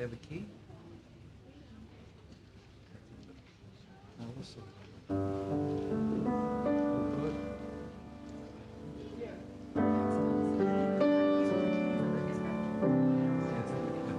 Have a key? Now listen. Oh, good. Yeah, it's in the key.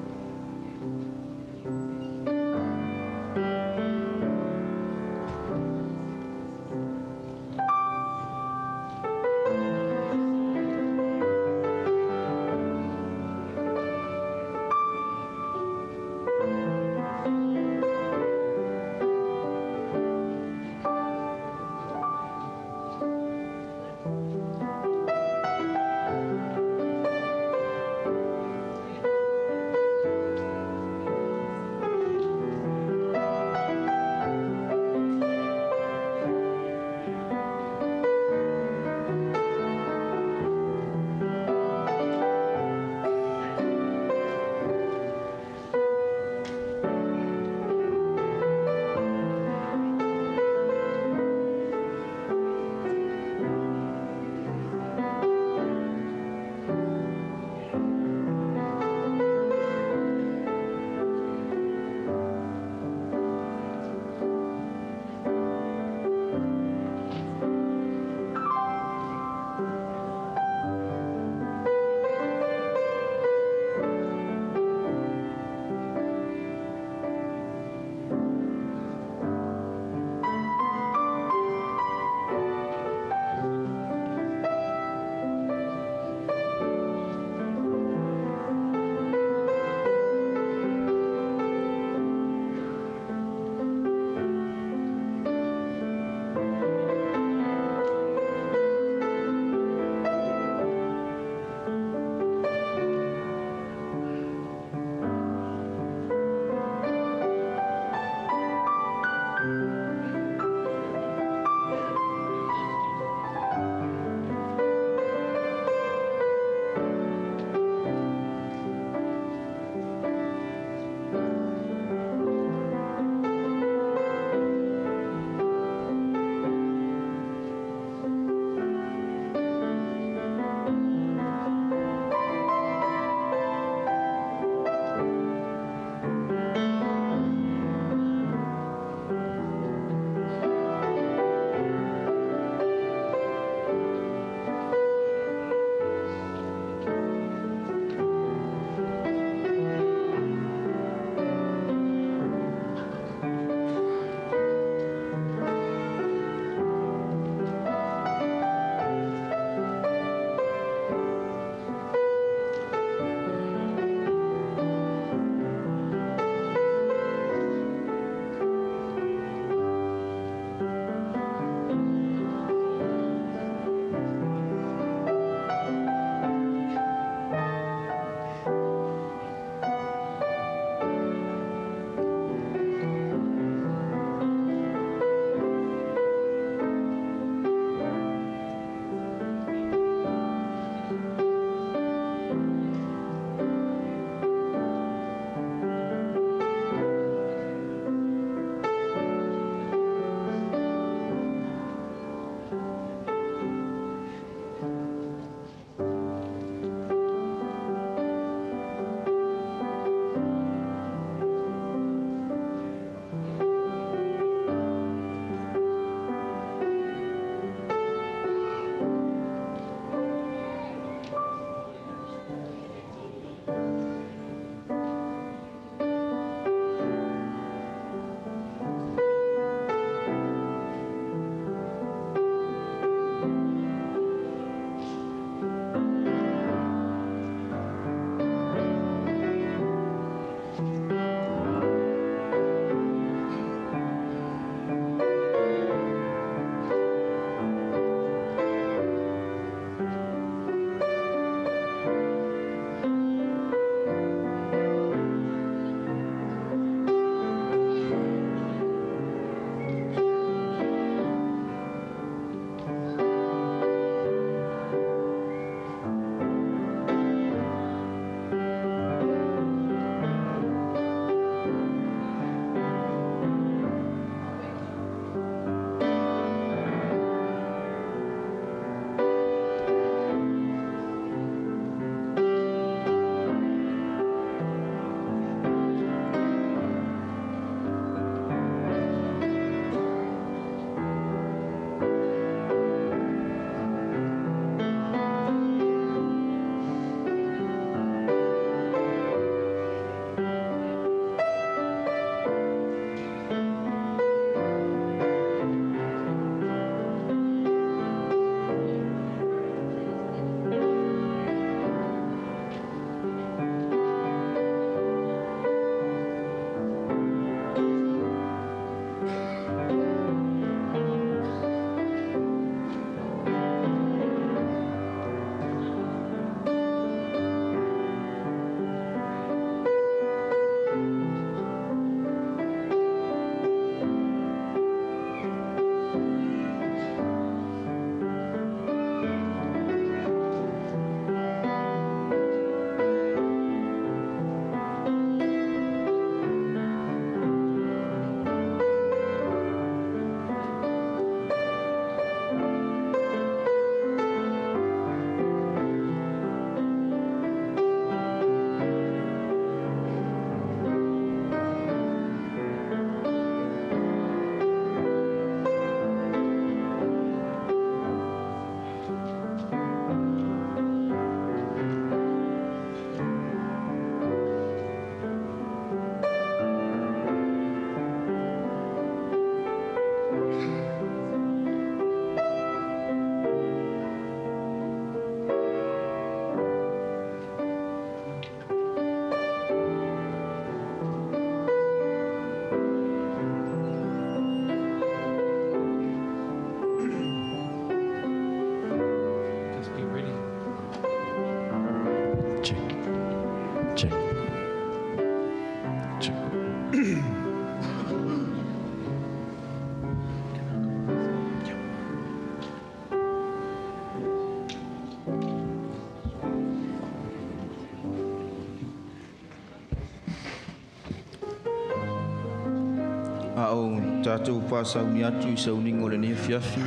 A o tatou pasauni atu i sauniga o lenei afiafi,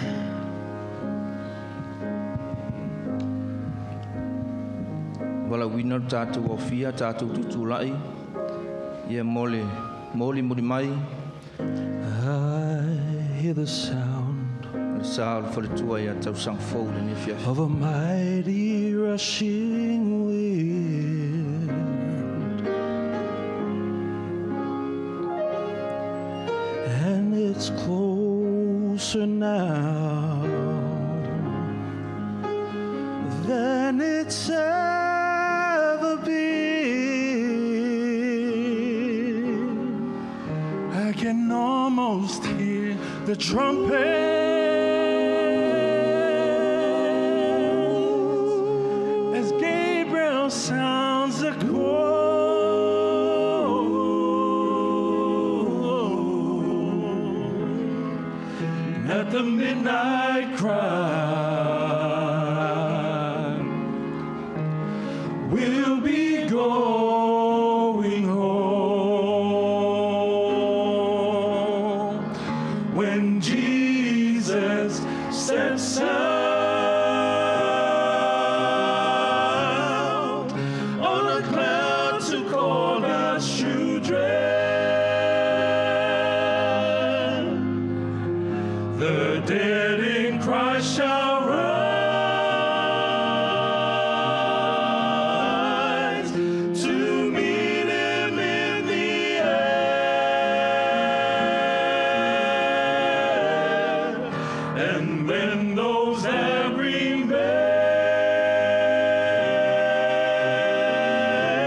valaauina le tatou aofia, tatou tutulai ia mo le molimoli mai I hear the sound o le sa o le faletua ia tausaga fou i lenei afiafi. of a mighty rushing wind, and it's closer now than it's ever been. I can almost hear the trumpets as Gabriel sounds the call. At the midnight cry, we'll be going home when Jesus steps out on a cloud to call us children. The dead in Christ shall rise to meet him in the air. And when those that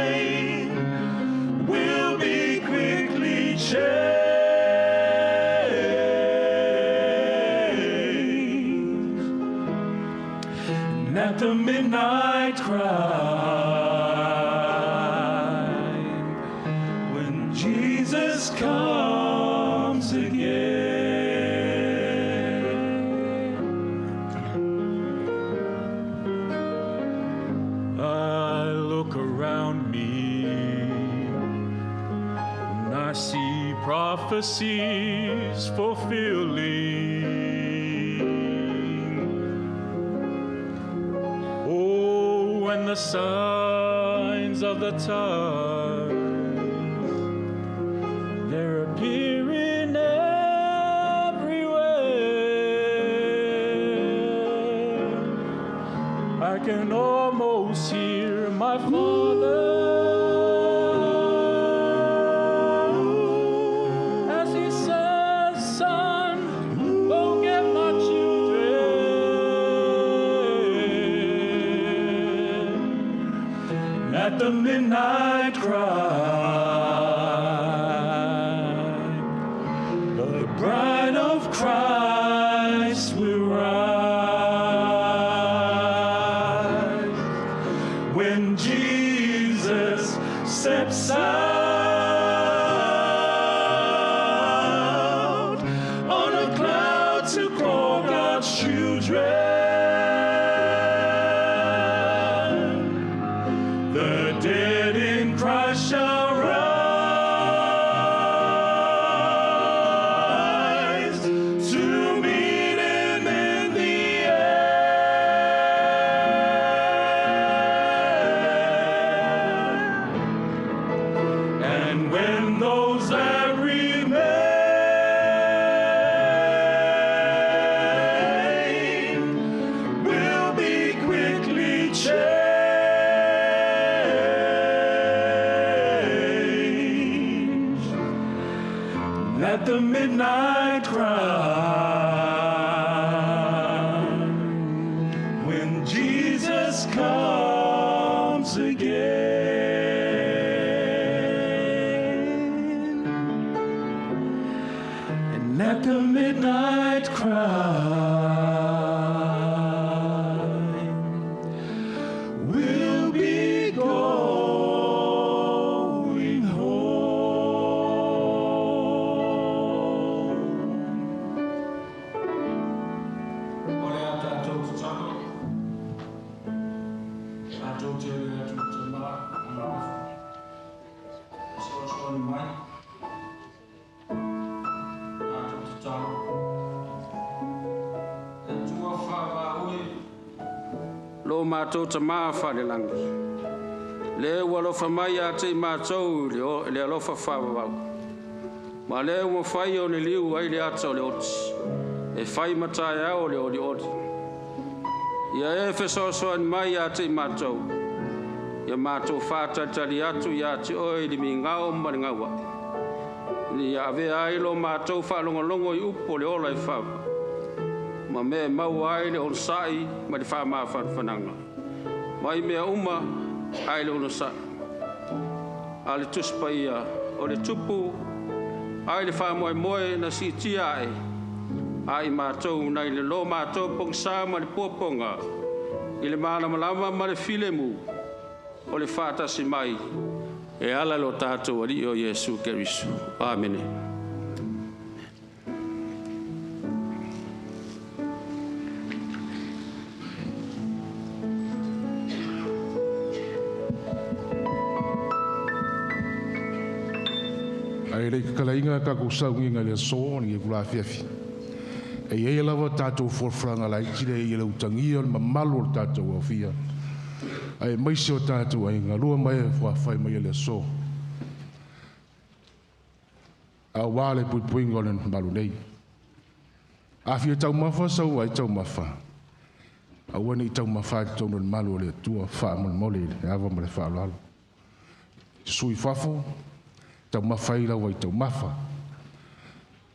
remain will be quickly changed. And at the midnight cry, when Jesus comes again. I look around me and I see prophecies fulfilling. Oh, and the signs of the times, they're appearing everywhere. I can almost hear my father as he says, Son, go get my children. At the midnight cry, the bride of Christ will rise when Jesus steps out on a cloud to call God's children. The dead in Christ shall rise to meet him in the air. And when those that remain will be quickly changed. At the midnight cry, when Jesus comes again. And at the midnight cry, we'll be going home. O le a tatou tatalo. Tatou te le atu tamā ma fesoasoani mai. Lo mātou tamā whalelanga. Le ua alofa mai a te i mātou le alofa whaawawau. Ma le ua whai o ne liu ai le ata o le oti. E whai matai ao le oli oli. Ia e fesoasoani mai a te i mātou. Ia mātou whātalitali atu ia te oe i le mingao ma le ngaua. Ia avea ai lo mātou whaalongolongo i upo le ola e whawa. Ma me mau ai le onosai ma le whaamawhanwhananga. Mai mea uma ai le onosai. A le tuspa ia o le tupu ai le whaamoe moe na siitia ai. Ai mātou nei le lo mātou pongsa ma le puaponga. I le malamalama ma le filemu o le whaatasi mai. E ala lo tātou ali o Iesu Kerisu. Amene. Ai le kalainga ka ku saungi le so ni kula fiafi. E ia lava tātou forfranga lai tile i le utangia o le mamalu o le tātou aufia. Ai mai se o tātou ai ngalua mai e fuafai mai le so. A wā le puipuinga o le malu nei. A fia taumafa sau ai taumafa. A ua nei taumafa i tonu le malu o le atua wha le ava ma le whaalalo. Sui fafo, taumafa i lau ai taumafa.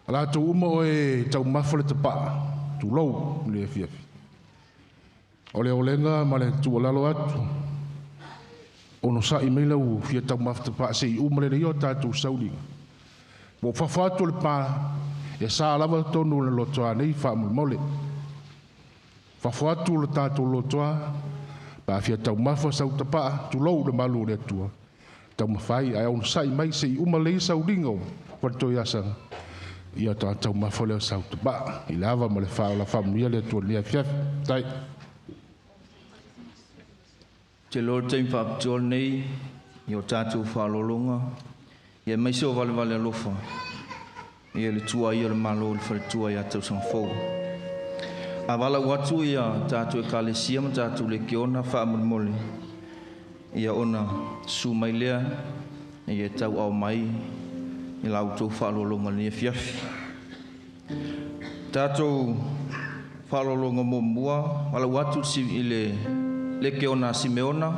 A lātou uma o e taumafa le tapaa, tūlou le afiafi. O le olenga ma le tualalo atu, ono sa'i mai lau fia taumafa tapaa se i uma le leo tātou sauliga. Mo fafo atu le pā, e sa lava tonu le lotoa nei whaamolemole. Fafo atu le tātou lotoa, pa fia taumafa sau tapaa, tūlou le malu o le atua. Taumafai, ai ono sa'i mai se i uma lei sauliga o whatoi asanga. Ia tātou mafa leo sau tapaa, i lava ma le whaola whamuia le atua le afiafi. Tai. Te lor taimi whaapitoa nei, i o tātou whaalolonga, ia mai se o vale vale alofa, ia le tua ia le malo le whaletua ia tausaga fou. A vala atu ia tātou e kalesia ma tātou le keona whaamolemole, ia ona su mai lea, ia tau au mai, i lau tau whaalolonga ni afiafi. Tātou whaalolonga mō mua, vala atu i le le keona Simeona.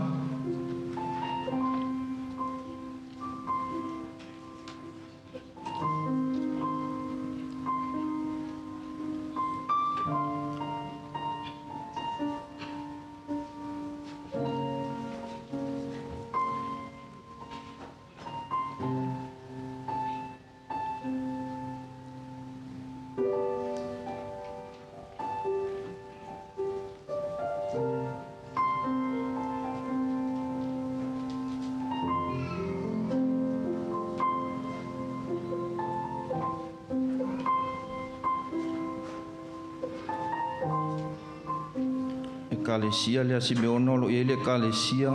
Kalesia lea Simeona lo ia le Kalesia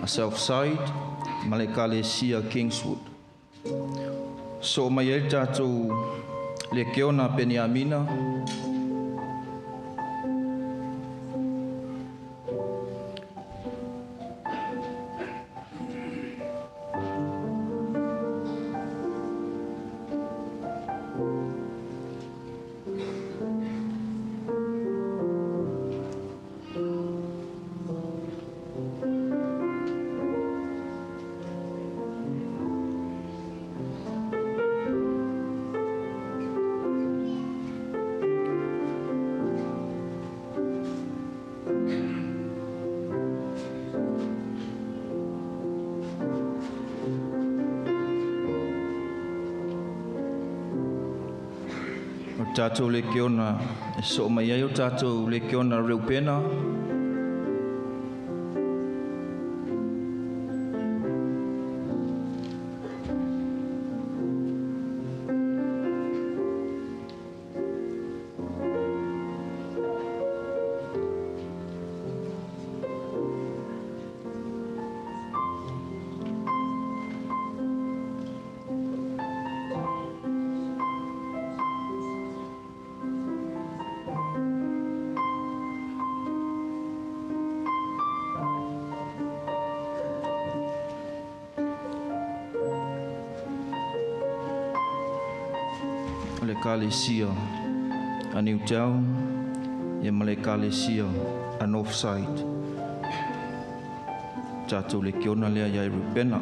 a Southside ma le Kalesia Kingswood. So mai ai tātou le keona Peniamina. Tātou le keona, e so mai ai o tātou le keona Reupena. O le Ekalesia a Newtown ia ma le Ekalesia a Northside. Tatou lekiona lea ia i Rupena.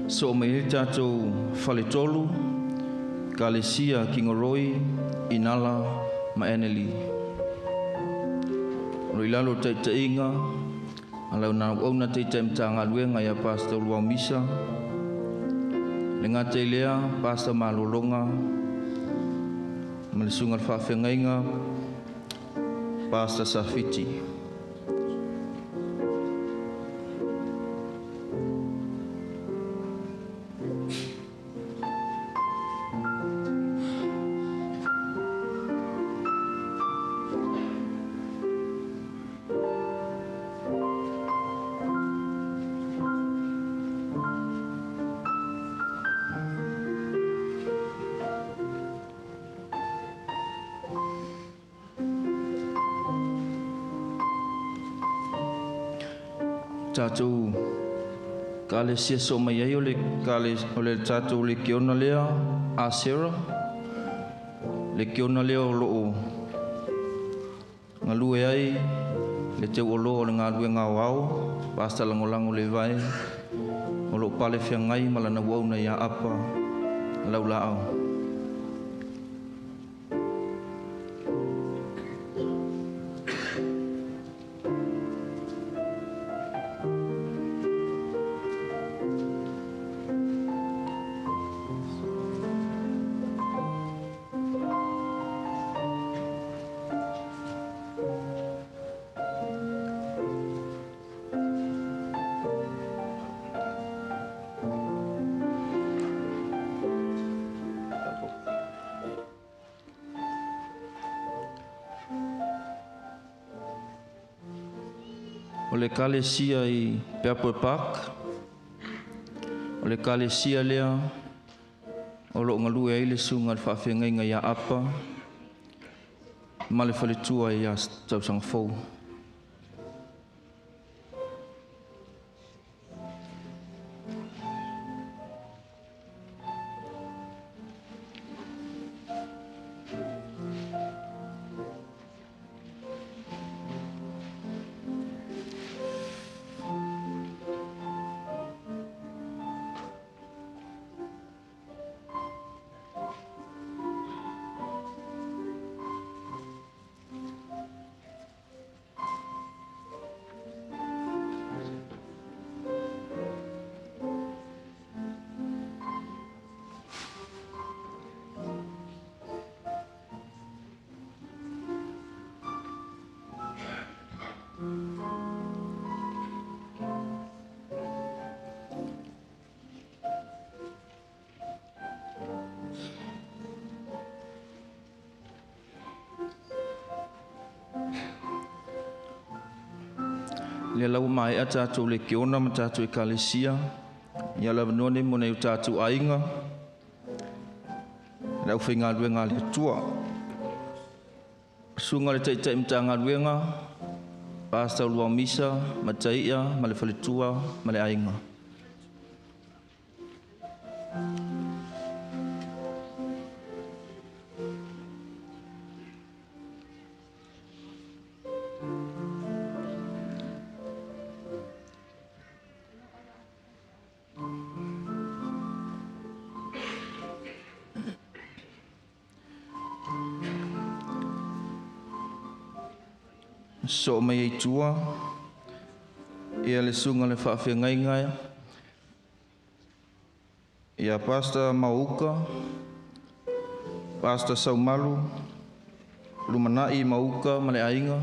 So mai le tatou faletolu, Ekalesia Kingaroy, Inala ma Eneli. O i lalo taitaiga, alau na auauna taitai matagaluega ia Pastor Luau Misa, le gata i lea Pastor Malologa, ma le susuga i le faafeagaiga Pastor Safiti. Tatou Ekalesia so mai ai o le o le tatou lekiona lea Asera, lekiona lea o loo galue ai le teuoloa o le galuega aoao Pastor Lagolago le Vae o loo pale feagai ma lana uauna ia Apa Laulaau. O le Ekalesia i Pepper Park, o le Ekalesia lea o loo galue ai le susuga i le faafeagaiga ia Apa ma le faletua ia tausaga fou. Le lau mai a tatou le kiona ma tatou Ekalesia, ia lava noa nei mo nei o tatou aiga, le aufaigaluega a le Atua. Susuga le taitai matagaluega, Pastor Luau Misa, Mataia ma le faletua ma le aiga. So mai ai tua, ia le susuga le faafeagaiga ia Pastor Mauka, Pastor Saumalu, Lumanai Mauka ma le aiga.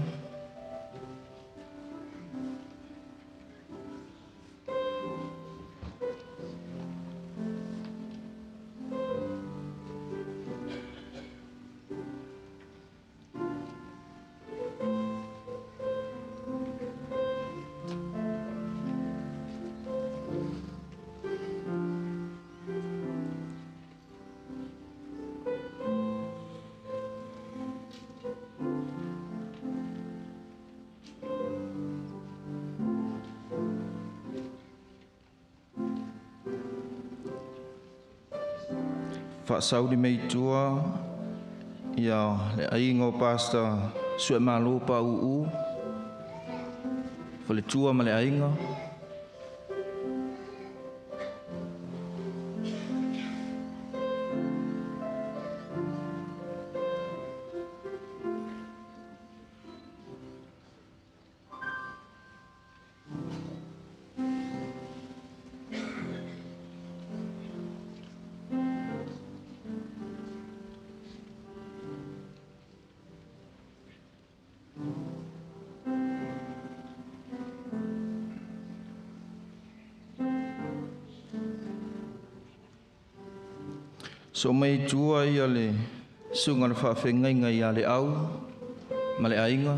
Faasauli mai tua ia le aiga o Pastor Suemalo Pauu, faletua ma le aiga. So mai tua ia le suga le faafegaiga ia le au ma le aiga.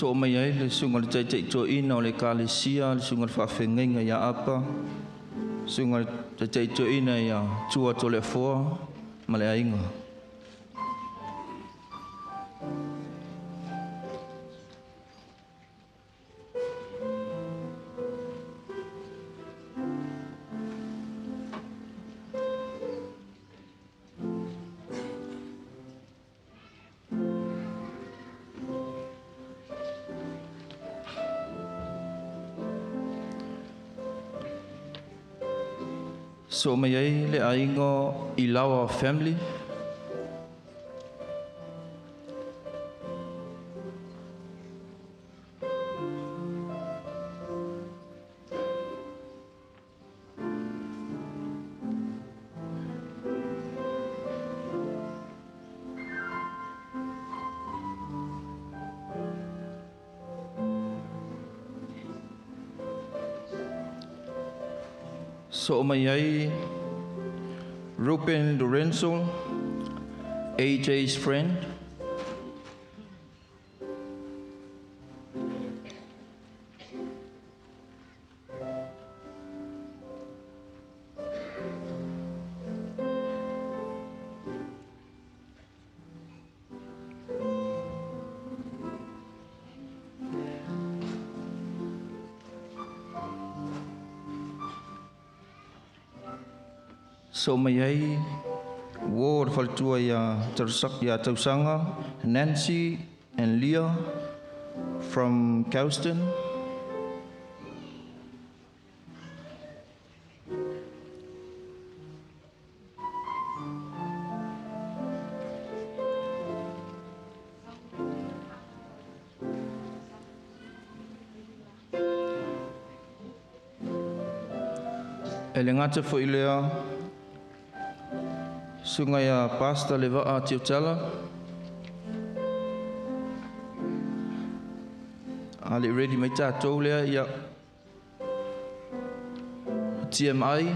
So mai ai le suga le taitaitoina o le ekalesia, le suga le faafegaiga ia Apa, suga le taitaitoina ia Tua Toleafoa ma le aiga. So mai ai le aiga i Lawa family. So mai ai Ruben Lorenzo, AJ's friend. So mai ai wo le faletua ia Tarusak ia Tausanga, Nancy and Leah from Couston. E le gata foi lea suga ia Pastor le Vaa Tiutala. A le ready mai tatou lea ia TMI.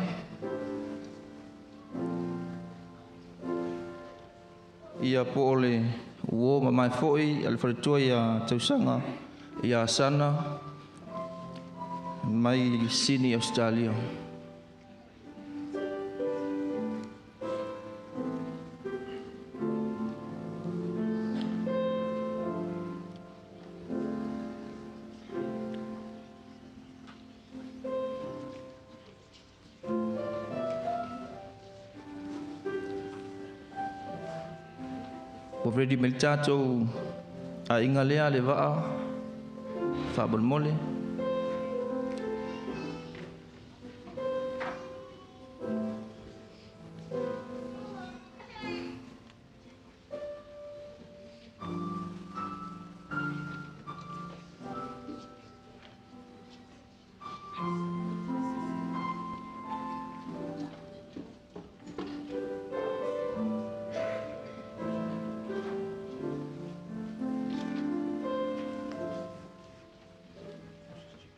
Ia po o le uo ma mai foi a le faletua ia Tausanga ia Sana mai Sydney, Australia. Ready mai tatou a inga lea le vaa faamolemole.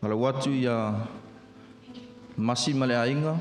Falau atu ia Masi ma le aiga.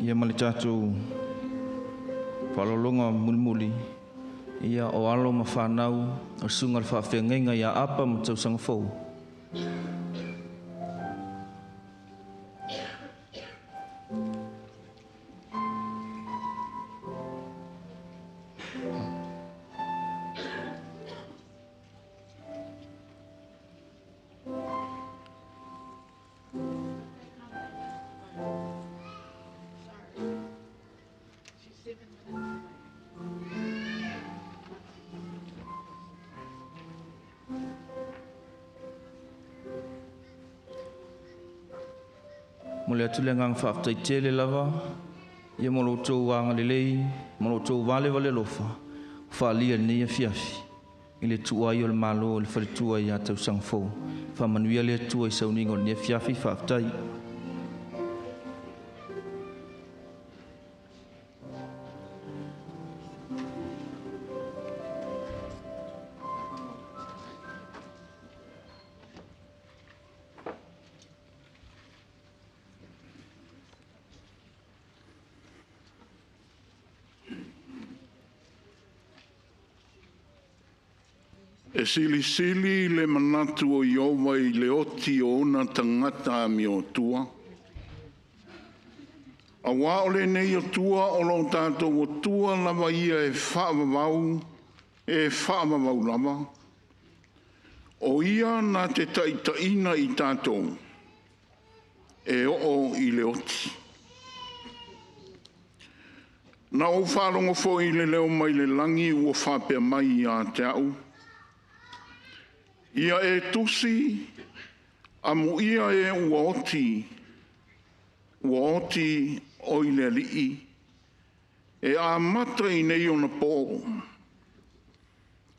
Ia ma le tatou faaaloaloga mulimuli, ia o alo ma fanau o susuga le faafeagaiga ia Apa ma tausaga fou. Mo le atu le agaga faafetai tele lava, ia mo lo outou agalelei, mo lo outou valevale alofa, faaalia i lenei afiafi, i le tuua ai o le Malo i le faletua ia tausaga fou. Faamanuia le Atua i sauniga o lenei afiafi, faafetai. E silisili le manatu o Ieova i le oti o ona tagata amiotua. Auā o lenei Atua o lo tatou Atua lava ia e faavavau, e faavavau lava. O ia na te taitaiina i tatou, e oo i le oti. Na ou faalogo foi i le leo mai le lagi ua faapea mai ia te au, ia e tusi, amuia e ua oti, ua oti o i le Alii, e amata i nei ona pō.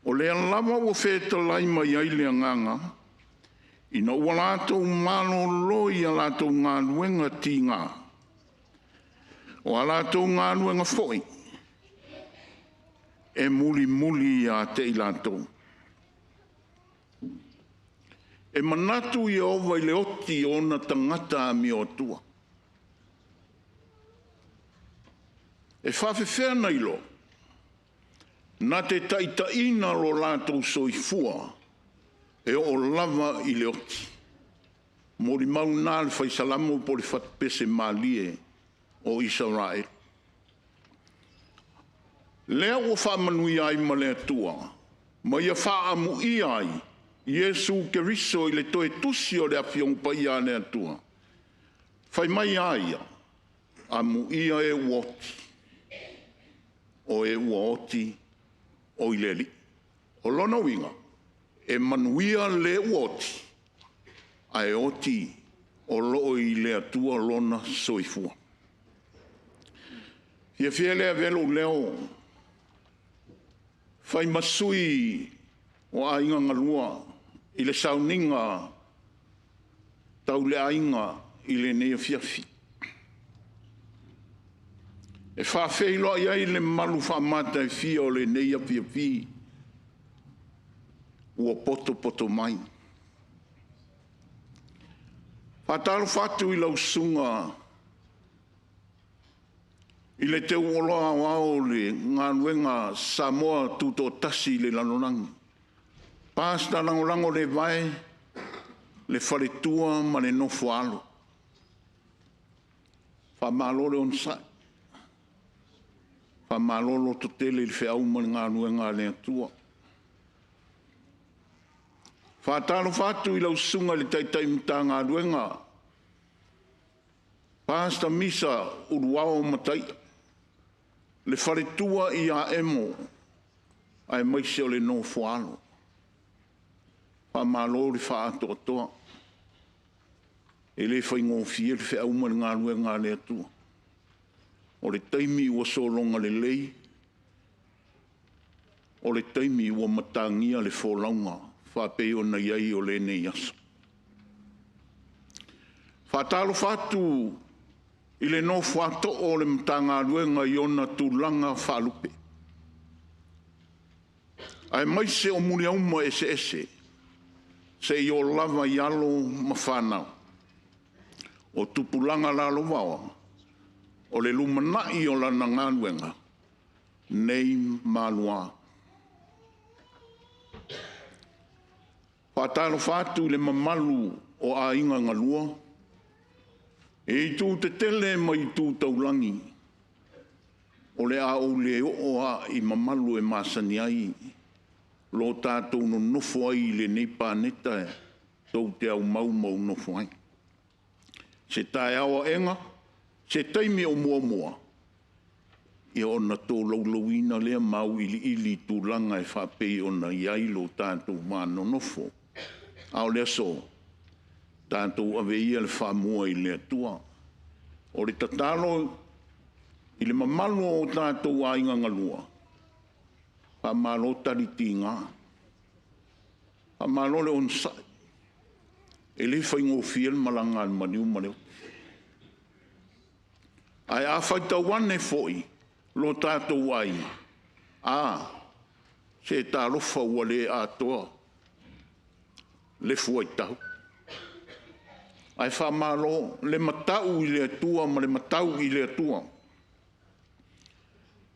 O lea lava ua fetalai mai ai le agaga, ina ua latou malolo i a latou galuega tigā. O a latou galuega foi, e mulimuli ia te i latou. E manatu Ieova i le oti o ona tagata amiotua. E faafefea na iloa, na te taitaiina lo latou soifua e oo lava i le oti. Molimau na le faisalamo po le fatupese malie o Isaraelu. Lea ua faamanuia ai ma le Atua, ma ia faaamuia ai Iesu Keriso i le toe tusi o le Afioga Paia a le Atua. Fai mai a ia, amuia e ua oti, o e ua oti o i le Alii. O lona uiga, e manuia le ua oti, ae oti o loo i le Atua lona soifua. Fiafia lea avea lou leo, fai ma sui o aiga galua i le sauniga tau le aiga i lenei afiafi. E faafeiloai ai le mamalu faamatagofie o lenei afiafi ua potopoto mai. Faatalofa atu i lau susuga i le Teuoloa Aoao o le Galuega Samoa Tutoatasi i le lalolagi, Pasita Lagolago Levae, le faletua ma le nofo a alo. Faamalo le onosai, faamalo lototele i le feau ma le galuega a le Atua. Faatalofa atu i lau susuga i le Taitai Matagaluega, Pastor Misa Uluao Mataia, le faletua ia Emo, aemaise o le nofo a alo. Faamalo le faatoatoa, e le faigofie le feau ma le galuega a le Atua. O le taimi ua sologa lelei, o le taimi ua matagia le folauga faapei ona i ai o lenei aso. Faatalofa atu i le nofo a too o le Matagaluega i ona tulaga faalupe, aemaise o muliauma eseese seia oo lava i alo ma fanau o tupulaga lalovaoa o le lumanai o lana galuega nei ma lua. Faatalofa atu i le mamalu o aiga galua e itu tetele ma itu taulagi, o le a ou le oo lava i mamalu e masani ai lo tatou nonofo ai i lenei paneta tou te aumau ma ou nofo ai. Se taeao aena, se taimi o muamua, ia ona tolaulauina lea ma auiliili tulaga e faapei ona i ai lo tatou va nonofo. A o le aso, tatou ave ia le faamua i le Atua. O le tatalo i le mamalu o tatou aiga galua, faamalo tali tiga, faamalo le onosai, e le faigofie le malaga a le maliu ma le oti. Ae a faitau ane foi lo tatou aiga, a, se talofa ua le atoa le fuaitau. Ae faamalo le matau i le Atua ma le matau i le Atua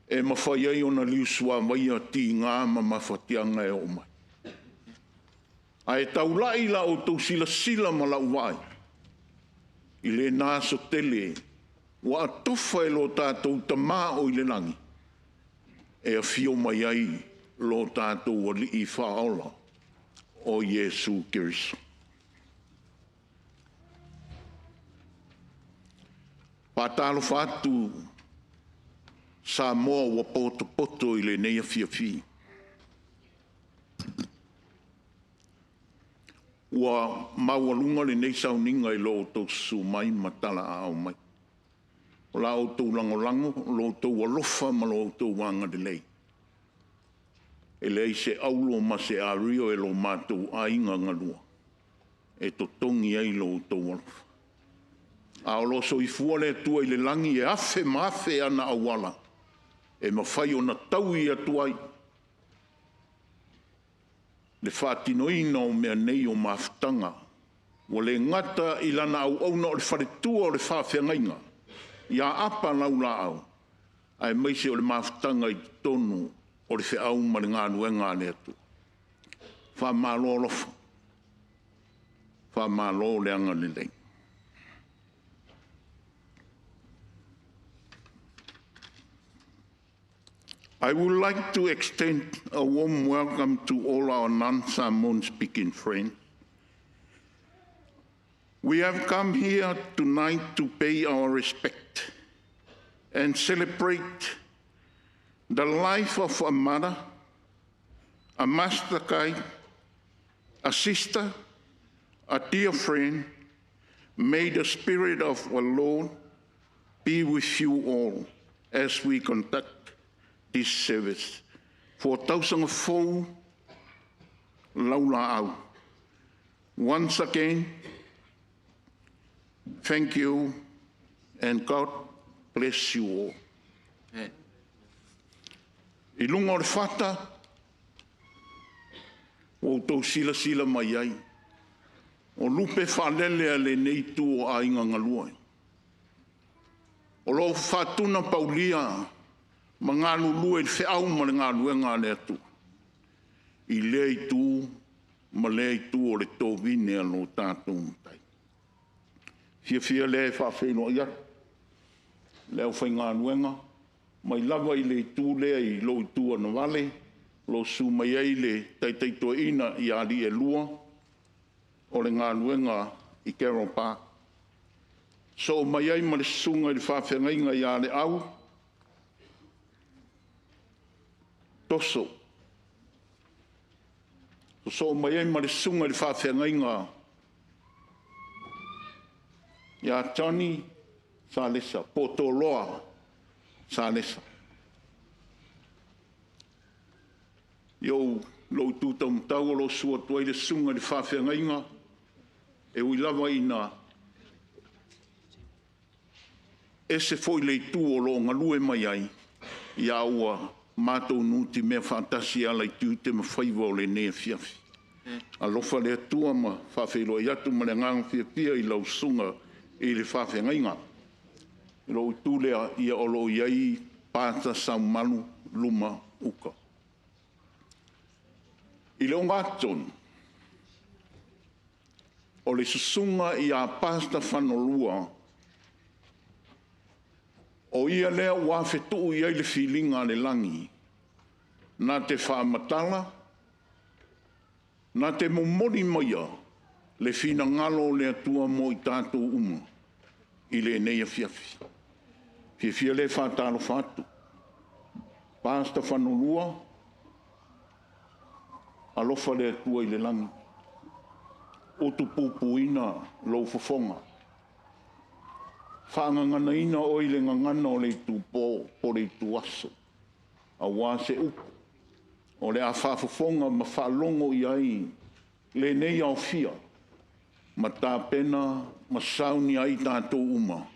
e mafai ai ona liusuavaia tiga ma mafatiaga e oo mai. Ae taulai la outou silasila ma lau vaai i lena aso tele ua atofa e lo tatou Tama o i le lagi e afio mai ai lo tatou Alii Faaola o Iesu Keriso. Faatalofa atu Samoa ua potopoto i lenei afiafi. Ua maualuga lenei sauniga i lo outou susu mai ma talaaao mai. O la outou lagolago, o lo outou alofa ma lo outou agalelei, e leai se auro ma se ario e lo matou aiga galua e totogi ai lo outou alofa. A o lo soifua le Atua i le lagi e afe ma afe ana auala e mafai ona taui atu ai le faatinoina o mea nei o mafutaga. Ua le gata i lana auauna o le faletua o le faafeagaiga ia Apa Laulaau, aemaise o le mafutaga i totonu o le feau ma le galuega a le Atua. Faamalo alofa, faamalo le agalelei. I would like to extend a warm welcome to all our non-Samoan speaking friends. We have come here tonight to pay our respect and celebrate the life of a mother, a master guide, a sister, a dear friend. May the Spirit of the Lord be with you all as we conduct this service. For tausaga fou laulaau. Once again, Thank you and God bless you all. I luga o le fata, ua outou silasila mai ai, o lupe faalele a lenei itu o aiga galue. O lo o faatunapaulia ma galulue i le feau ma le galuega a le Atua i lea itu ma lea itu o le tovine a lo tatou Matai. Fiafia lea e faafeiloai atu le aufaigaluega mai lava i le itu lea i lou itu agavale, o lo o susu mai ai le taitai toeaina i alii e lua o le galuega i Kero Park. Soo mai ai ma le susuga i le faafeagaiga ia Leau Toso. Sosoo mai ai ma le susuga i le faafeagaiga ia Johnny Salesa, po o Toloa Salesa. I ou lou itu taumatau o lo o susu atu ai le susuga i le faafeagaiga e ui lava ina ese foi le itu o lo o galue mai ai, ia ua matou nutimea faatasi e ala i tiute ma faiva o lenei afiafi. Alofa le Atua ma faafeiloai atu ma le agaga fiafia i lau susuga i le faafeagaiga. I lou itu lea, ia o lo o i ai Pata Saumalu luma uka. I le ogatotonu, o le susuga ia Pastor Fanolua, o ia lea ua afetuu i ai le filiga a le lagi, na te faamatala, na te momoli maia le finagalo o le Atua mo i tatou uma i lenei afiafi. Fiafia lea e faatalofa atu. Pastor Fanolua, alofa le Atua i le lagi, utupupuina lou fofoga, faagaganaina oe i le gagana o le itupo po o le ituaso, aua se upu o le a faafofoga ma faalogo i ai lenei aofia ma tapena ma sauni ai tatou uma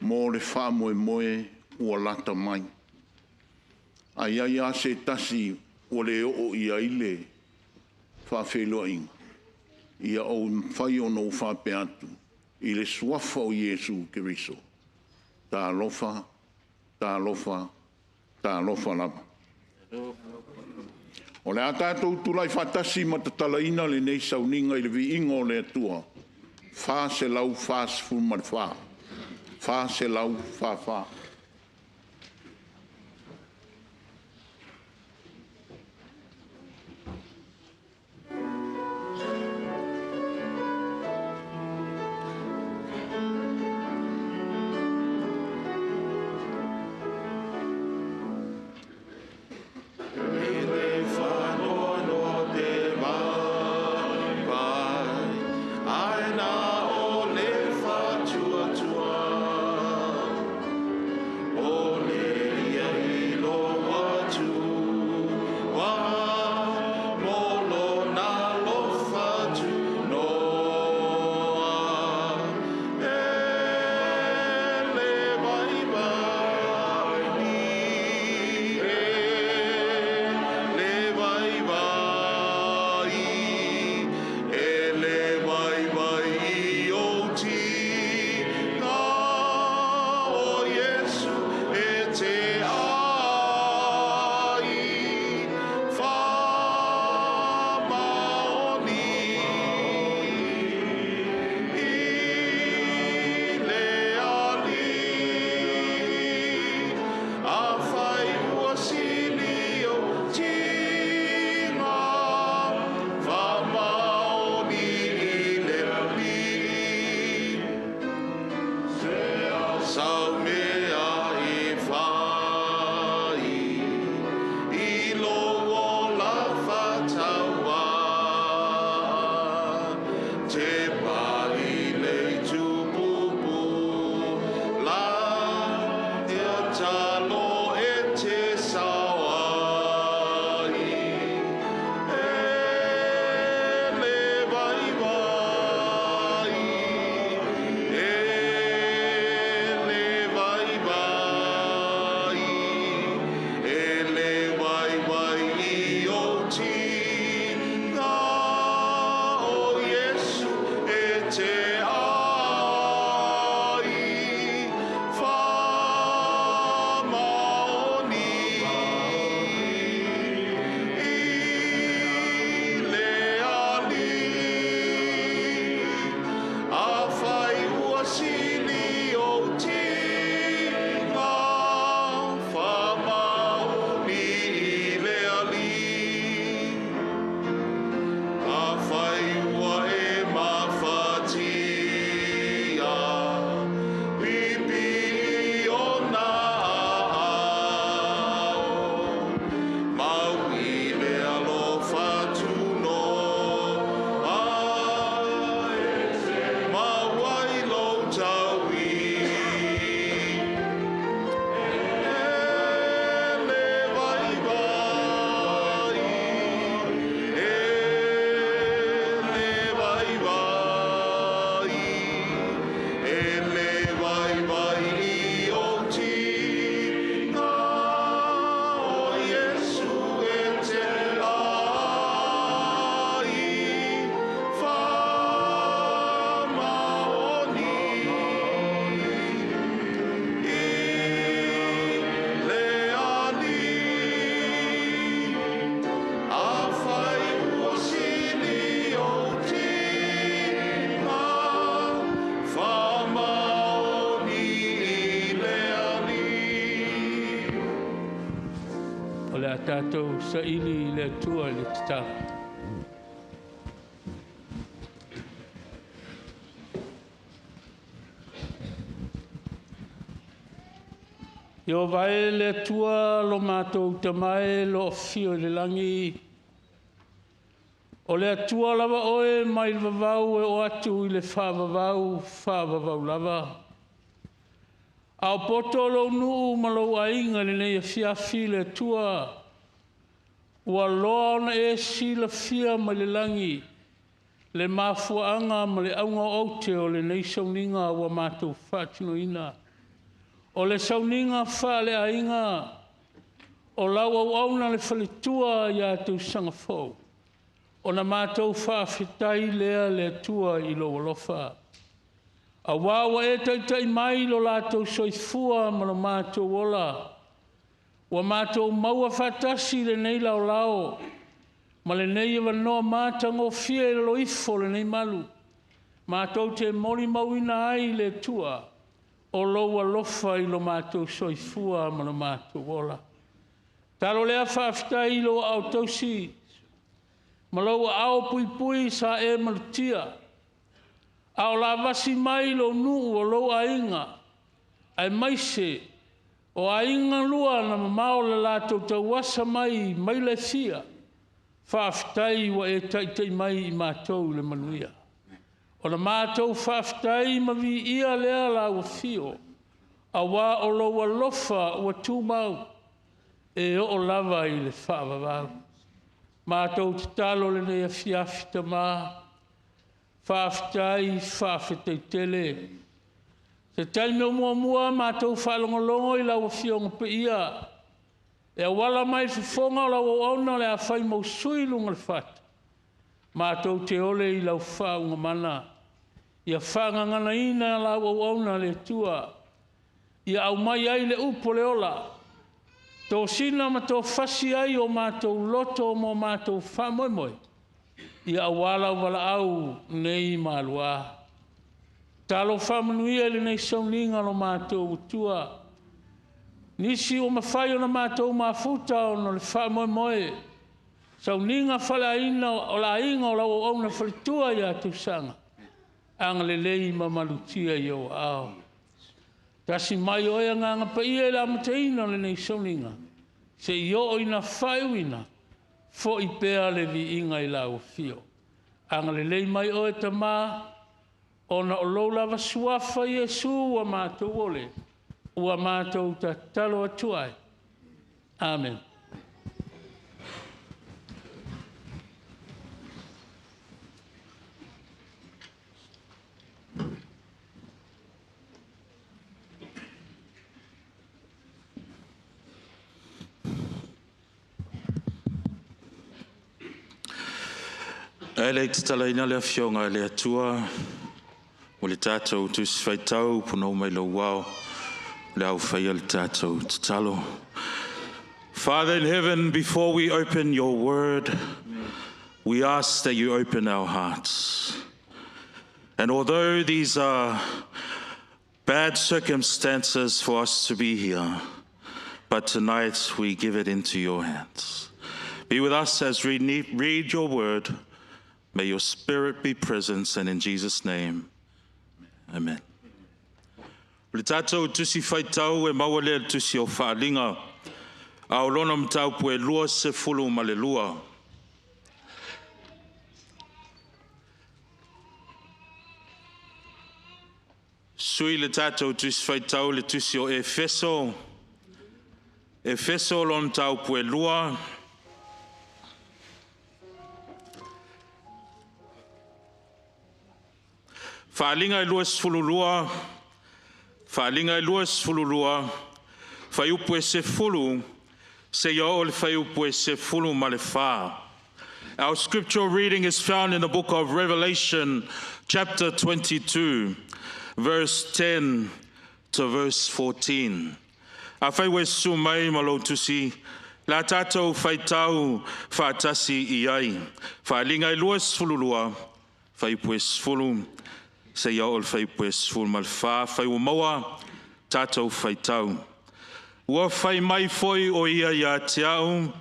mo le faamoemoe ua lata mai. A i ai lava se tasi ua le oo i ai le faafeiloaiga, ia ou mafai ona ou faapea atu i le suafa o Iesu Keriso, talofa, talofa, talofa lava. O le a tatou tulai faatasi ma tatalaina lenei sauniga i le viiga o le Atua, 444, 444. Tatou saili i le Atua i le tatalo. Ieova e le Atua lo matou tamae lo afio i le lagi, o le Atua lava oe mai le vavau e o atu i le faavavau, faavavau lava. A o poto lou nuu ma lou aiga i lenei afiafi le Atua, ua loa ona e silafia mai le lagi le mafuaaga ma le auga o aute o lenei sauniga ua matou faatinoina. O le sauniga faaleaiga o lau auauna le faletua ia tausaga fou, ona matou faafetai lea le Atua i lou alofa. Auā ua e taitai mai lo latou soifua ma lo matou ola, ua matou maua faatasi lenei laolao ma lenei avanoa matagofie i lalo ifo o lenei malu, matou te molimauina ai le Atua o lou alofa i lo matou soifua ma lo matou ola. Talo lea faafetai i lou aao tausi ma lou aao puipui sa e malutia, a o lavasi mai lou nuu o lou aiga, aemaise o aiga lua na mamao le latou tauasa mai maila e fia, faafetai ua e taitai mai i matou i le manuia. O le matou faafetai ma viia lea lau afio, auā o lou alofa ua tumau e oo lava i le faavavau. Matou tatalo lenei afiafi Tama, faafetai, faafetai tele. Se taimi o muamua matou faalogologo i lau Afioga Paia, e auala mai fofoga o lau auauna o le a fai mau sui luga o le fata, matou te ole i lau faaugamana, ia faagaganaina lau auauna le Atua, ia aumai ai le upu o le ola, tosina ma tofasi ai o matou loto ma o matou faamoemoe, ia auā lau valaau nei maluā. Talo faamanuia i lenei sauniga lo matou Atua, nisi ua mafai ona matou mafuta ona o le faamoemoe, sauniga faaleaiga o le aiga o lau auauna faletua ia Tuisaga, agalelei ma malutia i ou aao. Tasi mai oe Agaga Paia i le amataina o lenei sauniga, seia oo ina faaiuina, foi pea le viiga i lau afio. Agalelei mai oe Tama, ona o lou lava suafa Iesu ua matou ole, ua matou tatalo atu ai. Amen. E le i tatalaina le afioga i le Atua O le tātou tusi faitau pono mai lau wao, le au whaia le tātou tatalo. Father in heaven, before we open your word, we ask that you open our hearts. And although these are bad circumstances for us to be here, but tonight we give it into your hands. Be with us as we read your word. May your spirit be present, and in Jesus' name, amen. O le tātou tusi faitau e maua lea le tusi o whaalinga. A o lona mataupu e 22. Sui le tātou tusi faitau le tusi o Efeso. Efeso lona mataupu e 2. Whaalinga e 22, whaalinga e 22, whaiupu e 10, se ia o le whaiupu e 14. Our scripture reading is found in the book of Revelation, chapter 22, verse 10 to verse 14. A whaiwe su mai malo tusi, la tātou whaitau whaatasi i ai. Whaalinga e 22, whaiupu e 10, se ia o le whaipu e 14, whai maua, tātou whaitau. Ua whai mai foi o ia ia te au,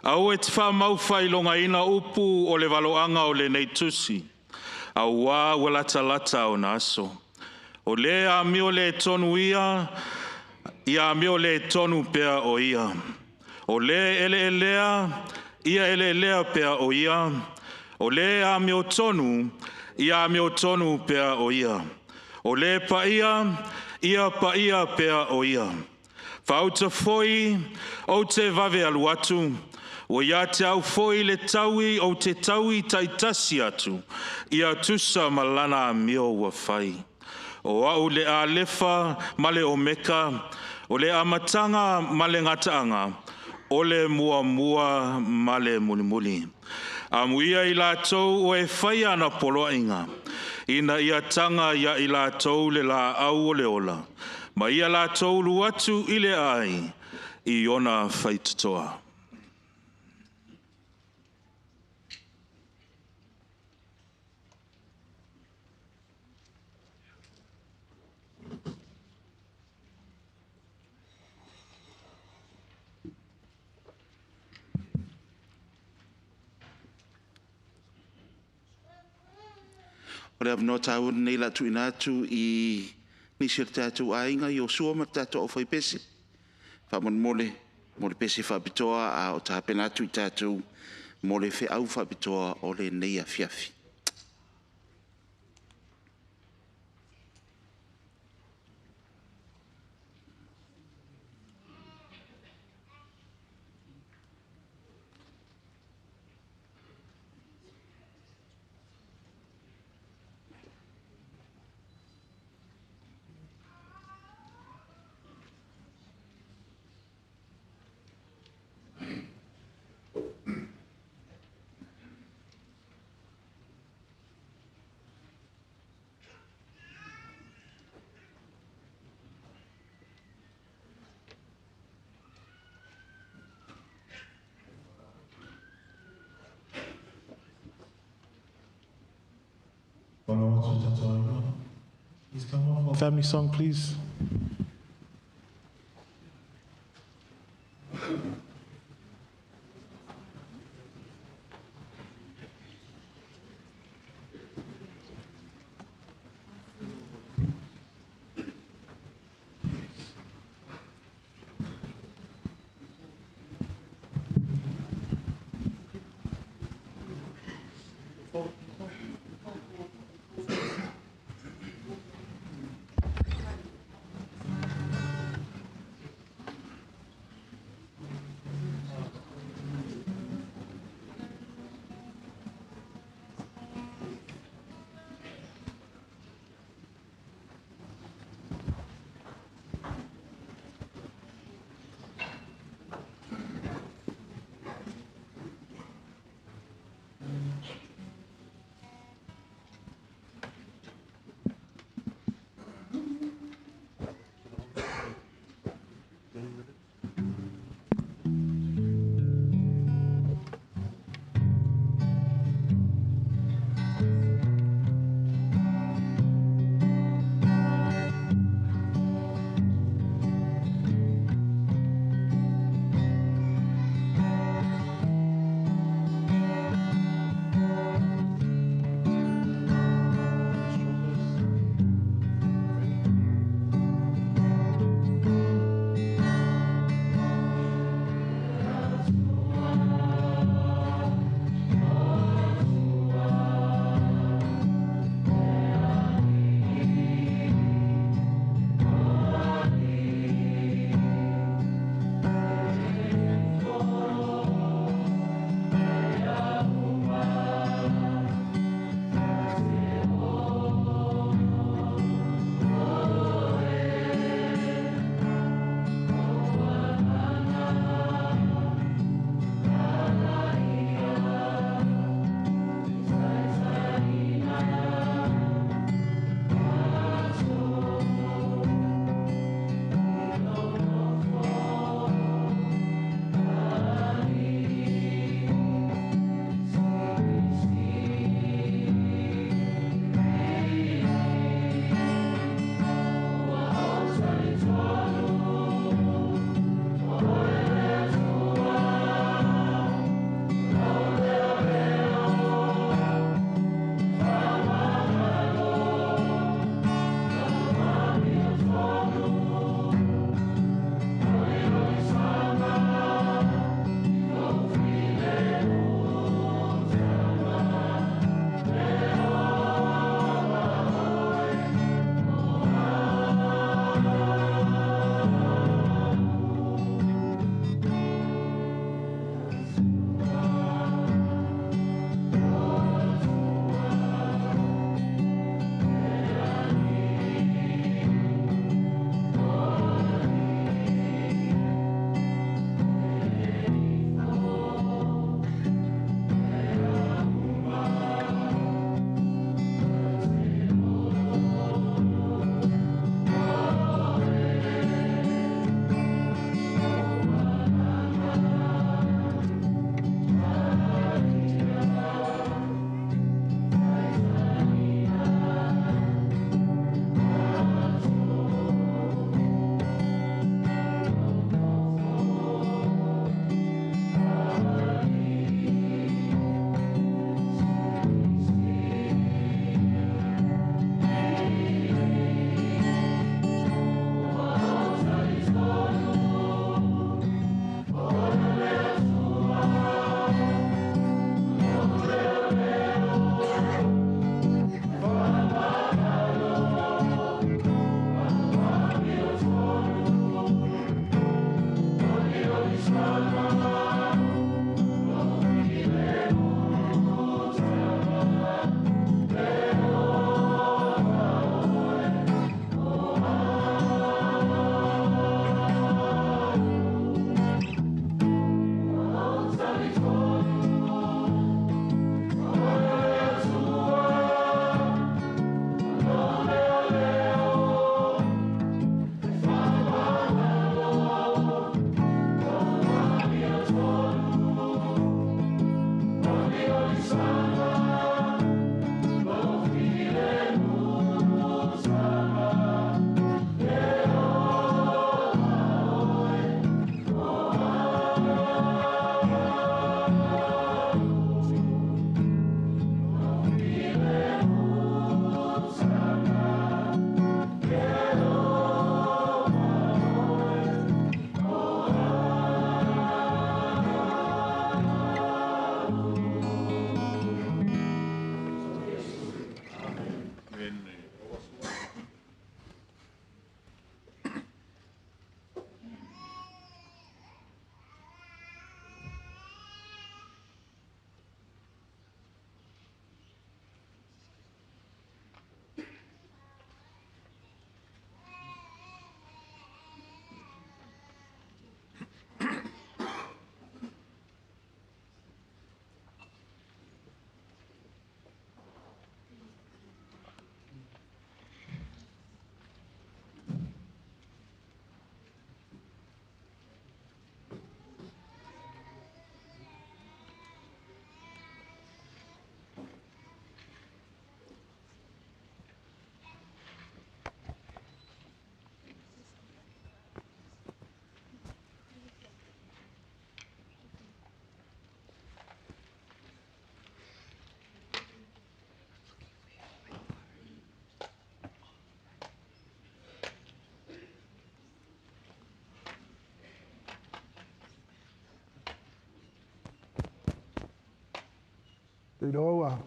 au e te wha mau whai longa ina upu o le valoanga o le nei tusi, au wā ua lata lata o naso. O le a mio le tonu ia, ia mio le tonu pea o ia. O le ele elea, ia ele elea pea o ia. O le a mio tonu, ia mio tonu pea o ia. O le paia, ia paia pea o ia. Whauta foi, o te vave alu atu, o ia te au foi le taui, o te taui taitasi atu, ia tusa malana mio ua whai. O au le alefa ma le omeka, o le amatanga ma le ngataanga, o le mua mua ma le mulimuli. A muia i lātou o e whai ana poloainga, ina ia tanga ia i lātou le la au o le ola, ma ia lātou luatu i le ai, i ona whaitotoa. O le awanoa tāua nei la tuina atu i nisi o le tātou ainga i o sua ma tātou au whaipese. Wha mole mo le pese whapitoa a o tāpena atu i tātou mo le wheau whapitoa o le nei a fiafi. Please come up for a family song, please. Te iloa ua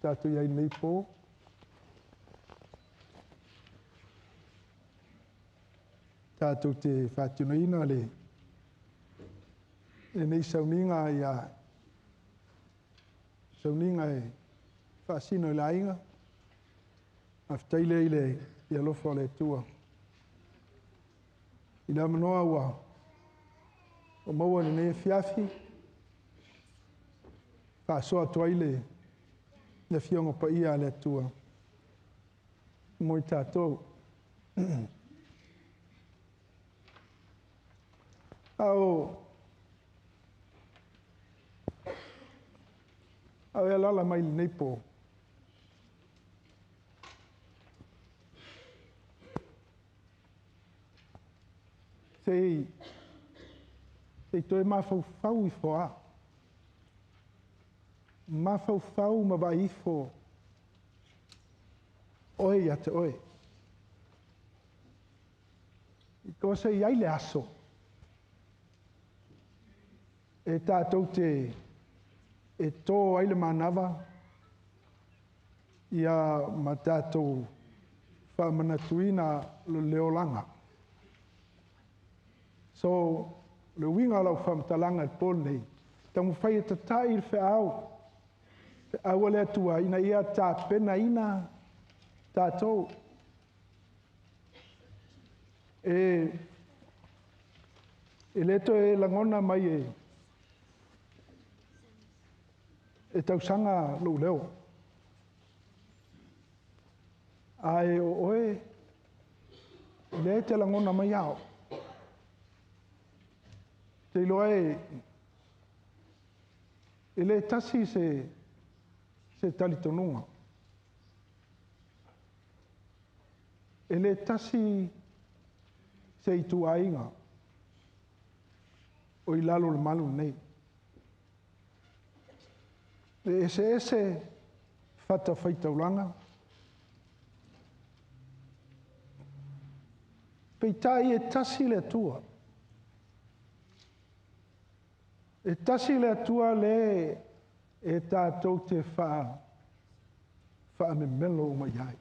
tatou i ai nei pō. Tatou te faatinoina le lenei sauniga ia sauniga e faasino i le aiga. Faafetai lea i le alofa o le Atua. I le avanoa ua maua i lenei afiafi, faasoa atu ai le Afioga Paia a le Atua mo i tatou. A o e alala mai lenei pō, se i toe mafaufau ifo lava. Mafaufau ma vaai ifo oe ia te oe. I ko se i ai le aso e tātou te e tō ai le manava ia ma tātou faamanatuina le olaga. So, le uiga o lau faamatalaga i le pō lenei, taumafai e tata'i le feau, feau a le Atua ina ia tapenaina tatou. E le toe lagona mai e tausaga lou leo. Ae o oe, lea e te lagona mai ao. Te iloa e le tasi se talitonuga. E le tasi se ituaiga o i lalo o le malu nei. E ese fata faitaulaga. Peitai e tasi le Atua. E tasi le Atua le e tātou te faamemelo uma i ai.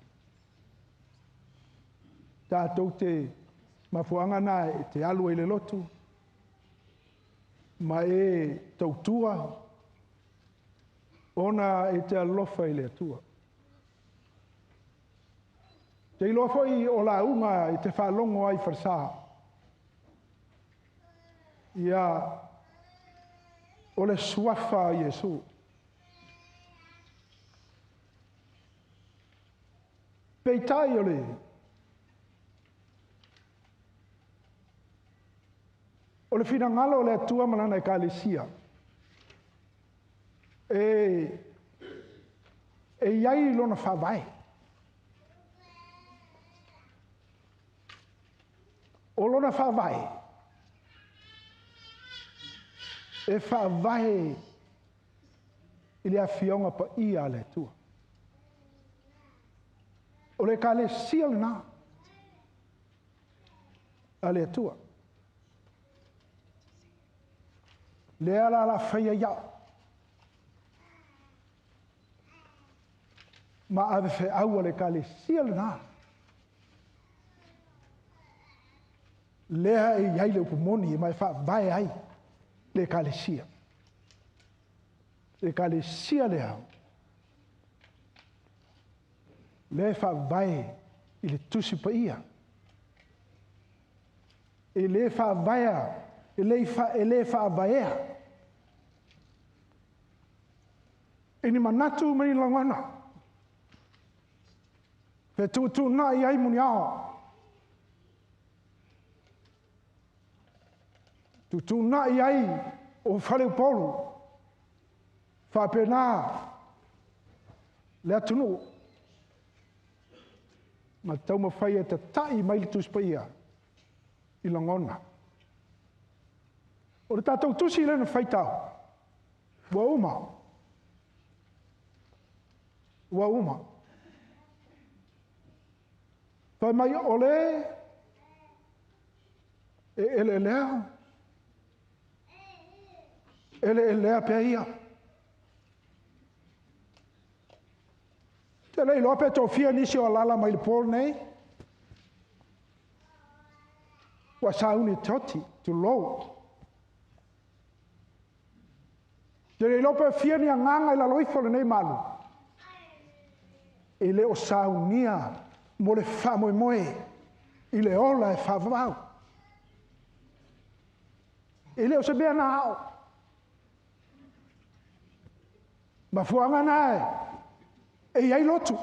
Tātou te mafuanga na e te alu ai le lotu, ma e tautua, ona e te alofa i le Atua. Te iloa foi o lauga e te faalogo ai falesa. Ia o le suafa a Iesu. Peitai o le finagalo o le Atua ma lana ekalesia. E iai lona faavae. O lona faavae e faavae i le afioga paia a le Atua. O le ekalesia lena a le Atua. Lea la la faia iau. Ma ave feau a le ekalesia lena. Lea e iai le upumoni e mai faavae ai le ekalesia. Le ekalesia lea. Lea e faavae i le tusi paia. E le faavaea, e le faavaea. E ni manatu ma ni lagona. Fe tuutuunai ai muniao. Tuutuunai ai o faleupolu. Faapena le atunuu. Ma taumafai e tata'i mai le tusi paia i lagona. O le tātou tusi lena faitau, ua uma. Ua uma. Fai mai o le E ele lea. Ele elea pea ia. Te lei loa pe tofia nisi o alala mai le pō nei. Ua sauni toti, tu lou. Te lei loa pe fia ni anganga i lalo ifo le nei malu. E le o saunia mo le whaamoemoe i le ola e whaavavau. E le o se mea na ao. Mafuanga na e, e iai lotu.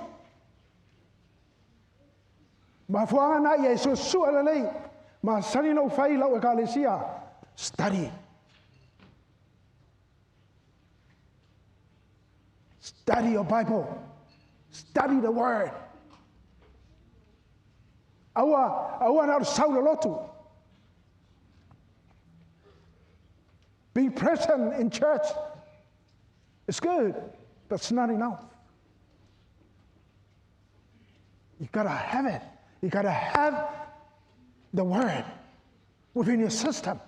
Mafuanga na ia e susua le lei. Ma sani no whai lau e kalesia. Study. Study your Bible. Study the word. Aua, aua na saula lotu. Being present in church is good, but it's not enough. You got to have it. You got to have the word within your system.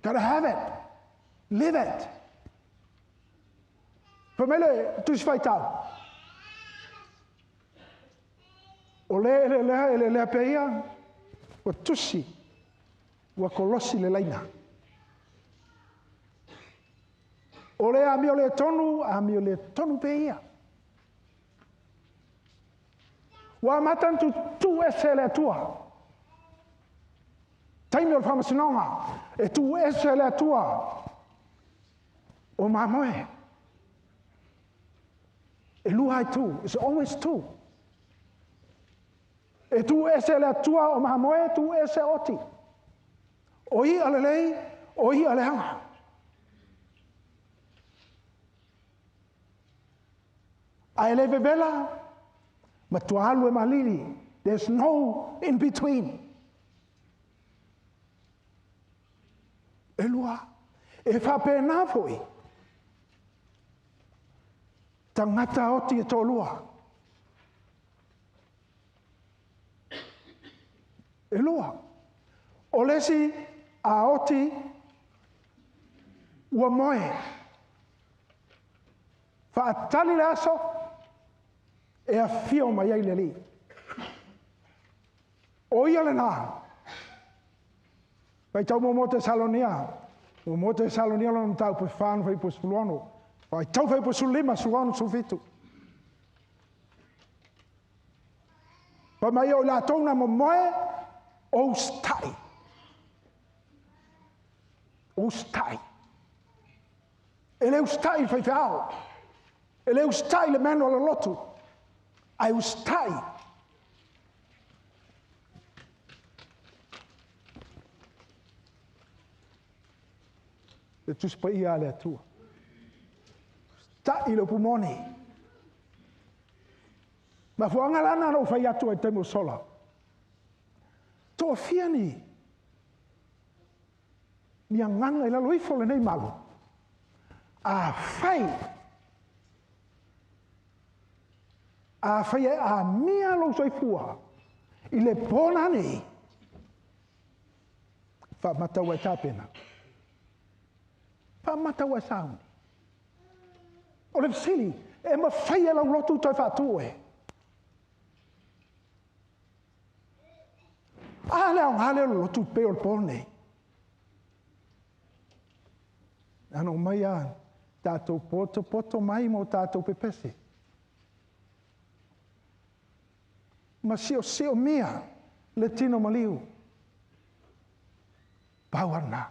Got to have it. Live it. Famele, tu se tau. O le ele lea, ele lea peia, ua tusi, ua kolosi le laina. O le ami o le tonu, ami o le tonu peia. Ua matan tu tu ese le atua. Taimi o le whamasinonga, e tu ese le atua. O mamoe. E lua ai tu, it's always two. E tu ese le atua o mamoe, tu ese oti. O i ale lei, o i ale hanga. A ele vevela, ma tua alu e malili. There's no in between. E lua, e whapena foi. Tangata oti e tō lua. E lua. O lesi a oti ua moe. Whaatali le aso e a fio mai ai le li. O ia le nā. Pai tau mo te Salonia. Mo te Salonia lona tau pe whānu whai po suluano. Pai tau whai po sulima suluano sufitu. Pai mai o la tōna mo moe o stai. O stai. E le ustai whai whiao. E le ustai le manu o le lotu. Ai ustai. Le tuspa ia le atua. Stai le pumoni. Ma fuanga lana no whai atua i temo sola. Tō fia ni. Ni anganga i lalo ifo le nei malu. A whai. A whai e a mia lo soifua. I le pōna nei. Wha matau e tāpena. Wha matau e sauni. O le fisili, e ma whai e lau lotu toi whātu e. A leo ngā leo lotu pe o le pōne. Ano mai a tātou poto poto mai mo tātou pepese. Ma sio sio mia le tino maliu. Pau ana.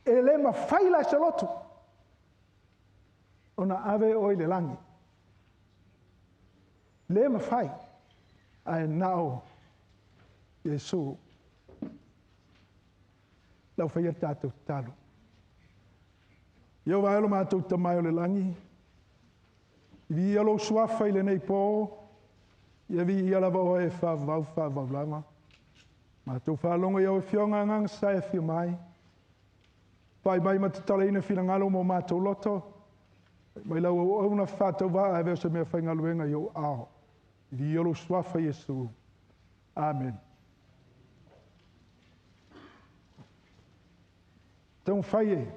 E le ma whaila se lotu. Ona ave oi le langi. Le ma whai. Ai nao Iesu. Lau whaia tātou talo. Iau vaelo mātou tamai o le langi. I vi ia lou suafa i lenei pō. Ia vi ia lava oe e whāvau whāvau lava. Mātou whālongo iau e fionga nganga sa e whio mai. Pai mai ma te tala ina whinangalo mō mātou loto. Mai lau au au na whātau vā e veo se mea whaingaluenga i au ao. I vi ia lou suafa Iesu. Amen. Taumafai e.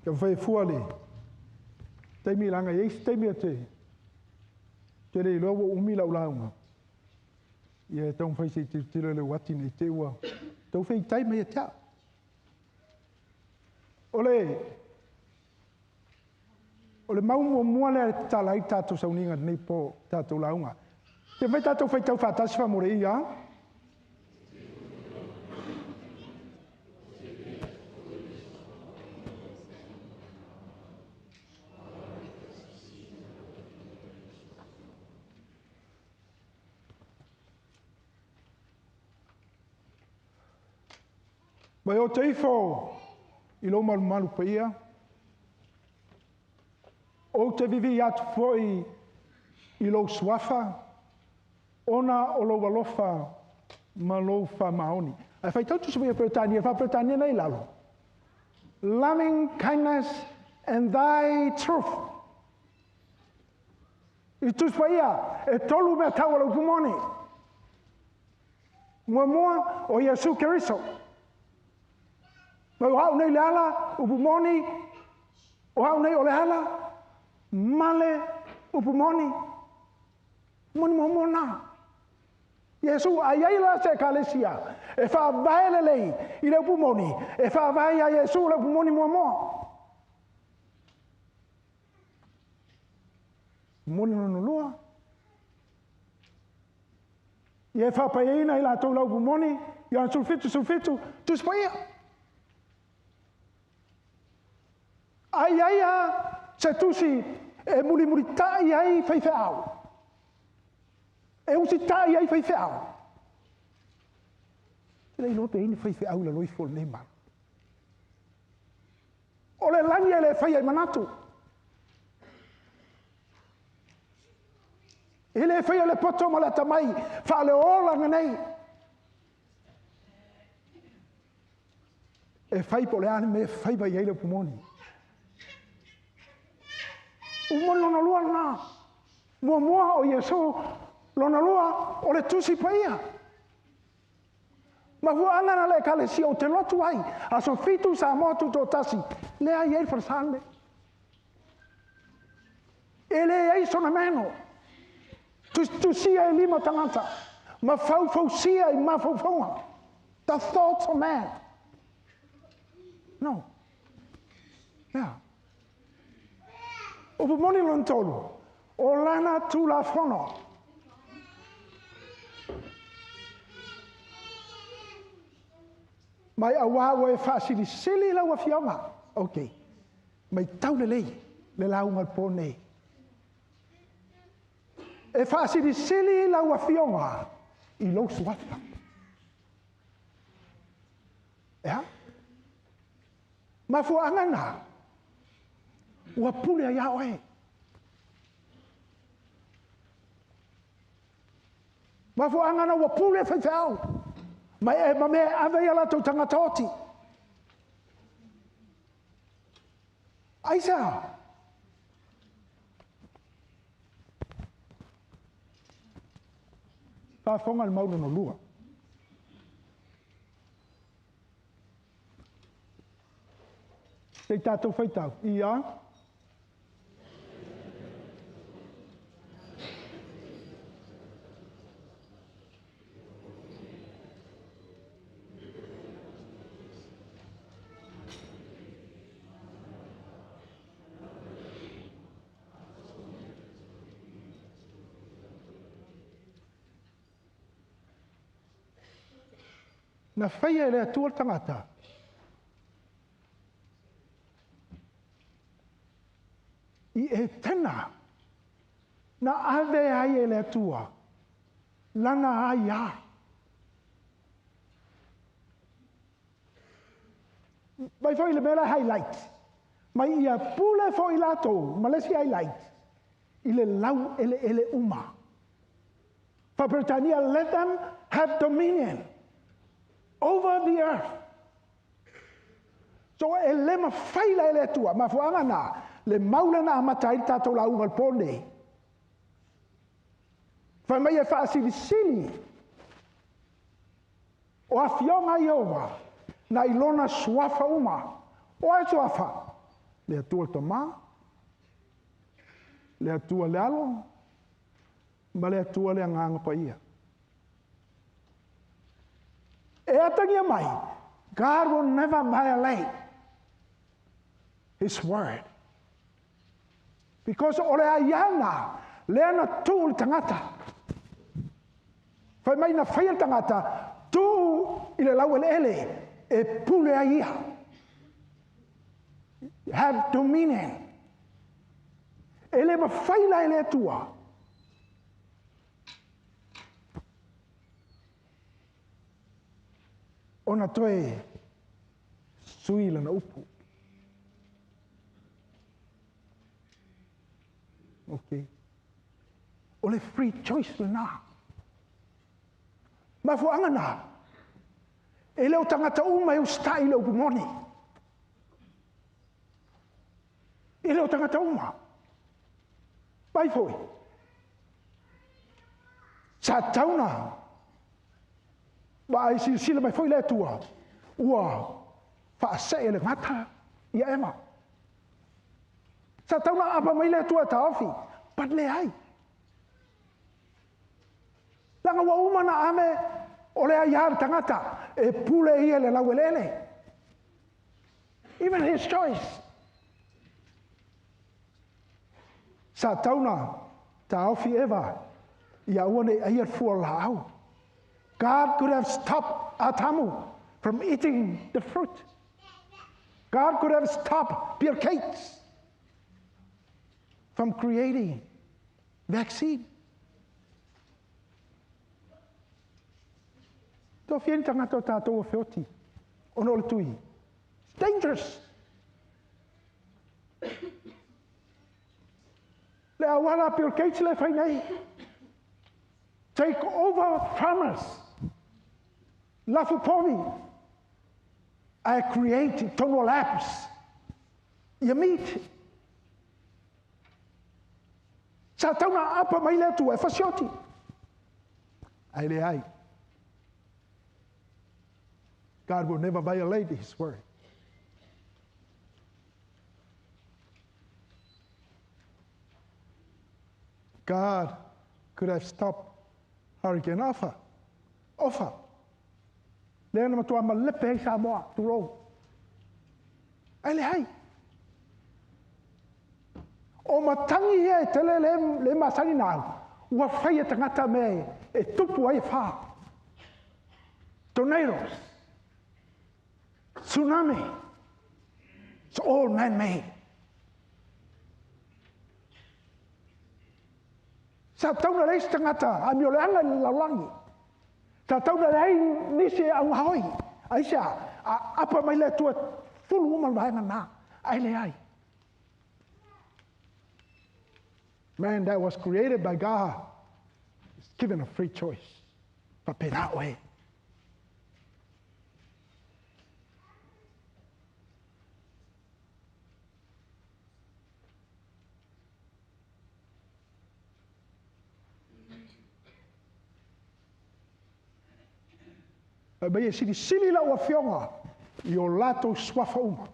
Taumafai e fua le taimi laga e i ai se taimi e te le iloa ua umi lau lauga. Ia e taumafai se i tilotilo i le uati nei te i ua tau feitai mai ia te au. O le mau muamua lea e tatala ai tatou sauniga lenei po tatou lauga. Te mai tatou faitau faatasi faamolemole ia. Mai o te ifo i lou malumalu paia, ou te vivi atu foi i lou suafa, ona o lou alofa ma lou faamaoni. Ae faitau Tusi Paia Peretania, faa-Peretania nei i lalo. Loving kindness and thy truth. I Tusi Paia, e tolu mea tau o le upu moni. Muamua, o Iesu Keriso. Mai o au nei le ala, upu moni, o au nei o le ala, male, upu moni. Moni muamua nā. Iesu, ai ai la se ekalesia, e whaavae lelei i le upu moni, e whaavae ia Iesu le upu moni muamua. Moni lona lua. Ia e whaapaiaina i latou lau upu moni, Ioane 17, 17, Tusi Paia. Ai ai a se tusi e mulimuli tai ai faifeau. E usitai ai faifeau. Te le iloa pe i ai ni faifeau i lalo ifo o lenei malu. O le lagi e le faia i manatu. E le faia le poto ma le atamai faaleolaga nei. E fai po o le a le mea e fai mai ai le upu moni. Upu moni lona lua lena. Muamua o Iesu, lona lua o le Tusi Paia. Mafuaaga na le Ekalesia ou te lotu ai, aso 7 Samoa Tutoatasi, lea e i ai le falesa lenei. E leai sona meno. Tusitusia e lima tagata, ma faufausia i mafaufauga. The thoughts of man. No. Lea. Upu moni lona tolu, o lana Tulafono. Mai auā ua e faasilisili lau afioga. Ok. Mai tau lelei le lauga o le po nei. E faasilisili lau afioga i lou suafa. E a? Mafuaaga na, ua pule ai ia oe. Mafuaaga na ua pule faifeau, ma e ma mea e ave ai a latou tagata oti. Aisea? Faafofoga le mau lona lua. Se i tatou faitau. Ia. Na faia e le Atua le tagata. I Etena, na ave ai e le Atua lana aiā. Mai foi le mea la highlight. Mai ia pule foi latou ma le isi highlight i le laueleele uma. Faa-Peretania, let them have dominion over the earth. So e le mafai la e le Atua, mafuaaga na, le mau lena amata ai le tatou lauga i le po nei. Fai mai e faasilisili o afioga a Ieova na i lona suafa uma. O ai suafa? Le Atua le Tama, le Atua le Alo, ma le Atua le Agaga Paia. E atagia mai, God will never violate His word. Because o le aiana, lea na tuu le tagata. Fai mai na faia le tagata, tuu i le laueleele, e pule ai ia. Have dominion. E le mafai la e le Atua. Ona toe sui lana upu. Okay. O le free choice lena. Mafuaaga na. E le o tagata uma e usitai i le upu moni. E le o tagata uma. Mai foi. Sa tauna. Ma ai silasila mai foi le Atua. Ua faasee le gata ia Eva. Sa tauna apa mai le Atua taofi. But leai. Langa ua uma na ame o le aia le tagata e pule ia le laueleele. Even his choice. Sa tauna taofi Eva ia ua nei aia fua laau. God could have stopped Atamu from eating the fruit. God could have stopped Bill Gates from creating vaccine. Tō whia ni tangata o tātou o whioti, ono o le tui. It's dangerous. Le awala Bill Gates le whai nei. Take over farmers. Lafu povi. I create tono labs. Ia meat. Sa tauna apa mai le Atua e fasioti. Ai le ai. God will never violate His word. God could have stopped Hurricane Ofa. Ofa. Lea na matua ma lepe ai Samoa, tulou. Ai le hai. O matangi ia e tele le masani nau, ua whai e tangata me e tupu ai e wha. Tornadoes. Tsunami. It's all man-made. Sa tauna leis tangata, a mio le anga i laulangi. Sa tauna lei nisi e au hoi. Aisa, a apa mai le tua fulu uma vaenga nā. Ai le ai. Man that was created by God is given a free choice. Papera oe. Mai e silisili lau afioga i o latou suafa uma.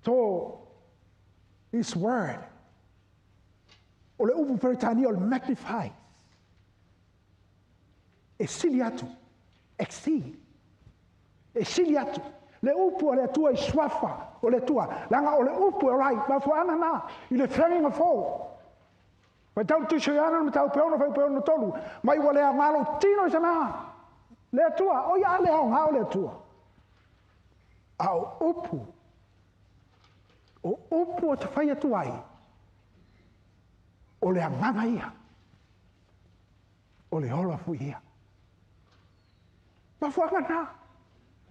So, His word. O le upu Peretania o le magnify. E sili atu. Exceed. E sili atu. Le upu o le Atua i suafa o le Atua. Langa o le upu e rai. Mafuaaga na i le feagiga fou. Mai tau tusi ana ma tau peona fai peona tolu. Mai ua le aogalo tino i sana. Le Atua, o ia le aoga o le Atua. A o upu o te whai atu ai, o le agaga ia, o le ola fui ia. Mafuaaga na,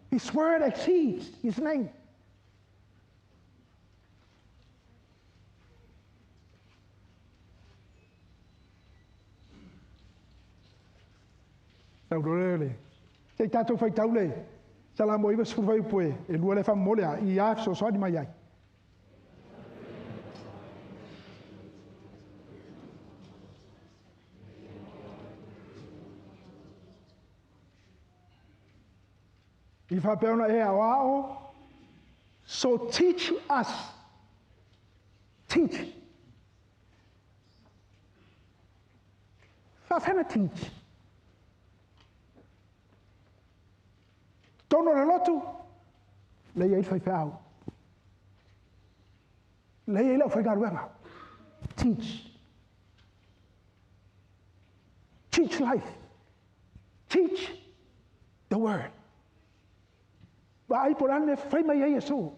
His word exceeds His name. Tau rere. Te tātou whai taule. Salamo iwa sefulu fuaiupu e lua le faamomoli a i a fesoasoani mai ai. I faapea ona e aoao, so teach us. Teach. Faafena teach. Tonu o le lotu, le i ai le faifeau. Le i ai le aufaigaluega. Teach. Teach life. Teach the word. Vaai po o le a le mea e fai mai ai Iesu.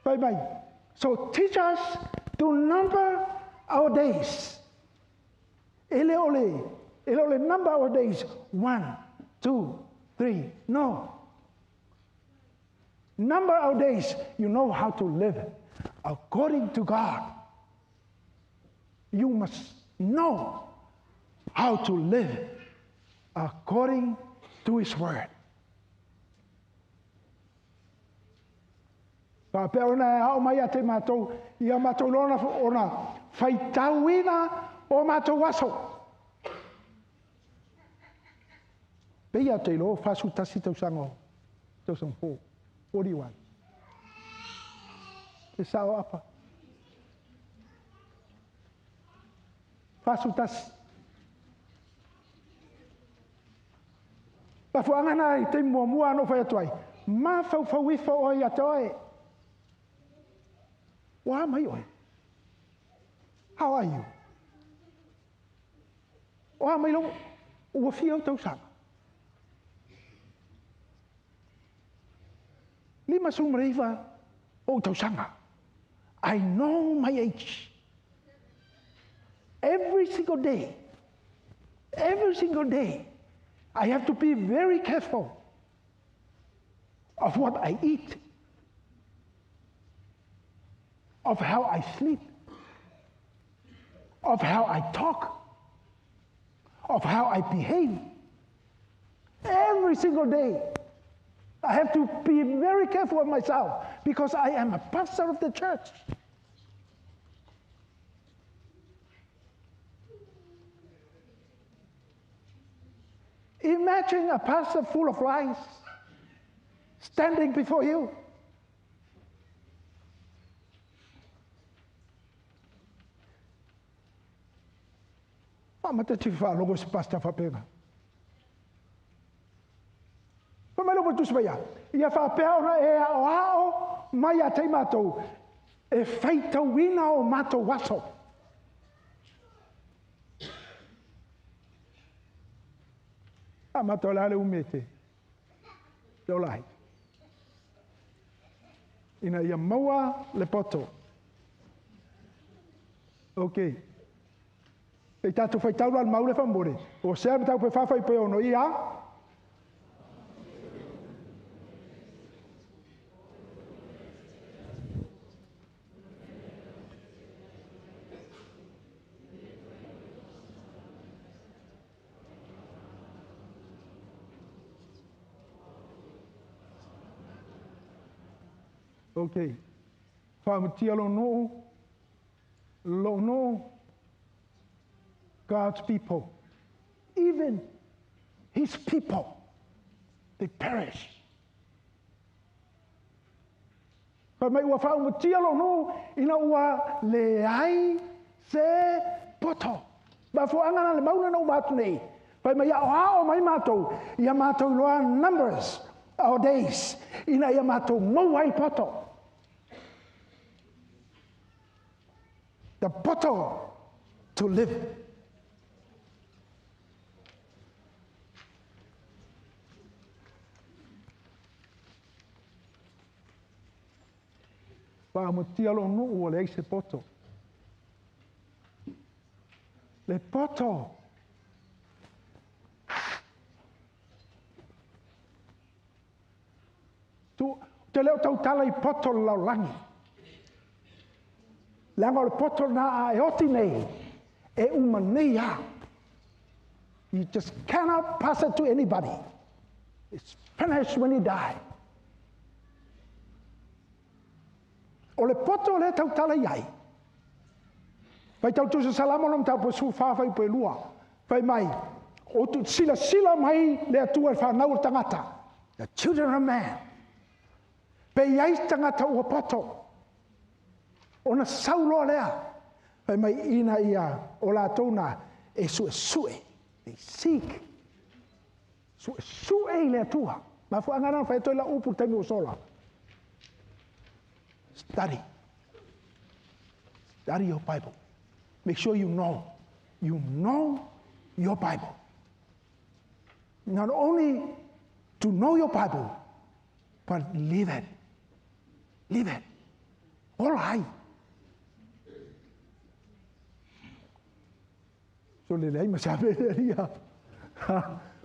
Fai mai. So teach us to number our days. E le o le, e le o le number our days. 1, 2, 3. No. Number our days. You know how to live according to God. You must know how to live according to His word. Faapea ona e ao mai ia te matou, ia matou lona ona faitauina o matou aso. Pei a te iloa 41 tausaga o tausaga fou, 41. Te sao apa. 41. Mafuaaga na i taimi muamua na ou fai atu ai, mafaufau ifo oe ia te oe. Ua a mai oe? How are you? O a mai lou, ua fia ou tausaga? 59 ou tausaga. I know my age. Every single day, every single day, I have to be very careful of what I eat, of how I sleep, of how I talk, of how I behave. Every single day, I have to be very careful of myself because I am a pastor of the church. Imagine a pastor full of lies standing before you. Faamata te faalogo se pastor faapena. Fai mai le upu a le Tusi Paia, ia faapea ona e aoao mai ia te i matou, e faitauina o matou aso. A matou le a le umi e te te ola ai. Ina ia maua le poto. Ok. E tatou faitau la le mau le faamolemole. O sea mataupu e whawhai pe ono ia. Ok. Whaamatia lo noo, lo noo, God's people, even his people, they perish. Fai mai ua faaumatia lou nuu ina ua leai se poto. Mafuaaga na le mauna na uma atu nei. Fai mai aoao mai matou ia matou iloa numbers our days ina ia matou maua ai poto. The poto to live. Faamatia lou nuu ua leai se poto. Le poto. Tu, te le o tautala i poto le lalolagi. Leaga o le poto lena a e oti nei, e uma nei lava. You just cannot pass it to anybody. It's finished when you die. O le poto le tautala i ai. Fai tau tusa salama no mtau po su wha fai pe lua. Fai mai, o tu sila sila mai le atua le whanau o tangata. The children of man. Pe iai tangata ua poto. Ona sauloa lea. Fai mai ina ia o la tōna e sue sue. They seek. Sue sue i le atua. Mafu angana fai toi la upu taimi o sola. Study. Study your Bible. Make sure you know. You know your Bible. Not only to know your Bible, but live it. Live it. All right. So le lei ma sabe le ia.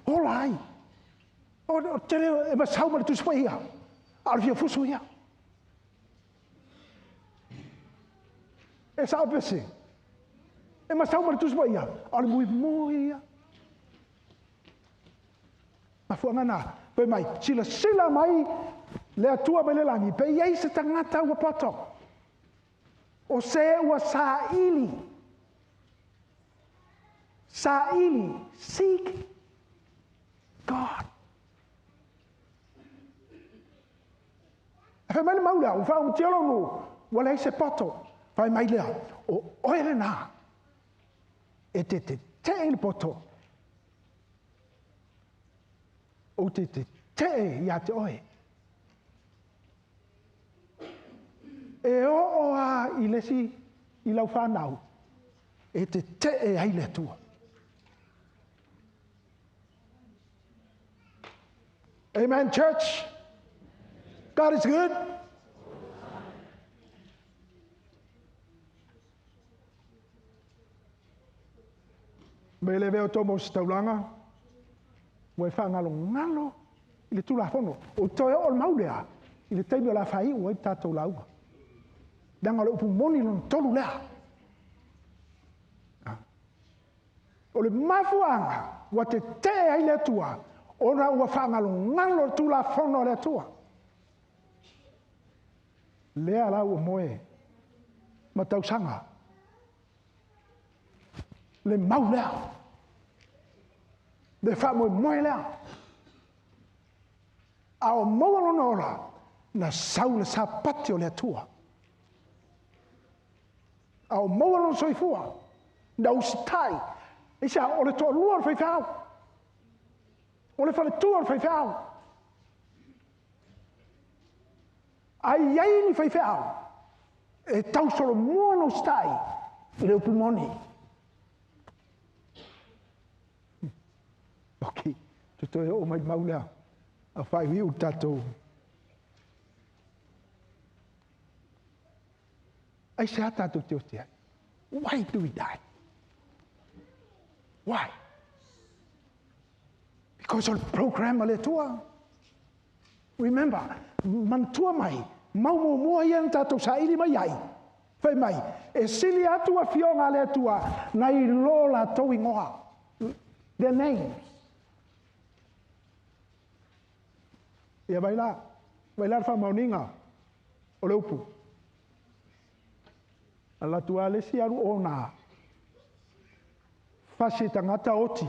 All right. O tele e ma sau ma le tusi pa ia. A le fia fusu ia. E sao pese. E ma sau ma le tusi pa ia. A le mui mui ia. Ma fuanga nā. Pe mai, sila sila mai le atua mai le langi. Pe iai se tangata ua poto. O se ua saili. Saili. Seek God. E fai mai le maula, ua wha umtialo no, ua lei se poto. Fai mai lea, o oere nā, e te te te e le poto. O te te te e ia te oe. E o o a i lesi i lau whanau, e te te e ai le atua. Amen, church. God is good. Me le veo tomo se taulanga, ua e whaangalo ngalo i le tulafono. O toe o le maulea, i le taimi o la whai ua i tātou lauga. Danga le upu moni lona tolu lea. O le mafuanga, ua te te ai le atua, ona ua whaangalo ngalo le tulafono le atua. Lea la ua moe, ma tausanga. Le mau lea. Le wha moe moe lea. A o maua lona ora, na sau le sapati o le atua. A o maua lona soifua, na usitai. Isa, o le toa lua o le whaiwhau. O le whaletua o le whaiwhau. Ai ai ni whaiwhau. E tausolo mua na usitai i le upu moni. Ok, te toe o mai maulea. A whai wi u tātou. Ai se a tātou te o te ai. Why do we die? Why? Because of the program a le atua. Remember, manatua mai, mau mua mua ia na tātou saili mai ai. Whai mai, e sili atu a fionga le atua, na i lo la tau ingoa. Their names. Ia vai la le whamauninga o le upu. A la tua le si aru o nā. Fasi tangata oti,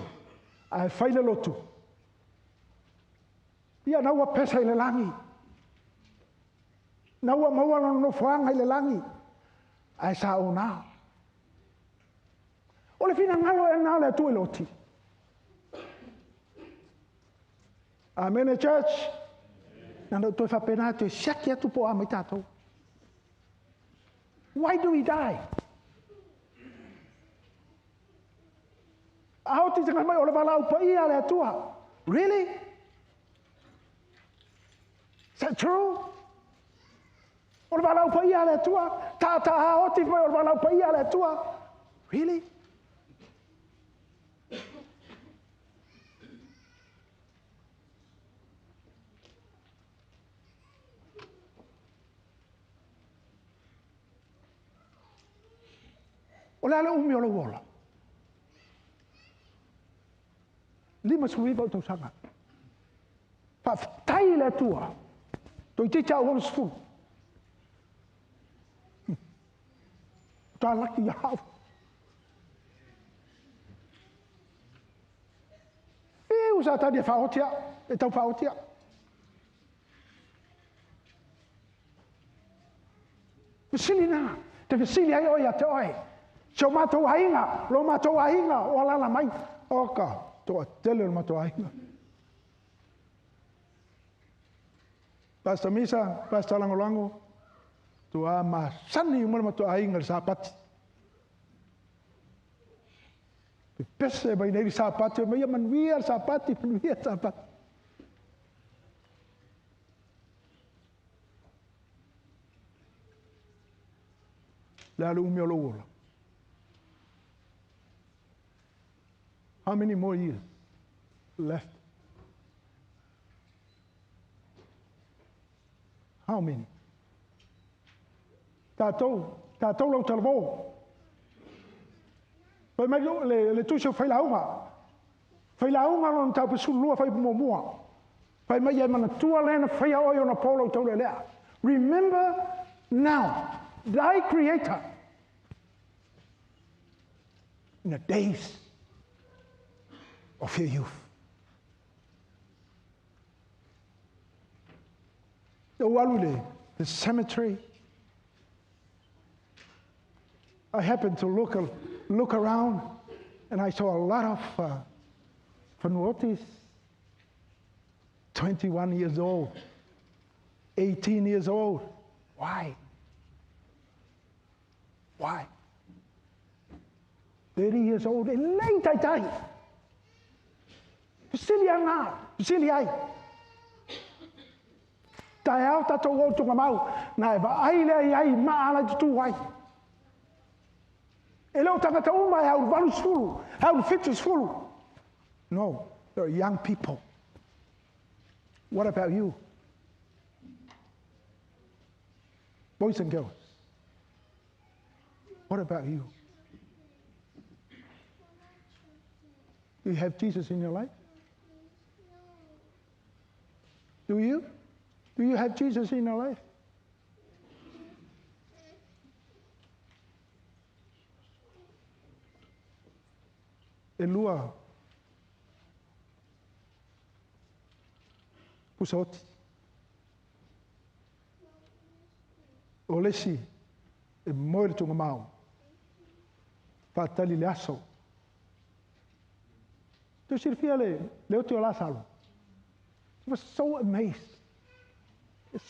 a e whai le lotu. Ia na ua pesa i le langi. Na ua maua na nofoanga i le langi. A e sa o nā. O le whina ngalo e nā le atu e loti. Amen, church. Nana toi whapena atu e siaki atu po a mai tātou. Why do we die? Ao te tanga mai o le wala upa ia le atua. Really? Is that true? O le wala upa ia le atua. Tā tā ao te mai o le wala upa ia le atua. Really? O le ale umi o le uola. Lima sui vau tausanga. Faafetai i le Atua. Toeitiiti lava ou 60. Faatoa laki ia au. Fiu Satani e faaoti au, e tau faaoti au. Fesili na, te fesili ai oe ia te oe. Si o matou aiga, lo matou aiga o alaala mai. Oka, toatele o le matou aiga. Pastor Misa, Pastor Lagolago, toa masani uma le matou aiga i le Sapati. Pepese mai nei le Sapati, mai ia manuia le Sapati, manuia le Sapati. Le a le umi o lou ola. How many more years left? How many? Tatou, tatou lau talavou. Fai mai le tusi o Failauga. Failauga lona mataupu 12 fuaiupu 1. Fai mai e manatua le na faia oe ona po lau taulealea. Remember now thy creator in the days of your youth. Ou alu i le cemetery. I happened to look around and I saw a lot of Fanuotis, 21 years old, 18 years old. Why? Why? 30 years old, e lei taitai. Fesili ana, fesili ai. Taeao tatou o tugamau, na e vaai lea i ai maa ala i tutu ai. E le o tagata uma e au 80, au 70. No, they're young people. What about you? Boys and girls, what about you? Do you have Jesus in your life? Do you? Do you have Jesus in your life? E lua pusa oti. O le isi e moe le tugamau. Faatali le aso. Tu silafia le oti o Lasalo. He was so amazed.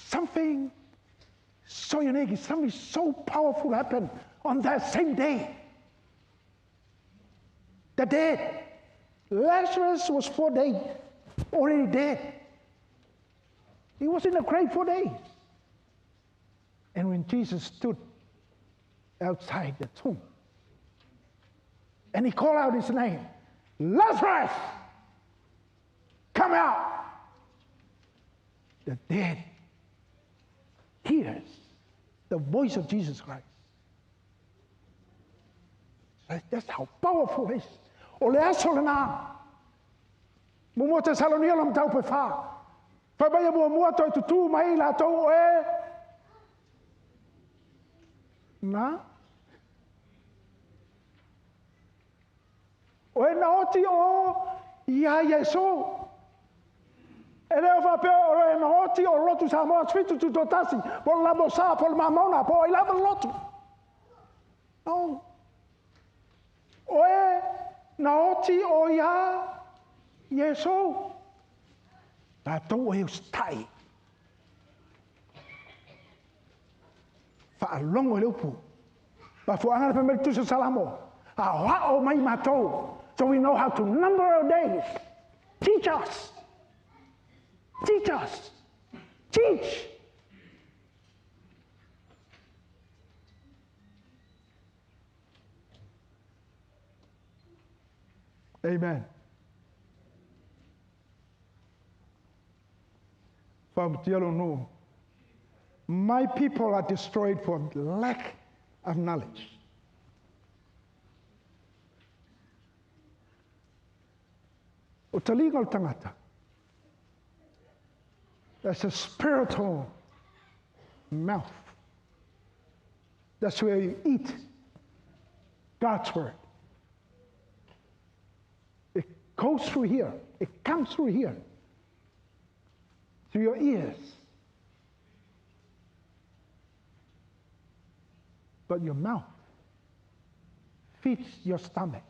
Something so unique, something so powerful happened on that same day. The dead. Lazarus was 4 days already dead. He was in the grave 4 days. And when Jesus stood outside the tomb, and he called out his name, Lazarus, come out. The dead hears the voice of Jesus Christ. That's how powerful it is. O le aso lena. Muamua Tesalonia lona mataupu e 4. Fai mai e muamua toe tutū mai latou o e na. O e na oti o ia Iesu. E leo faapea o e na oti o lotu Samoa 7 tutoatasi, po o le Lamosa, po o le Mamona, po o ai lava le lotu. No. O e na oti o ia Iesu. Tatou e usitai. Faalogo i le upu. Mafuaaga le fai mai le tusi o Salamo. Aoao mai matou. So we know how to number our days. Teach us. Teach us. Teach. Amen. No. My people are destroyed for lack of knowledge. O taliga o le tagata. That's a spiritual mouth. That's where you eat God's word. It goes through here. It comes through here. Through your ears. But your mouth feeds your stomach.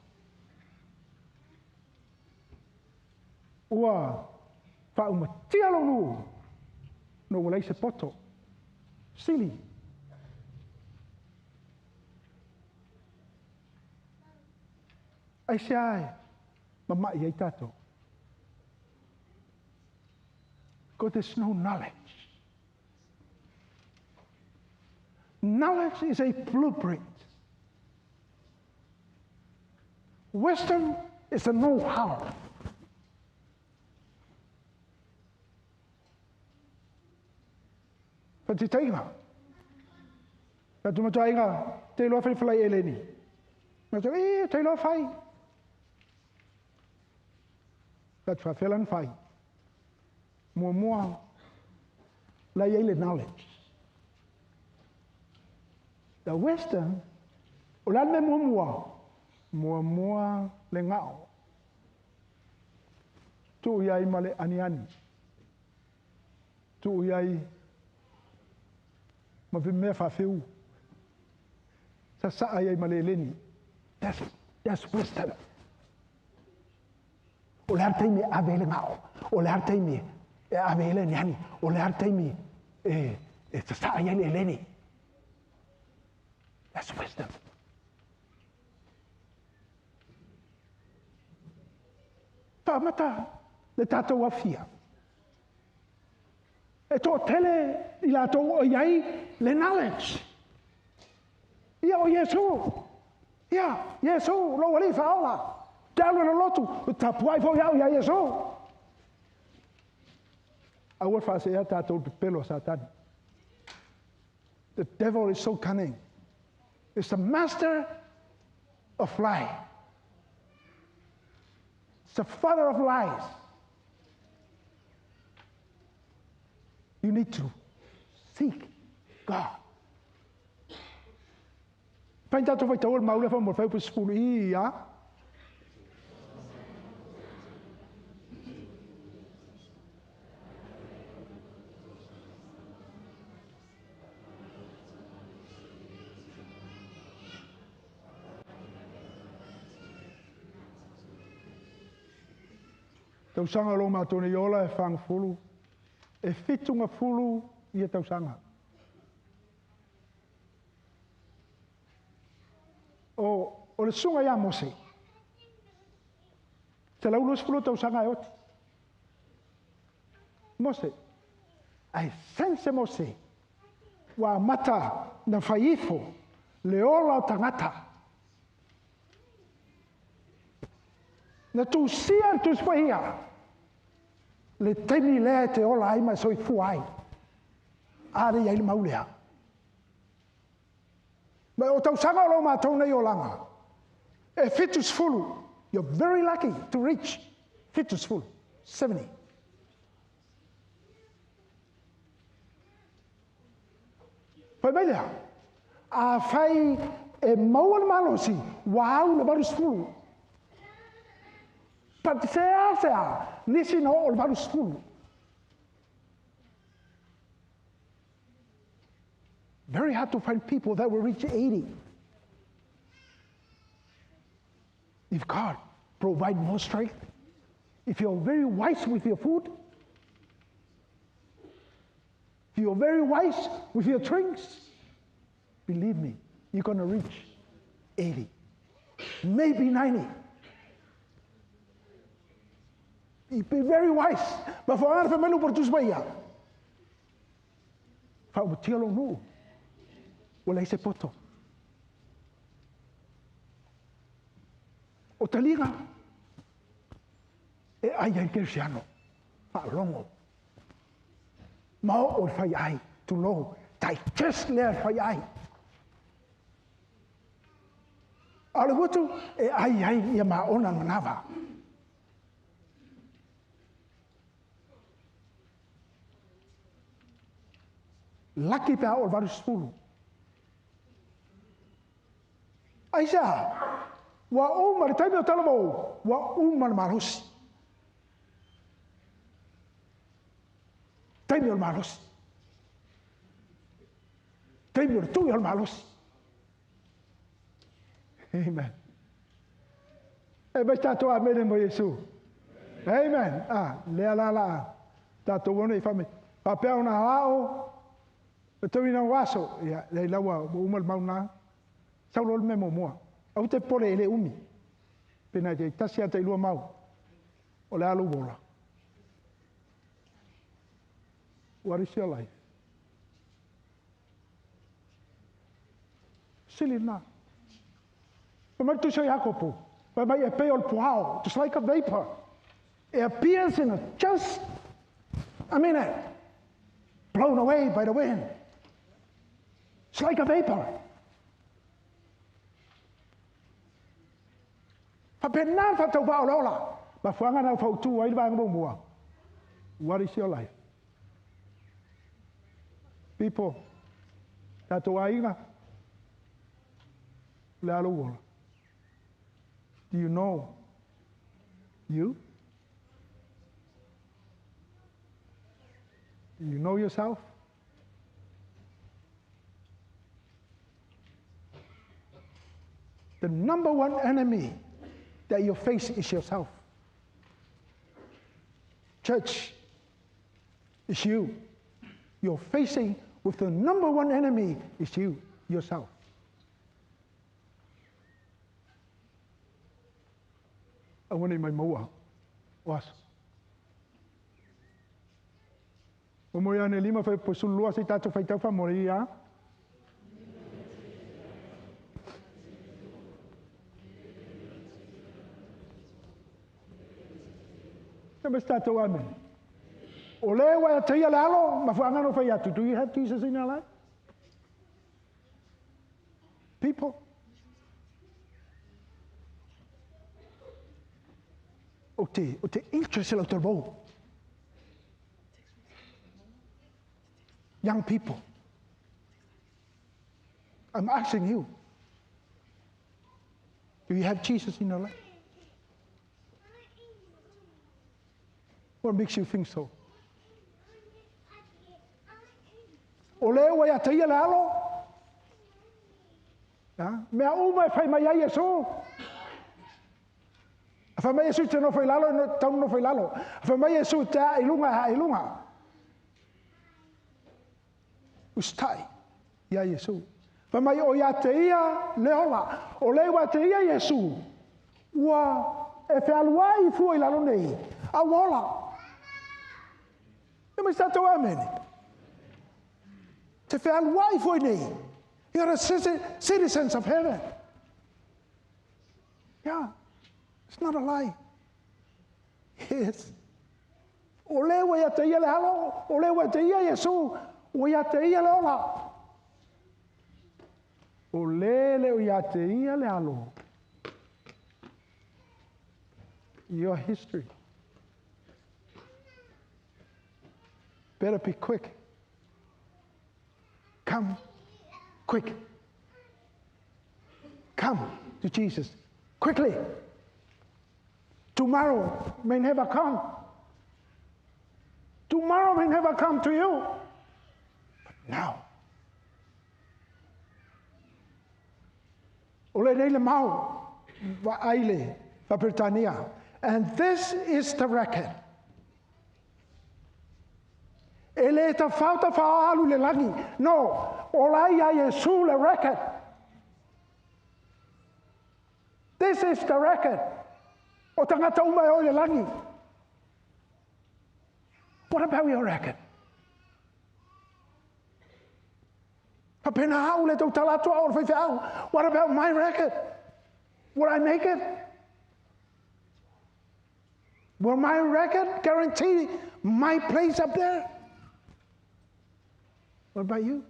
Ua whaumatia lo nu, no ua leise poto. Sili. Ai se ai, mamai ai tātou. Because there's no knowledge. Knowledge is a blueprint. Wisdom is a know-how. Fatitaiga. Ka tumatoaiga, te loa whai whalai eleni. Ma te e, te loa whai. Ka tuawhelan whai. Mua mua, lai eile knowledge. The wisdom, o lan me mua mua, mua mua le ngao. Tu iai male aniani. Tu iai ma fi mea whawheu. Sa saa iai male eleni. That's wisdom. O le artaimi e ave le ngao. O le artaimi e ave le aniani. O le artaimi e sa saa iai le eleni. That's wisdom. Whaamata le tātou awhia. E tō tele i lātou o iai le knowledge. Ia o Iesu. Ia, Iesu, lo wali whaola. Te alu le lotu, o tapuai fo iau ia Iesu. Aua whaasea tātou te pelo Satani. The devil is so cunning. It's the master of lie. It's the father of lies. You need to seek God. Pain tātou whai tauol maule wha mo whai spulu ia. Tausanga lo mātone iola e whangafulu, e whitunga fulu ia tausanga. O le sunga ia Mose, te laulos fulu tausanga e oti. Mose, ai sense Mose, wa mata na whaifo, le ola o tangata. Na tūsia tūswahia, le taimi lea te ola ai mai soi fuai. Are iai le maulea. Ma o tausanga o lau mātou nei olanga. E fitus fulu. You're very lucky to reach fitus fulu. 70. Pai mai lea. A whai e maua le malosi, wau le varus fulu. But sea, sea, nisi no o le varus fulu. Very hard to find people that will reach 80. If God provide more strength, if you're very wise with your food, if you're very wise with your drinks, believe me, you're going to reach 80, maybe 90. You be very wise. But for our family, por tus bahia. Fa no. Wala ise poto. O taliga e ai ai kersiano. Fa longo. Mao o fai ai tu lo digest le fai ai. Ale gutu e ai ai ia ma ona manava. Laki pe a o le 80. Aisea? Ua uma le taimi o talavou, ua uma le malosi. Taimi o le malosi. Taimi o le tui o le malosi. Amen. E mai tātou amene mo Iesu. Amen. Ah, lea la la. Tātou ona i whame. Papea ona ao, o tauina o aso. Ia, lei laua, ua uma le mauna. Saulo le mea mua. Au te pole e le umi. Pena te tasi ata i lua mau. O le alu wola. What is your life? Sili na. Mai tu sei Jacopo. Mai e pe o le puao. Just like a vapor. It appears in a just a minute. Blown away by the wind. It's like a vapor. Whapena whatau wha ola ola. Ma fuanga nau whautu ai le vanga mua. What is your life? People, tātou aiga, le alu ola. Do you know you? Do you know yourself? The number one enemy that you face is yourself. Church, it's you. You're facing with the number one enemy is you, yourself. I want mai maua o aso. O mo ia ne lima whai posulua se tātou whai tauwha mo ia. Te me tātou amen. O le wai a teia le alo, ma whaangano whai atu. Do you have Jesus in your life? People. O te interest lau te rou. Young people, I'm asking you, do you have Jesus in your life? What makes you think so? O le wai a teia le alo. Mea uma e whai mai ai Iesu. A whai mai Iesu te no whai lalo, tau no whai lalo. A whai mai Iesu te a ilunga, a ilunga. Ustai ia Iesu. Whai mai o ia te ia le ola. O le wa te ia Iesu. Ua e whealua i fua i lalo nei. A ua ola. E mai tātou amene. Te whealua i fua i nei. You're a citizens of heaven. Yeah. It's not a lie. Yes. O le wa ia te ia le alo. O le wa te ia Iesu. O ia te ia le ola. O le le o ia te ia le alo. Your history. Better be quick. Come quick. Come to Jesus quickly. Tomorrow may never come. Tomorrow may never come to you. But now. O le nei le mau, wa aile, wa Britannia. And this is the record. E le ta fauta whaalu le langi. No, o lai ia Iesu le record. This is the record. O tangata uma e o le langi. What about your record? Papena au le tau talatua o le whaiwhiau. What about my record? Will I make it? Will my record guarantee my place up there? What about you?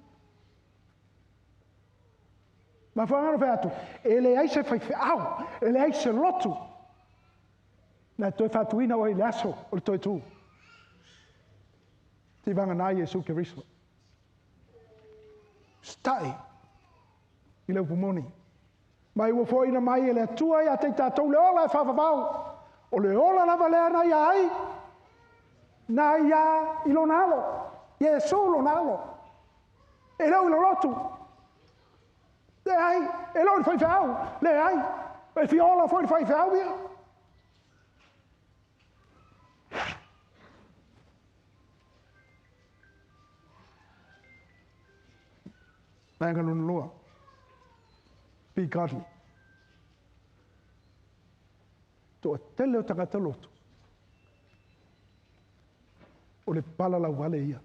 Ma whaangaro whai atu, e le ai se whaiwhiau, e le ai se lotu. Nā toi whatuina o i le aso o le toi tū. Te vanga nā Iesu Keriso. Ta'i i le upu moni. Mai ua foaiina mai e le Atua ia te i tatou le ola e faavavau. O le ola lava lea na ia ai, na ia i lona alo. Iesu lona alo. E le o i lolotu. Leai, e le o i le faifeau. Leai, e fia ola foi i le faifeau ia. Vaega lona lua. Be godly. Toatele o tagata lotu. O le pala lauale ia.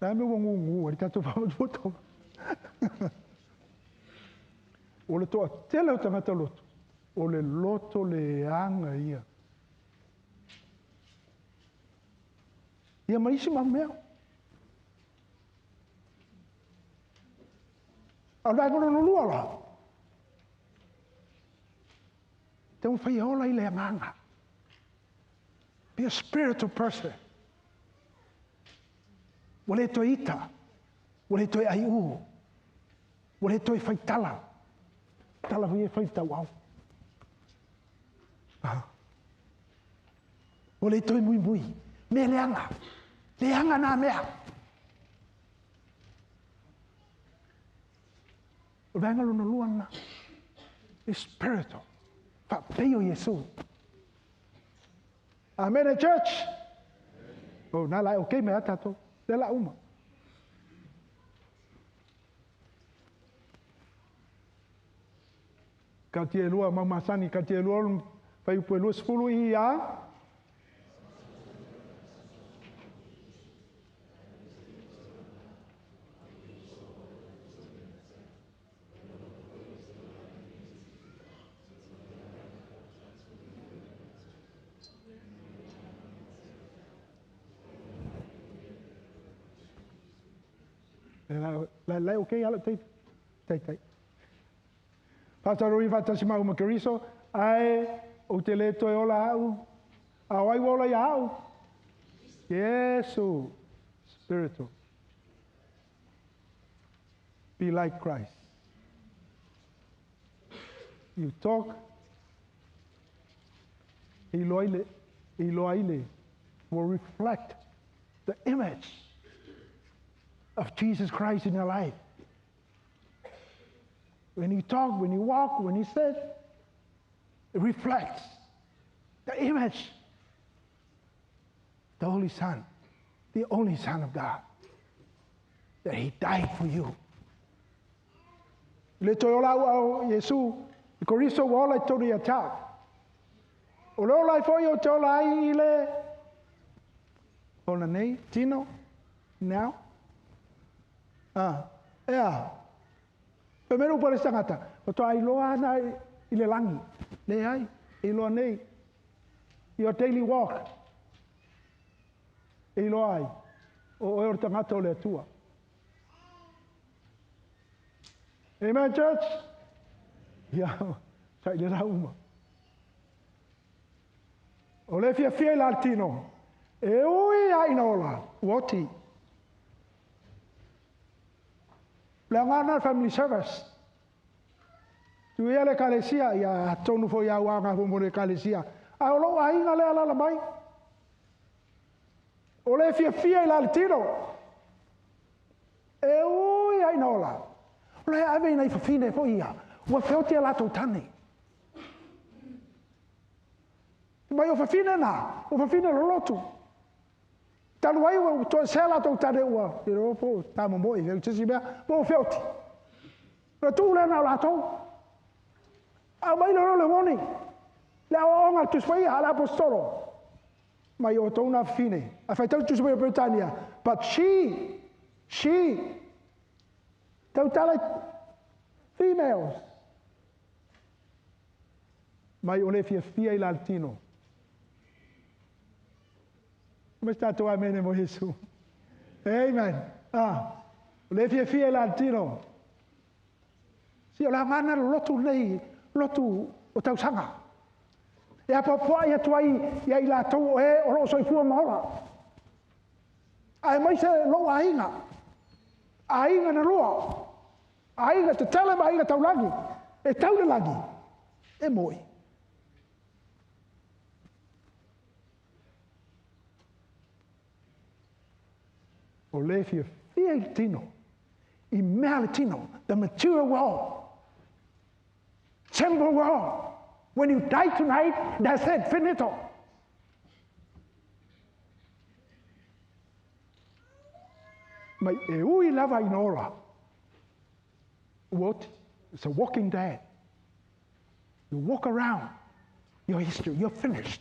Na me ua gugu ai le tatou faamatuatoga. O le toatele o tagata lotu. O le loto leaga ia. Ia ma isi mau mea. A o le vaega lona lua la, taumafai e ola i le agaga. Be a spiritual person. Ua le toe ita, ua le toe aiu, ua le toe faitala. Tala foi e fai tauau. Ua le toe muimui. Mea leaga. Leaga nā mea. O le vaega lona lua lena. E spiritual. Faapei o Iesu. Amen, church. O, nā la e okay me a tātou. Le la uma. Katia e lua, mau masani, katia e lua, fai upu e 20 i a. La okay ala tai tai tai. Whātaroi whātasi mau ma Keriso, ai o te le toe ola au, a wai ola ia au. Yesu, spiritual. Be like Christ. You talk, Iloile will reflect the image of Jesus Christ in your life. When you talk, when you walk, when you sit, it reflects the image. The Holy Son, the only Son of God, that He died for you. Le toe ola au au Iesu, i Koriso ua ola i tonu ia te au. O le ola i foi o te ola ai i le ona nei, tino, now. Ah, ea. Pe mea upu a le tangata, o toa iloa ana i le langi. Le ai, iloa nei. Your daily walk. E iloa ai. O oe o le tagata o le Atua. Amen, church? Ia, sa i le la uma. O le fiafia i la tino. E ui a ina ola, ua oti. Le ngana family service. Tu ia le kalesia, ia tonu fo ia wanga fo mo le kalesia. A o lou aiga le alala mai. O le fiafia i la tino. E ui a ina ola. O le ave ina i fafine fo ia. Ua feoti a latou tane. Mai o fafine nā, o fafine lolotu. Talu ai ua toe sea latou tane ua, i ro po, tā momoe, i tisi mea, po o feoti. Na tuu lea na o latou. A mai le le moni. Le aoaoga le Tusi Paia a le Aposetolo. Mai o tou nā fafine. A faitau Tusi Paia o Peretania. But she, she, tautala females. Mai o le fiafia i la le tino. Come sta tua amene mo Jesu? Amen. Ah, o le fiafia i la le tino. Si o la ngana lotu nei, lotu o tausaga. E apoapoai atu ai ia i latou o e o loo soifua ma ola. Aemaise lou aiga, aiga na lua, aiga tetele ma aiga taulagi, e tau le lagi, e moi. O le fiafia i le tino, i mea le tino, the material world, temporal world. When you die tonight, that's it, finito. Mai e ui lava ina ola. What? It's a walking dead. You walk around your history, you're finished.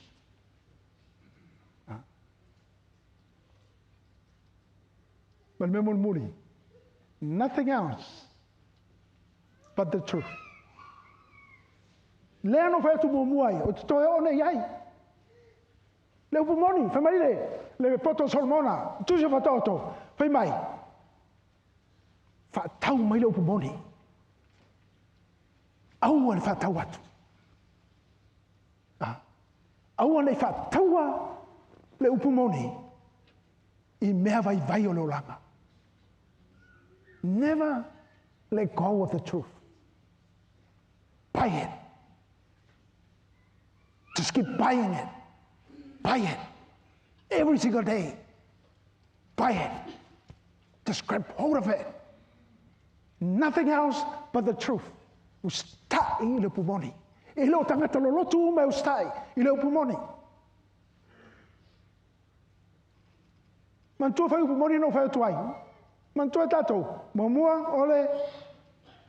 Ma le mea mulimuli, nothing else but the truth. Lea no whai atu muamua ai, o te toe o nei ai. Le upu moni, whai mai le poto Solomona, tusi whatoto, whai mai. Whaatau mai le upu moni. Aua le whaatau atu. Aua le whaataua le upu moni i mea vai vai o le olanga. Never let go of the truth. Buy it. Just keep buying it. Buy it. Every single day. Buy it. Just grab hold of it. Nothing else but the truth. Ustai i le pumoni. E le o tangata lolotu uma e ustai i le upumoni. Mantua whai upumoni no whai atu ai. Mantua tātou. Muamua ole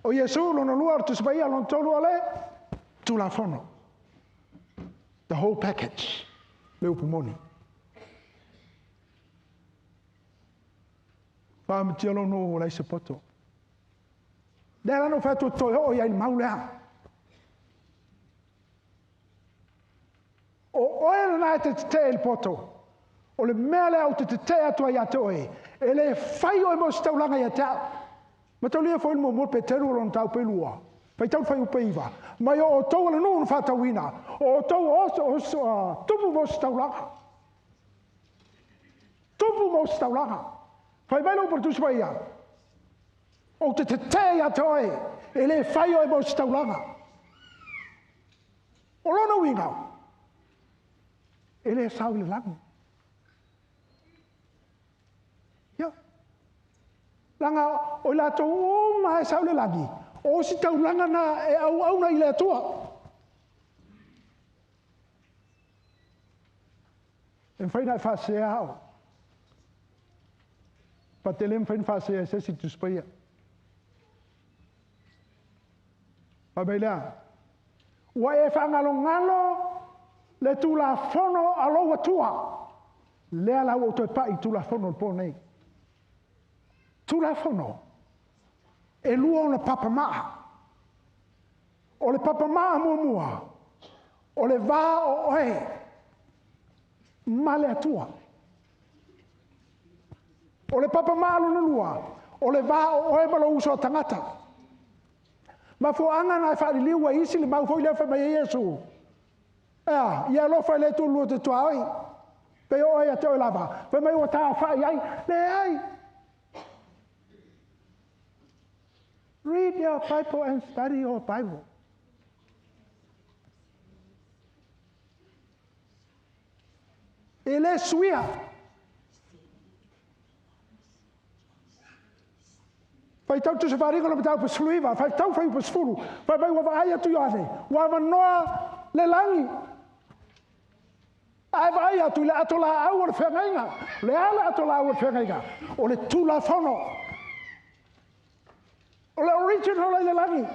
o Iesu, lona lua o le Tusi Paia, lona tolu ole Tulafono. The whole package. Le upumoni. Whaamatia lono o laisa poto. Lea lano whai atu toi o ia i mau lea. O oe lana e te te le poto. O le mea lea o te te atu ai a te oe. E le whai oe mo se taulanga ia te au. Ma tau lia foi mo mo pe teru o lona tau pe lua. Whai tau whai upe iwa. Mai o tau ala nuu na whātauina. O tau o tupu mo se taulanga. Tupu mo se taulanga. Whai mai lau portusi mai ia. O te te te ia te oe. E le whai oe mo se taulanga. O lona uinga. E le sau le langi. Ia. Langa o lātou uma e sau le langi. O si taulanga na e au au na i le atua. E mwhai na e whaasea hao. Pa te le mwhai na whaasea e se si tuspaia. Pa mei lea. Ua e whangalongalo le tulafono a lou atua. Lea la ua toe pai tulafono le pō nei. Tulafono. E lua ona papamaa. O le papamaa muamua. O le vā o oe. Ma le atua. O le papamaa lona lua. O le vā o oe ma lou uso a tangata. Ma fuaanga na e whaaliliu e isi le mau foi lea whai mai e Iesu. Ea, ia alofa le tū lua te tua oi. Pe o oe a te oe lava. Whai mai ua tā whai ai. Le ai. Read your Bible and study your Bible. E le suia. Whai tau tu se wharinga no patau pasuluiva, whai tau whai pasfuru, whai mai ua vaai atu Ioane, ua manoa le langi. Ai vaai atu le ato la au o le whangainga, le ala ato la au o le whangainga, o le tulafono. O le original le langi.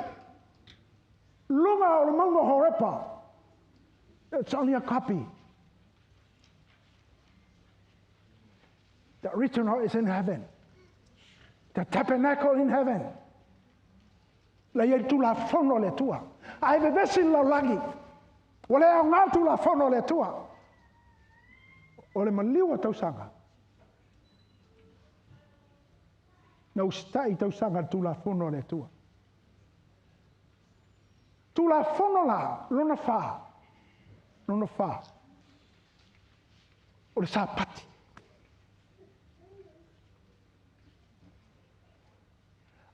Lunga o le maunga Horepa. It's only a copy. The original is in heaven. The tabernacle in heaven. Le ia tulafono le tua. Ai vevesi lau langi. O le au ngā tulafono le tua. O le maliu o tausanga. Na ustai tausanga tulafono le tua. Tulafono la, lona wha. Lona 4. O le Sapati.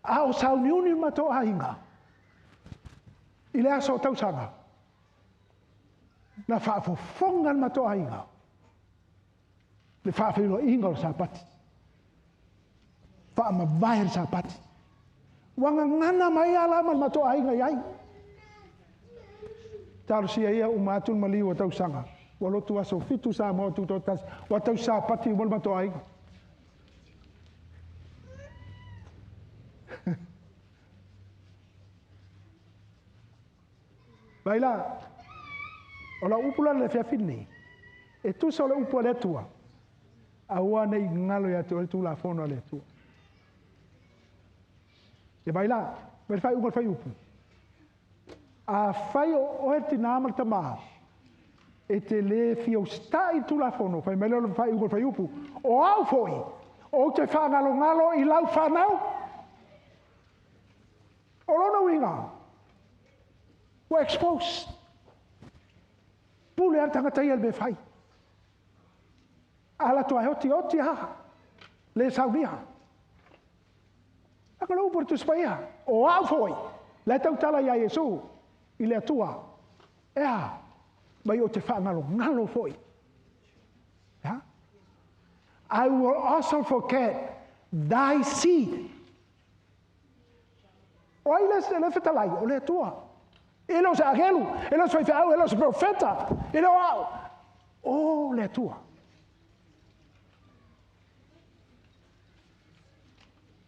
A o sauniuni ma tō aiga, i le aso o tausaga, na faafofoga le matou aiga, le faafeiloaiga o le Sapati. Faamavae le Sapati. Ua gagana mai ala ma le matou aiga i ai. Talosia ia uma atu le maliu o tausaga. Ua lotu aso 7 Samoa 31. Ua tau Sapati mo le matou aiga. Vai la, o la upu la le fiafi nei, e tusa o le upu a le Atua, aua nei ngalo ia te oe le Tulafono a le Atua. E vai la, vai fai upu fai upu. A fai o oe tinā ma le tamā, e te le fia usita'i i le Tulafono, fai mai lea o le fai upu fai upu, o au foi, ou te whaangalongalo i lau whanau. O lona uiga, ua exposed. Pule a le tagata ia le mea fai. A lato ai oti oti ha, le saunia. Aka le upu o le Tusi Paia, o au foi, le tautala ia Iesu, i le Atua. Ea, mai o te whaangalongalo foi. Yeah? I will also forget thy seed. O ai le fetalai, o le Atua. E le o se agelu, e le o se faifeau, e le o se profeta, e le o au. O le Atua.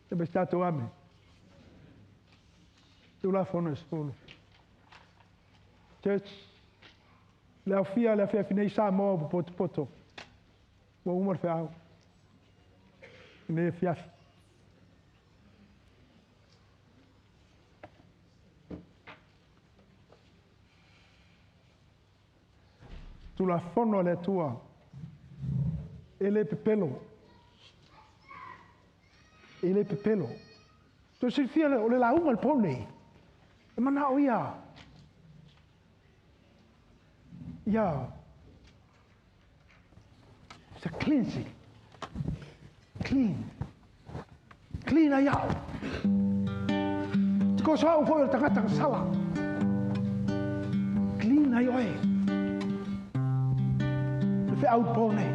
Te mai tātou ame. Tulafono e 10. Church, le aufia le afia finei Samoa o potopoto. Ua uma le feau. Nei fiafi. Tulafono a le Atua, e le pepelo. E le pepelo. Tō silafia le, o le lauga le pō nei. E manao ia. Ia. It's a cleansing. Clean. Clean ai au. Te koso au foi o le tagata ka sala. Clean ai oe. Le feau pō nei.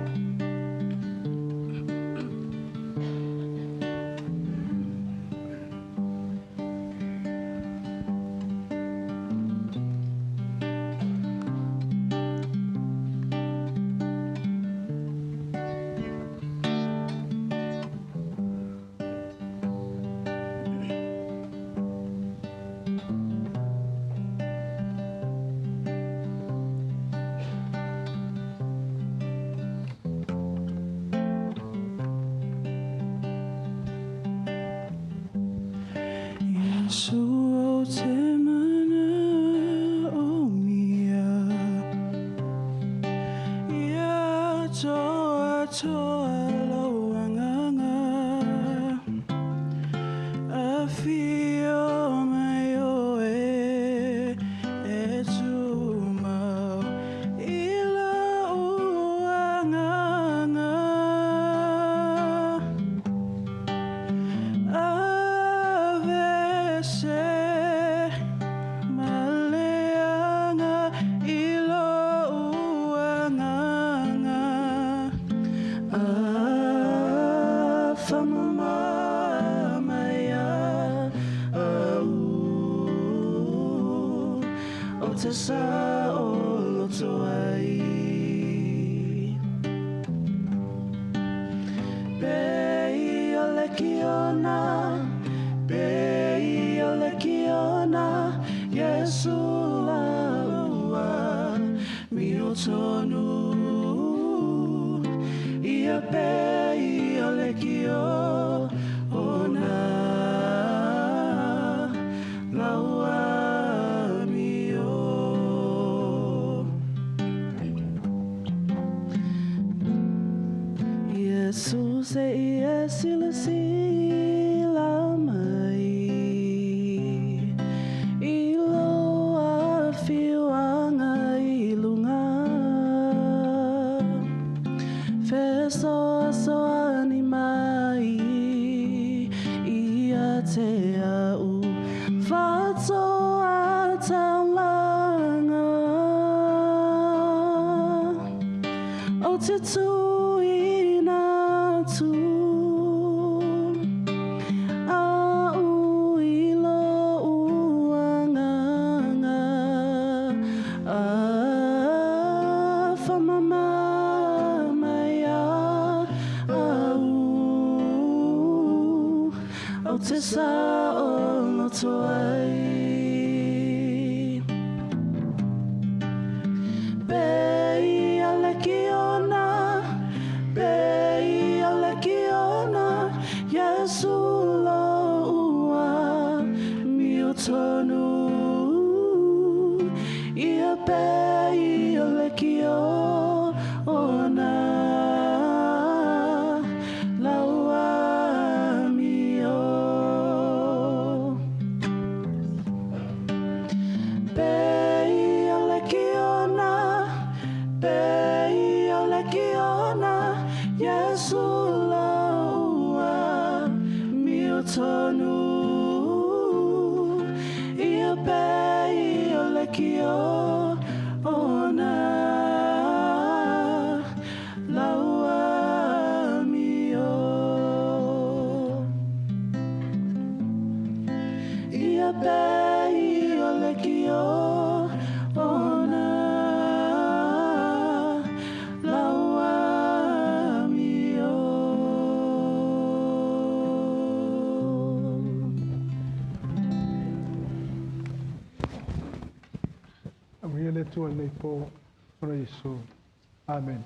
I lo a whiuanga i lunga. Fesoasoani mai ia te au Fatoa taulanga O te tuina atu A ui lo uanganga A whamama mai a au O te sa o loto ai Pe ia lekiona, pe ia lekiona, Yesu lo ua mio tonu. Ia pe ia lekiona, laua mio. Pe ia lekiona, pe ia lekiona, Yesu lo ua mio tonu. Ia pe ia lekiona, laua mio. Ia pe ia lekiona, laua mio. Amuia le Atua nei po o Iesu. Amen.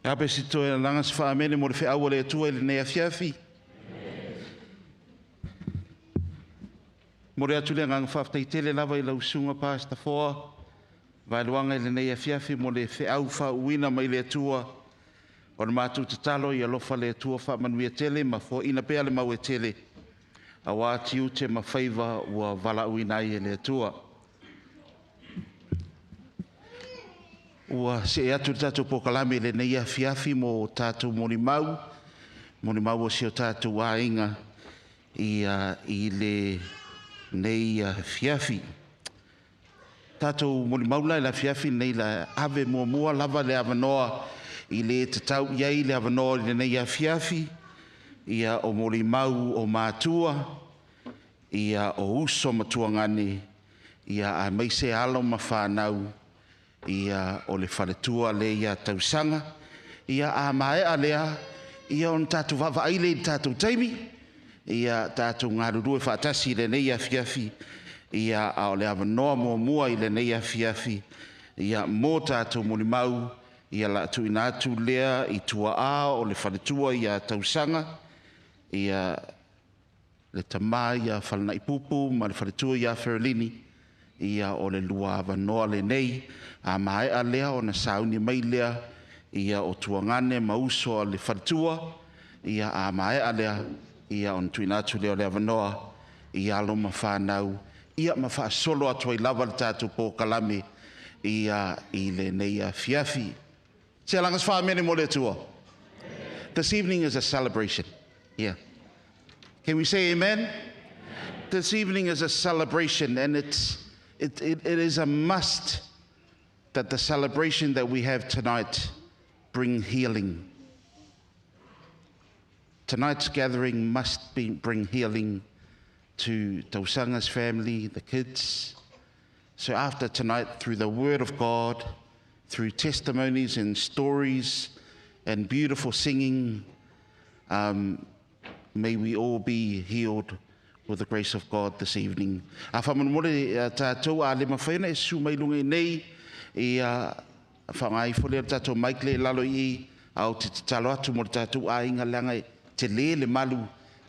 Ia pe si toe langa se whaamene mo le wheaua le atua i le nei afiafi. Mo le atu le nganga whaaftai tele lava i lau sunga pāsta foa. Vailuanga i le nei afiafi mo le wheau whauina mai le atua. O le mātou tatalo i alofa le atua whaamanuia tele ma foaina pea le mau e tele. Awa tiute ma whaiva ua valauina ai e le atua. Ua se e atu le tātou pokalame le nei afiafi mo tātou moni mau, moni mau o si o tātou āinga i le nei afiafi. Tātou moni mau la i le afiafi nei la ave mua mua lava le avanoa i le tatau iai le avanoa i le nei afiafi, ia o moni mau o mātua, ia o uso matuangane, ia a meise alo ma whānau, ia o le whaletua le ia tausanga, ia a maea lea, ia on tātou vavaile i tātou taimi, ia tātou ngārurue whaatasi i le nei afiafi, ia a o le avanoa mua mua i le nei afiafi, ia mō tātou moni mau, ia la tuina atu lea i tua a o le whaletua ia tausanga, ia le tama ia whalanai pupu ma le whaletua ia Ferlini, ia o le lua avanoa le nei, a maea lea o na sauni mai lea, ia o tuangane mauso a le whaletua, ia a maea lea, ia o na tuina atu lea o le avanoa, ia alo ma whānau, ia ma whaasolo atu ai lava le tātou pō kalame, ia i le nei afiafi. Se alangas whaamene mo le atua. This evening is a celebration. Yeah. Can we say amen? This evening is a celebration, and it is a must that the celebration that we have tonight bring healing. Tonight's gathering must bring healing to Tausanga's family, the kids. So after tonight, through the Word of God, through testimonies and stories and beautiful singing, may we all be healed with the grace of God this evening. A whamanumore tātou a le mawhaina e su mai lunga i nei, i whangai fole o tātou maikle lalo i au te tatalo atu mo le tātou a inga leanga e te le le malu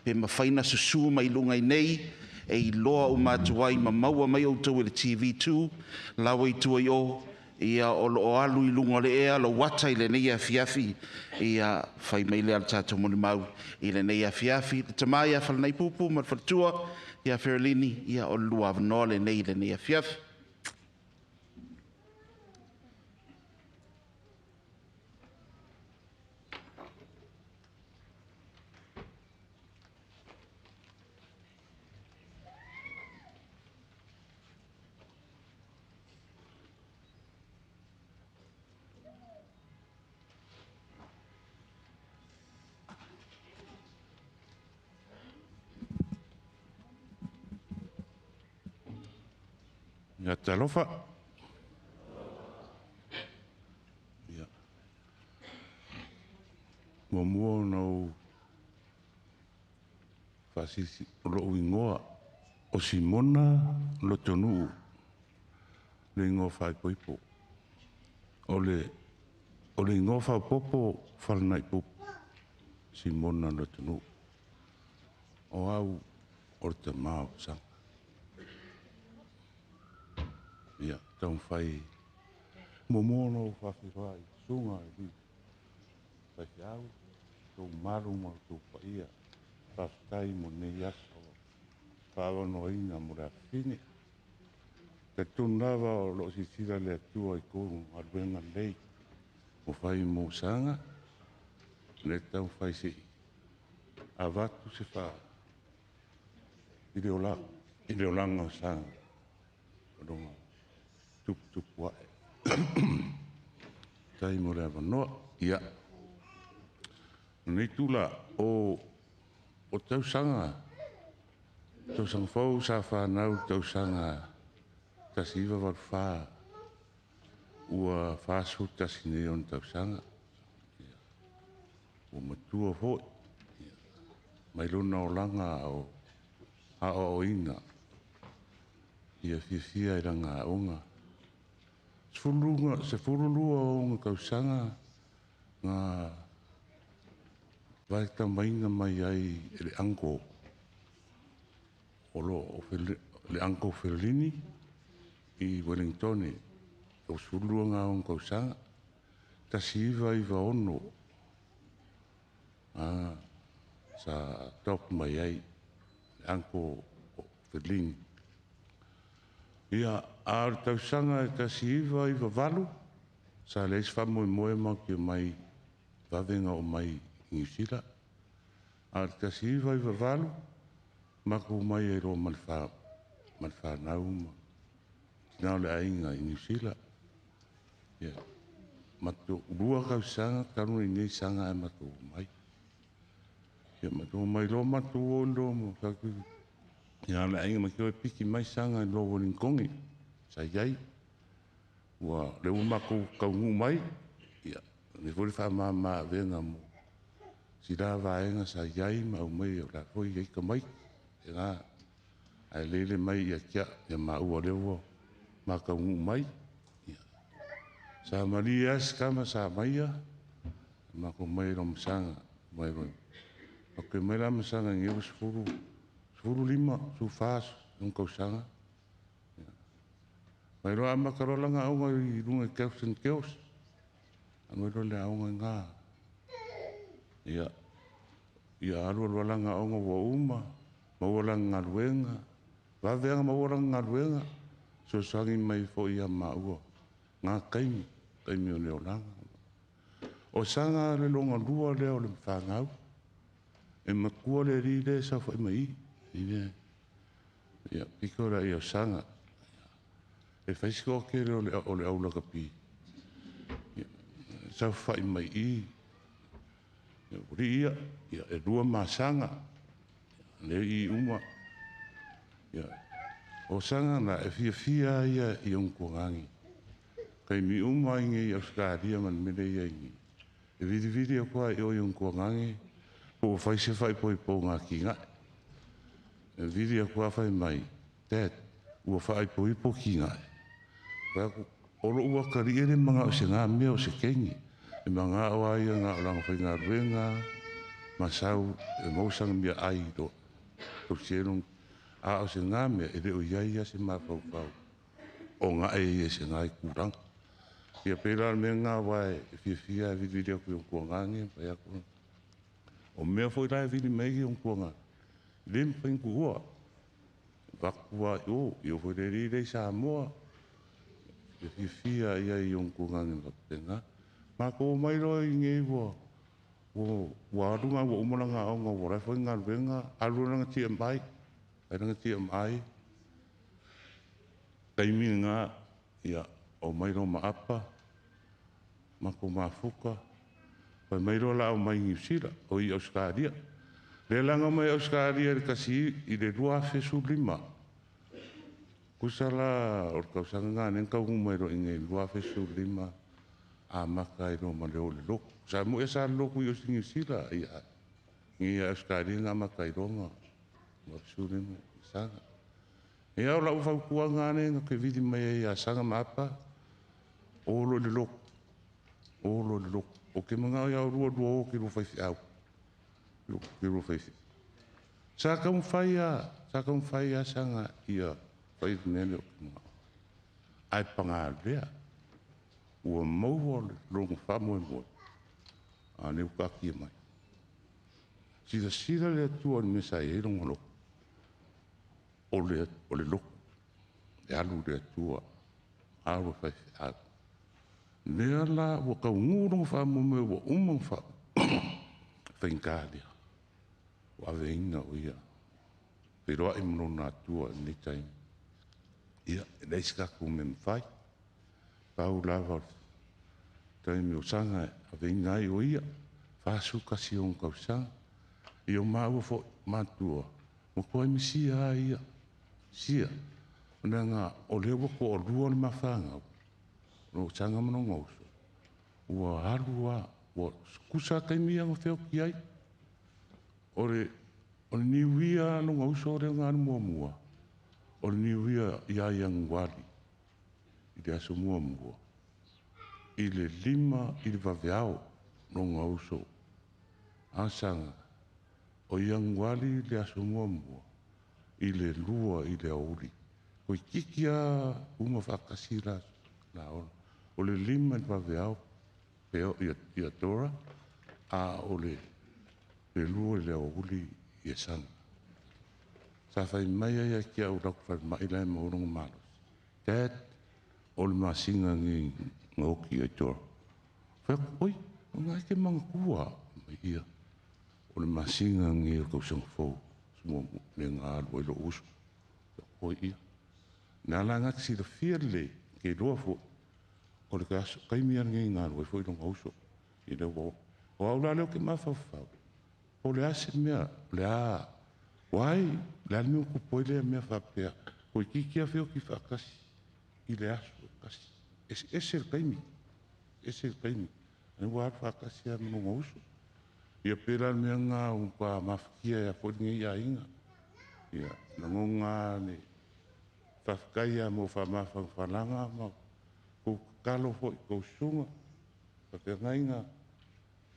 pe mawhaina susu mai lunga i nei, e i loa o mātua i mamaua mai o tau e le TV2, lawa i tua i o, Ia o lo o alu i luga o le ea lo wata i lenei afiafi. Ia fai mai lea le tatou molimau i lenei afiafi. Le tama ia whalanai pupu ma le faletua ia Ferlini, ia o le lua avanoa lenei i lenei afiafi. Ia talofa. Ia. Muamua ona ou faasilasila o lou igoa o Simona Lotonuu, le igoa faaipoipo. O le igoa faaopoopo Falanaipupu, Simona Lotonuu. O au o le tama o Saga. Ia, taumafai muamua ona ou faafeiloai i susuga i faifeau, tou mamalu ma outou paia. Faafetai mo lenei aso faaavanoaina mo le afafine. Talitonu lava o lo o silasila le Atua i tou galuega lelei ua fai mo Saga, le taumafai se i avatu se i le olaga o Saga, o lona tuputupu ae. Faafetai mo le avanoa. Ia, lenei tula o tausaga, tausaga fou sa fanau tausaga 1984, ua 41 nei ona tausaga. Ua matua foi mai lona olaga o aoaoina ia fiafia i lana aoga. 12 ona tausaga na vaetamaina mai ai e le uncle, o le uncle Ferlini i Wellingtone, o 12 ngā ona tausaga, 1996, sa adopt mai ai le uncle Ferlini. Ia, a o le tausaga e 1998, sa leai se faamoemoe matou te omai vave ona oo mai i Niu Sila. A o le 1998, matou omai ai loa ma le fanau ma tina o le aiga i Niu Sila. Ia, matou 2 tausaga talu ona i inei Saga ae matou omai. Ia, matou omai loa matou o loa ma tatou ia le aiga ma toe piki mai Saga i loa Wellingtone, sa i ai. Ua le ua matou taunuu mai, ia, le foi le faamama avega mo sila vaega sa i ai ma aumai o la foi i ai tamaiti. E ngā, ae lele mai ia tia, ia maua lea ua mataunuu mai. Ia, sa malie as kama sa maia, matou mai lo masaga, mai lo. Matou mai la masaga i ngewa 15, 14, un kausaga. Mai loa amata loa lana aoga i luga i Kelson Girls. Mai loa le aoga i ngā. Ia, ia alu alu lana aoga ua uma, maua lana galuega, vaveaga maua lana galuega, sosoagi mai foi ia maua, ngā taimi, taimi o le olaga. O Saga le longa lua lea o le whanau, e matua le ri le sa whai mai i. Ia, piko la ia o Saga. E whaisiko o kere o le aula kapi. Ia, sa whai mai i. Ia, uri ia, ia, e lua masaga. Le i uma. Ia, o Saga na e fiafia ia i onkuangangi. Kai mi uma inge i Australia man mele ia inge. E viri viri o koa i o i onkuangangi, po o whaise whai poi po ngā ki ngai. E viri o koa whai mai, Dad, ua whai poi po ki ngai. Whai olo ua kari ere manga o se ngā mea o se kengi. E manga o ai ngā o langa whai ngā ruenga, masau, e mausanga mea ai ro. Tau sienong, a o se ngā mea, e reo iai ia se mawhau whau. O ngā e ia se ngā i kuranga. Ia pēlā le mea lena aua e fiafia e vilivili atu i ona tuagaga ma fai atu. O mea foi la e vili mai ai ona tuagaga, e le mafai ona tuua. Avatu lava i o, ia oo foi i le alii lea i Samoa, e fiafia i ai i ona tuagaga faapena. Matou omai loa i inei ua ua alu ua uma lana aoga ua la e faigaluega, alu loa lana TMI, fai lana TMI, taimi lena, ia, omai loa ma Apa, matou mafuta, fai mai loa o le a omai i Niu Sila, oi i Ausetalia. Lea la na omai ai Ausetalia i le 2015. Tusa la o le tausaga lena lea na taunuu mai loa i inei i le 2015, amata ai loa ma le o i le lotu. Sa moni lava sa lotu i o i Niu Sila, ia, nei lava i Ausetalia na amata ai loa ona 15 tausaga. Ia, o lau fautuaga lava lea na te vili mai ai ia Saga ma Apa, o loa i le lotu, o loa i le lotu. Ou te manao ia oulua lua o e te lua faifeau, te lua faifeau. Sa taumafai lava, sa taumafai lava Saga ia fai le mea lea ou te manao. Ae paga lea, ua maua lona faamoemoe, a o lea ua taatia mai. Silasila le Atua i le mea sa i ai lona loto, o le lotu, e alu i le Atua, alu e faifeau. Lea la ua taunuu lona faamoemoe ua uma ona faigata lea, ua aveina o ia feiloai ma lona Atua i lenei taimi. Ia, e leai se tatou mea e mafai, pau lava o le taimi o Saga e aveina ai o ia, 41 tausaga. Ia o maua foi matua, ua matuai misia lava ia, misia. Leaga o lea ua toalua le ma fanau, o Saga ma lona uso, ua alu lava, ua tutusa lava taimi ia na feoti ai. O le niuia lona uso lea na alu muamua, o le niuia ia Ianuari i le aso muamua, i le 5 i le vaveao lona uso a Saga, o Ianuari le aso muamua, i le 2 i le aoauli. Toeitiiti lava uma faatasi la ola. O le 5 i le vaveao ia Dora, a o le 2 i le aoauli ia Saga. Sa fai mai ai ia te au i le falemai la e maua lona malosi, Dad, o le masina lenei na oti ai Dora. Fai atu, oi, o lena e te manatua mai ia, o le masina lenei o le tausaga fou, lea na alu ai lou uso. Oi ia. Na la ngā silafia lelei, ke iloa foi, o le taimi lava lenei na alu ai foi lona uso. I le ua, o au la lea ou te mafaufau, o le a se mea, o le a, wai, le a le mea ua tupu ai lea mea faapea, toeitiiti lava feoti faatasi i le aso e tasi. Eseese le taimi, ese le taimi. Ai ua alu faatasi lava ma lona uso. Ia pe la le mea lena ua matua mafatia ai foi lenei aiga. Ia, lagona le faafetai lava mo faamafanafanaga ma kou tatalo foi, kou susuga, faafeagaiga,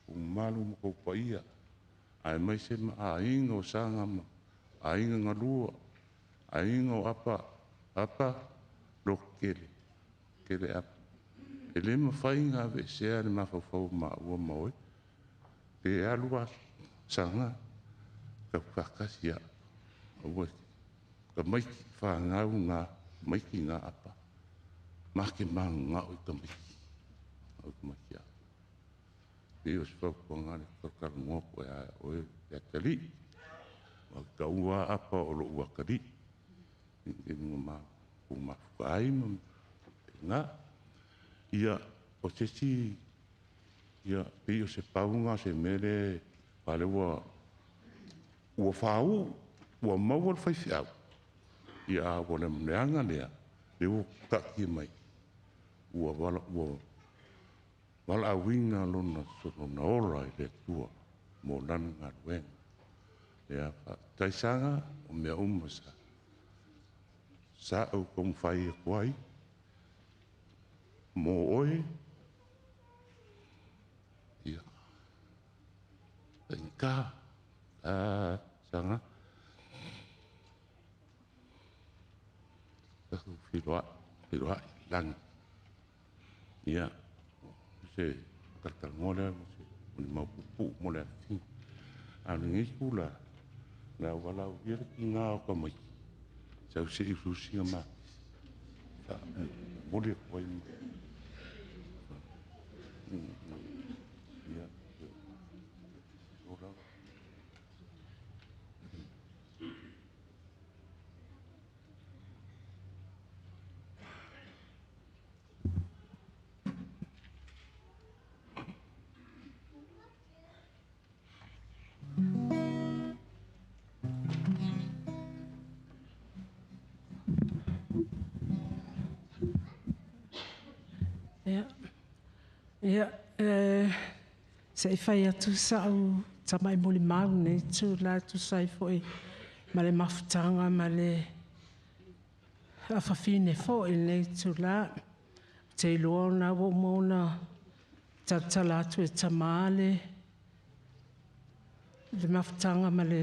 kou mamalu ma kou paia, aemaise ma aiga o Saga ma aiga galua, aiga o Apa, Apa, lototele, tele Apa. E le mafai ona aveesea le mafaufau o maua ma oe, pe alu lava Saga, taufakasi lava. Aua tamaiti fanau ngā, tamaiti ngā Apa. Ma te manangao i tamaiti, au tamaiti a. Pe o se fautuaga le kalakalagoa koe a oe le atalii. Wa taua Apa o lou atalii. I te lunga ma ku mafuka ai ma ngā. Ia, o se si, ia, pe o se paunga se mele, wale ua, ua whau, ua maua le faifeau. Ia, ua le mleanga lea, le ua kutakia mai. Ua wala, ua wala awinga lona, lona ola i le Atua, mo lana galuega. Ia, taisaga, o mea uma sa. Sa au taumafai atu ai, mo oe, ia, faigata, saga, tatou feiloai, feiloai i lagi. Ia, se talatalanoa lea ma se molimau puupuu mo le afiafiga. A o lenei itulā, o le a ou valaaulia le tiga o tamaiti sau se i usiusi sina makisi e momoli atu ai. Ia, o Ia, ia se i fai atu sa'u tama'i molimau i lenei itulā e tusa ai foi ma le mafutaga ma le afafine foi i lenei itulā. Ou te iloa o lena ua uma ona talatala atu e Tamā le mafutaga ma le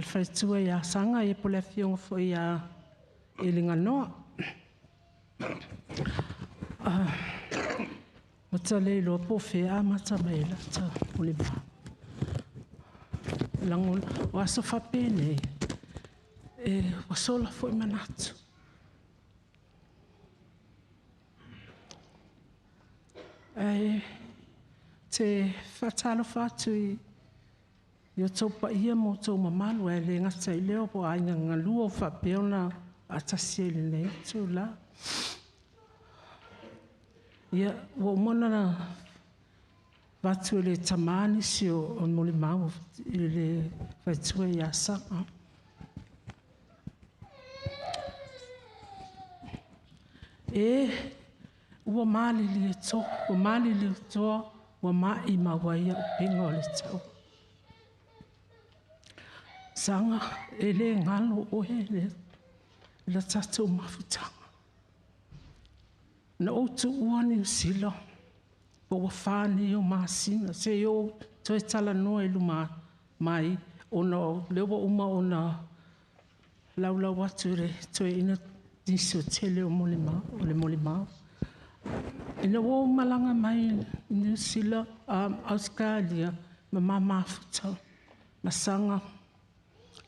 faletua ia Saga ia po o le afioga foi ia Eliganoa. Ua ta le iloa po o fea e amata mai ai lata molimau. Lagona, o aso faapenei, ua sola foi manatu. Ae te faatalofa atu i outou paia ma outou mamalu, ae le gata i lea o aiga galua o faapea ona faatasi ai i lenei itula. Ia, ua uma ona avatu e le Tamā nisi o molimau i le faletua ia Saga. E ua malilie to, ua maliliu toa, ua maimau ai auupega o le tau. Saga, e le galo oe le la tatou mafutaga. Na ou tuua Niu Sila, po ua 4 nei o masina, se i ou toe talanoa i luma mai, ona o lea ua uma ona laulau atu i le toeaina nisi o tele o molimau, o le molimau. Ina ua ou malaga mai Niu Sila, Ausetalia, ma ma mafuta, ma Saga,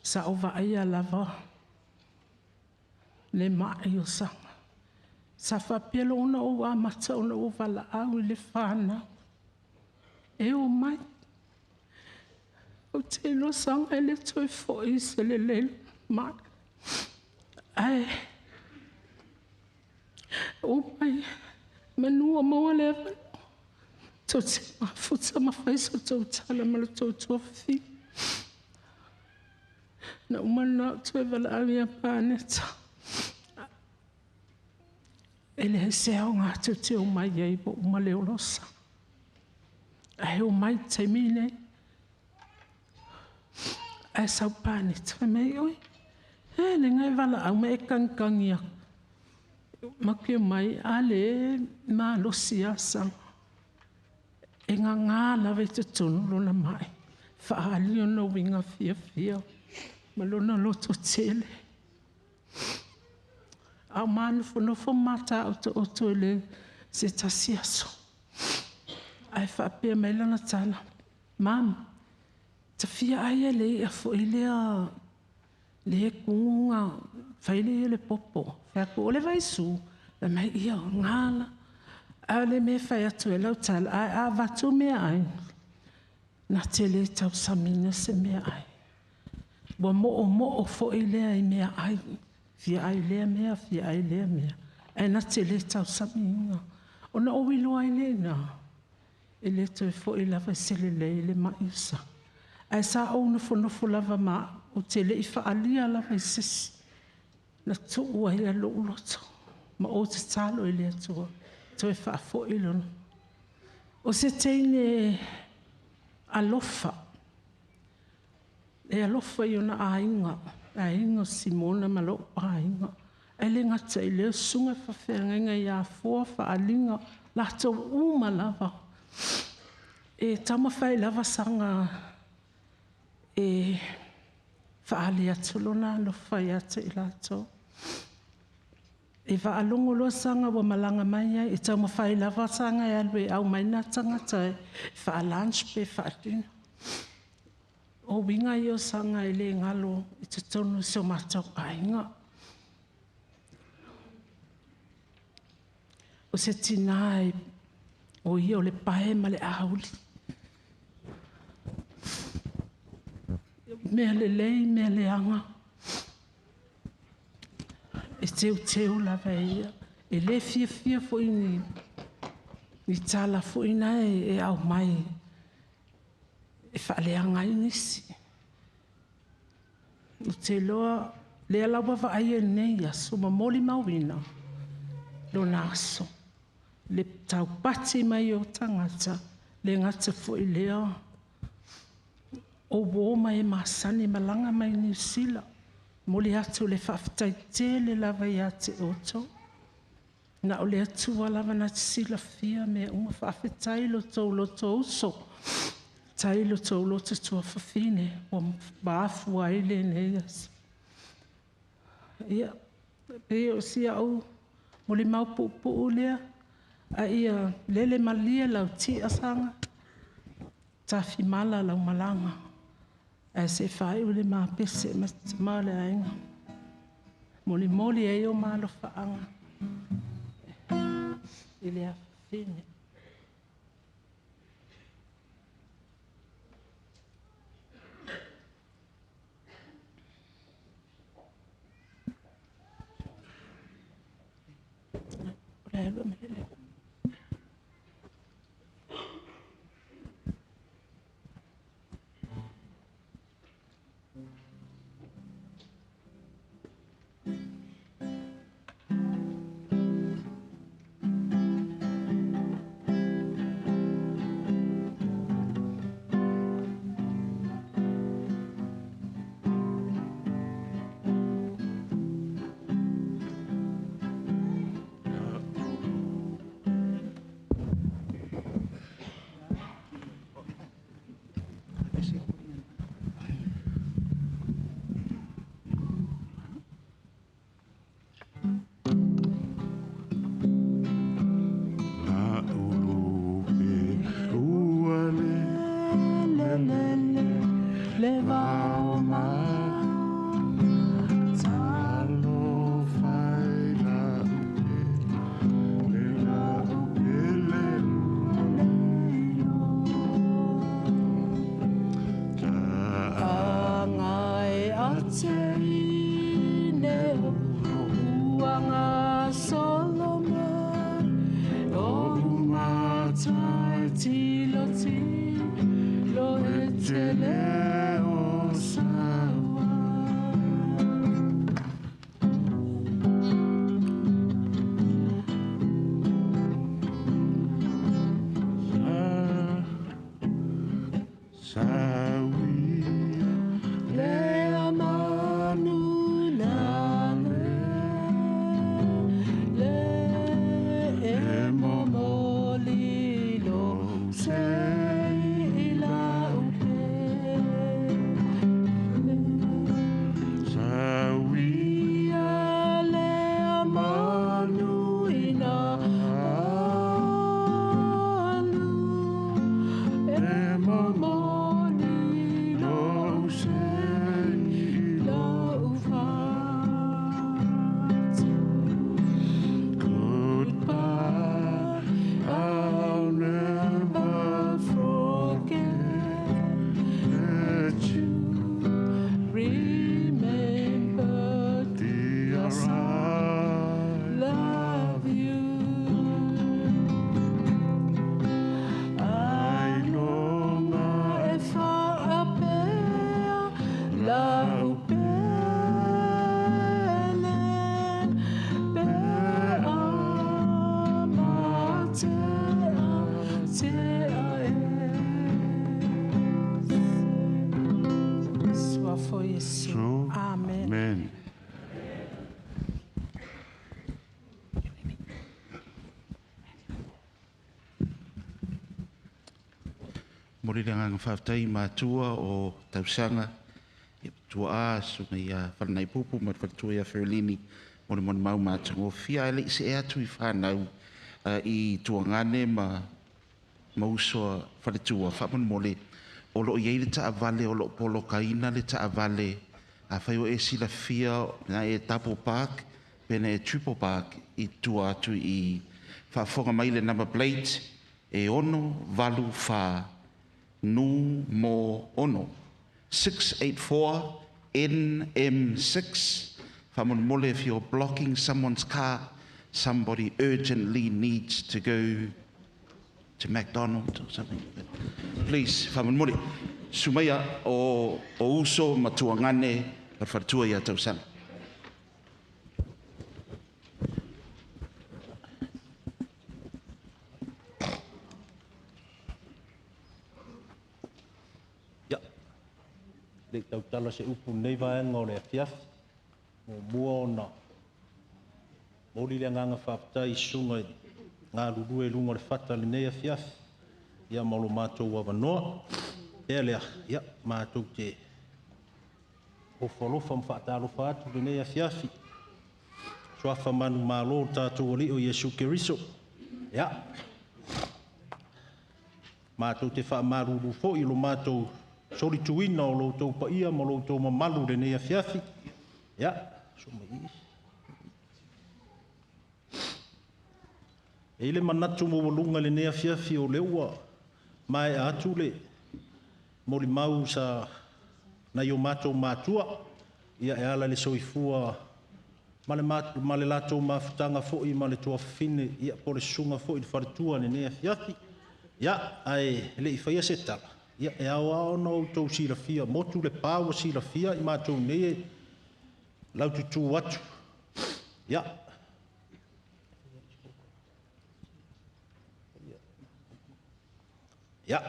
sa ou vaaia lava le mai o Saga. Sa faapea loa ona ou amata ona ou valaau i le fanau, e omai. Ou te iloa Saga e le toe foi se lelei mai. Ae omai, manu ua maua le avanoa, tou te mafuta ma fai sa outou tala ma lo outou tuafafine. Na uma lena ou toe valaau ia Paneta. E leai se aoga tou te omai ai ua uma le ola o Saga. Ae omai i le taimi lenei. Ae sau Paneta, fai mai, oi, e le ngai valaau ma e kagikagi aku. Maku omai, a le malosi lava Saga. E gaga lava i totonu lona mai. Faaali ona uiga fiafia ma lona loto tele. A o manofonofo ma mataotooto i le se tasi aso. Ae faapea mai lana tala, Mam, ta fia ai e le ia foi lea le kuga fai le ia le popo. Fai atu, o le vaisu, fai mai ia o ngala. A o le mea fai atu e lau tala, ae a avatu mea ai, na te le tausamina se mea ai. Ua moomoo foi lea i mea ai, fia ai lea mea, fia ai lea mea. Ae na te le tausamiina. Ona ou iloa ai lea ina, e le toe foi lava se lelei le mai o Saga. Ae sa ou nofonofo lava ma ou te le i faalia lava i se isi. Na tuu ai lou loto ma ou tatalo i le Atua toe faafoi lona. O se teine alofa, e alofa i ona aiga, aiga o Simona ma lou aiga. Ae le gata i lea susuga faafeagaiga ia Afoa Faaliga, latou uma lava. E taumafai lava Saga e faaali atu lona alofa ia te i latou. E whaalongo loa sanga wa malanga mai ai, e tau mawhai lava sanga e alu e au mai nā tangata e wha-lunch pe wha-dinner. O winga i o sanga e le ngalo i te tonu se o mātou ainga. O se tina e o ia o le pae ma le auli. Mea le lei, mea le anga. E teu teu lava ia. E le fia fia fo ni ni tala fo ina e au mai. E whaaleanga i nisi. O te loa, lea lawa vaai e nei aso, ma moli mauina, lona aso. Le taupati mai o tangata, le ngata fo i lea. O wōma e masani malanga mai Niu Sila. Moli atu le whaaftai tele lava ia te oto. Na o le atua lava na te sila fia mea uma whaafetai lo tau loto uso. Tai lo tau loto tua whawhine, wa maafua i le nei aso. Ia, pe o sia au, moli mau puupuu lea, a ia lele malia lau ti asanga, tawhi mala lau malanga. A se whai ule mā pese ma te maale ainga. Moli moli e o malo whaanga. I le awhine. O le alua melele. Amen. Mori le nganga whaftai mātua o tausanga i tua a sunga ia wharanai pupu ma wharatua ia Ferlini mo le molimau matagofie. Ae le'i se'e atu i fanau i tuagane ma uso a faletua, faamolemole o loo iai le taavale o loo polokaina le taavale. Afai o e silafia na e double park pe na e triple park i tua atu i faafofoga mai le number plate e 684 nu mo ono 684 NM6. Faamolemole, if you're blocking someone's car, somebody urgently needs to go to McDonald's or something. But please, faamolemole, sumaia o uso ma tuagane o le faletua ia tausaga. Ia, le tautala se upu nei vaega o le afiafi, mo mua ona moli le agaga faafetai i susuga i galulue i luga o le fata lenei afiafi, ia ma lo matou avanoa. Ea lea, ia, matou te ofo alofa ma faatalofa atu lenei afiafi. Suafa manu malo o tatou alii o Iesu Keriso. Ia, matou te faamalulu foi i lo matou solituina o lo outou paia ma lo outou mamalu lenei afiafi. Ia, e i le manatu maualuga lenei afiafi o lea ua maea atu le molimau sa nai o matou matua, ia e ala le soifua ma le latou mafutaga foi ma le tuafafine, ia po le susuga foi i le faletua lenei afiafi. Ia, ae le i faia se tala, ia e ao lava ona outou silafia, motu le pa ua silafia i matou nei e laututu atu. Ia, ia,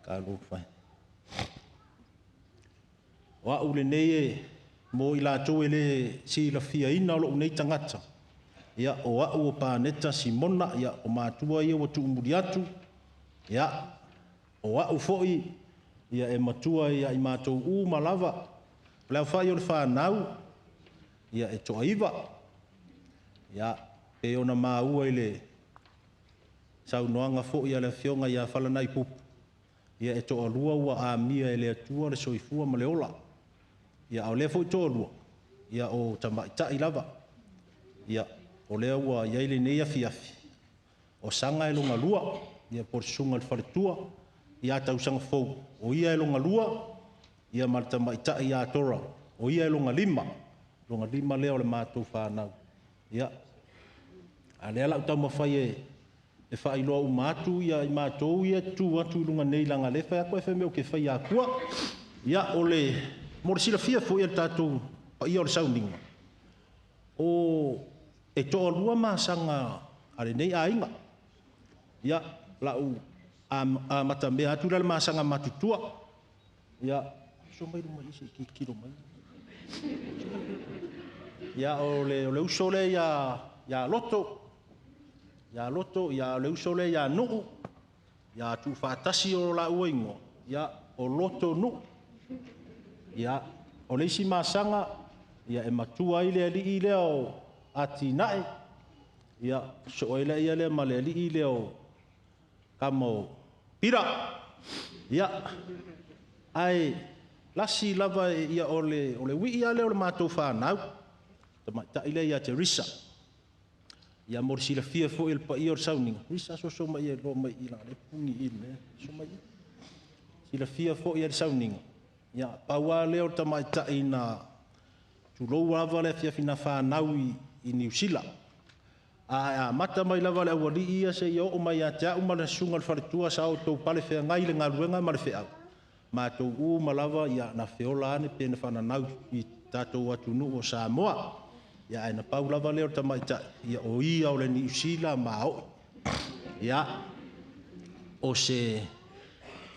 talofa e. O au lenei e mo i latou e le silafiaina o lou nei tagata, ia o au o Paneta Simona, ia o matua ia ua tuumuli atu, ia o au foi ia e matua ia i matou uma lava. O le aufai o le whanau, ia e toaiva, ia pe ona maua i le saunoaga foi a le afioga ia Falanai Pupu, ia e toalua ua amia e le Atua le soifua ma le ola. Ia a o lea foi toalua, ia o tamaitai lava. Ia o lea ua iai lenei afiafi, o saga e longa lua, ia po o le susuga i le faletua, ia tausaga fou, o ia e longa lua, ia ma le tamaitai ia Tora, o ia e longa lima lea o le matou whanau. Ia, a lea lau taumafai e whailoa uma atu ia i matou ia tu atu i lunga nei langa le whai ako e whaimeo ke whai akua. Ia, o le mo le silafia foi e le tatou paia o le sauniga, o e toalua masaga a lenei aiga. Ia, lau a matamea atu la le masaga matutua. Ia, so mai luma i se ki kilo mai. Ia, o le uso le ia Loto. Ia Loto, ia o le uso le ia Nuu. Ia tuufaatasi o la ua ingoa. Ia, o Loto Nuu. Ia, o le isi masaga, ia e matua ai le alii lea o Atinae. Ia, so ai lea lea ma le alii lea o kama o Pira. Ia, ai lasi lava ia o le wii a lea o le matou whanau. Tamaitai lea ia Teresa. Ia mo le silafia foi le paia o le sauniga. Risa so so mai e loa mai i la le pungi i le so mai. Silafia foi le sauniga. Ia paua lea o le tamaitai na tulou lava le afiafi na whanau i Niu Sila. A mata mai lava le awali ia se ia o mai ia te au ma le susuga le faletua sa o tou pale feagai le galuega ma le feau. Matou uma lava ia na feola ane pe na whananau i tatou atunuu o Samoa. Ia ai na pau lava lea o le tamaitai, ia o ia o le Niu Sila ma oi. Ia o se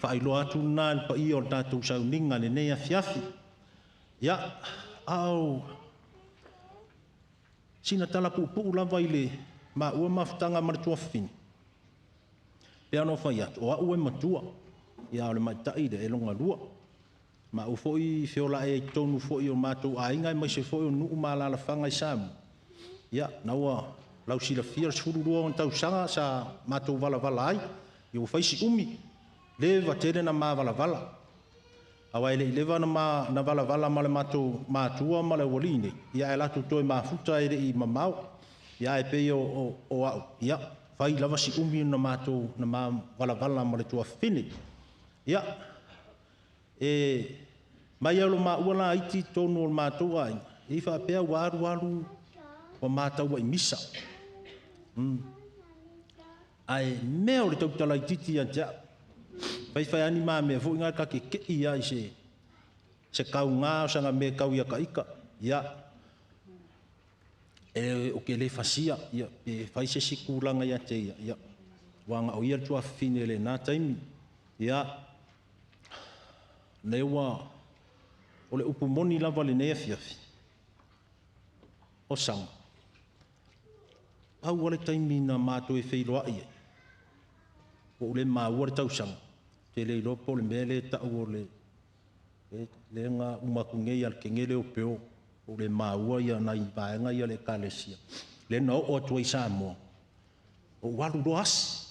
whailoa atu nā le paia o le tatou sauniga lenei afiafi. Ia, au sina tala puupuu lava i le maua mafutaga ma le tuafafine. Pe ana whai atu, o au e matua, ia o le maitai le e longa lua. Ma au foi feola e tonu foi o matou aiga e mai se foi o nuu malalafaga i Samoa. Ia, na ua lau silafia le 12 ona tausaga sa matou valavala ai, ia ua fai si umi, leva tele na mavalavala. Aua e le i leva na valavala ma le matou matua ma le aualii nei, ia ae latou toe mafuta e le i mamao. Ia ae pei o au, ia fai lava si umi na matou na valavala ma le tuafafine. Ia, e mai au lo maua la iti tonu o le matou aiga, e faapea ua alu alu ua matau ai misa. Ae mea o le tautala itiiti ia te au. Fai fai ani ma mea foi ngā ka ke ke ia i se kau ngā o sanga me kau ia ka ika. Ia, e o ke le fasia, ia, e fai se sikulanga ia te ia. Ia, wanga o ia tuafafine le nā taimi. Ia, le ua o le upu moni lava le nei afiafi. O sanga. Pau le taimi na mātou e wheiloa ia. O le maua le tausaga. Te le iloa po o le mea le tau o le le ngā umaku ngei al ke ngele o peo. O le maua ia nai vaenga ia le ekalesia. Le na o atua i Samoa. O walu loa asi.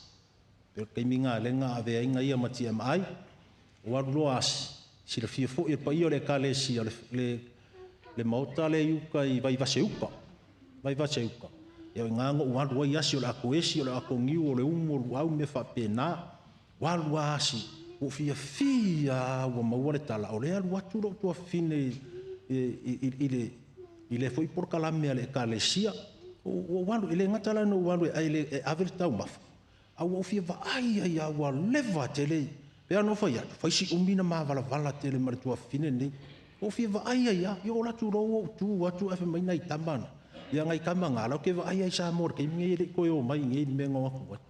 Pe o taimi ngā le ngā avea inga ia ma TMI. O walu loa asi. Silafia foi e paia o le ekalesia le maota le iuka i Vaivaseuka. Vaivaseuka. Ia o ngā ngo walu ai asi o le ako esi o le ako ngiu o le umu o luau me whapena. Walu asi. O fia fia ua maua le tala. O le alu atu lo tua fine i le foi porkalame a le ekalesia. O walu, ele ngata la no walu e ai le e ave le taumafa. A ua fia vaai ai a ua leva tele. Pe ano fai atu, fai si umi na mavalavala tele ma le tua fine nei. O fia vaai ai a, ia o latu lo o tu atu e mai nai tamana. Ia ngai kama ngā lau ke vaai ai sa mor ke ngai le koe o mai ngai me ngā aku ai.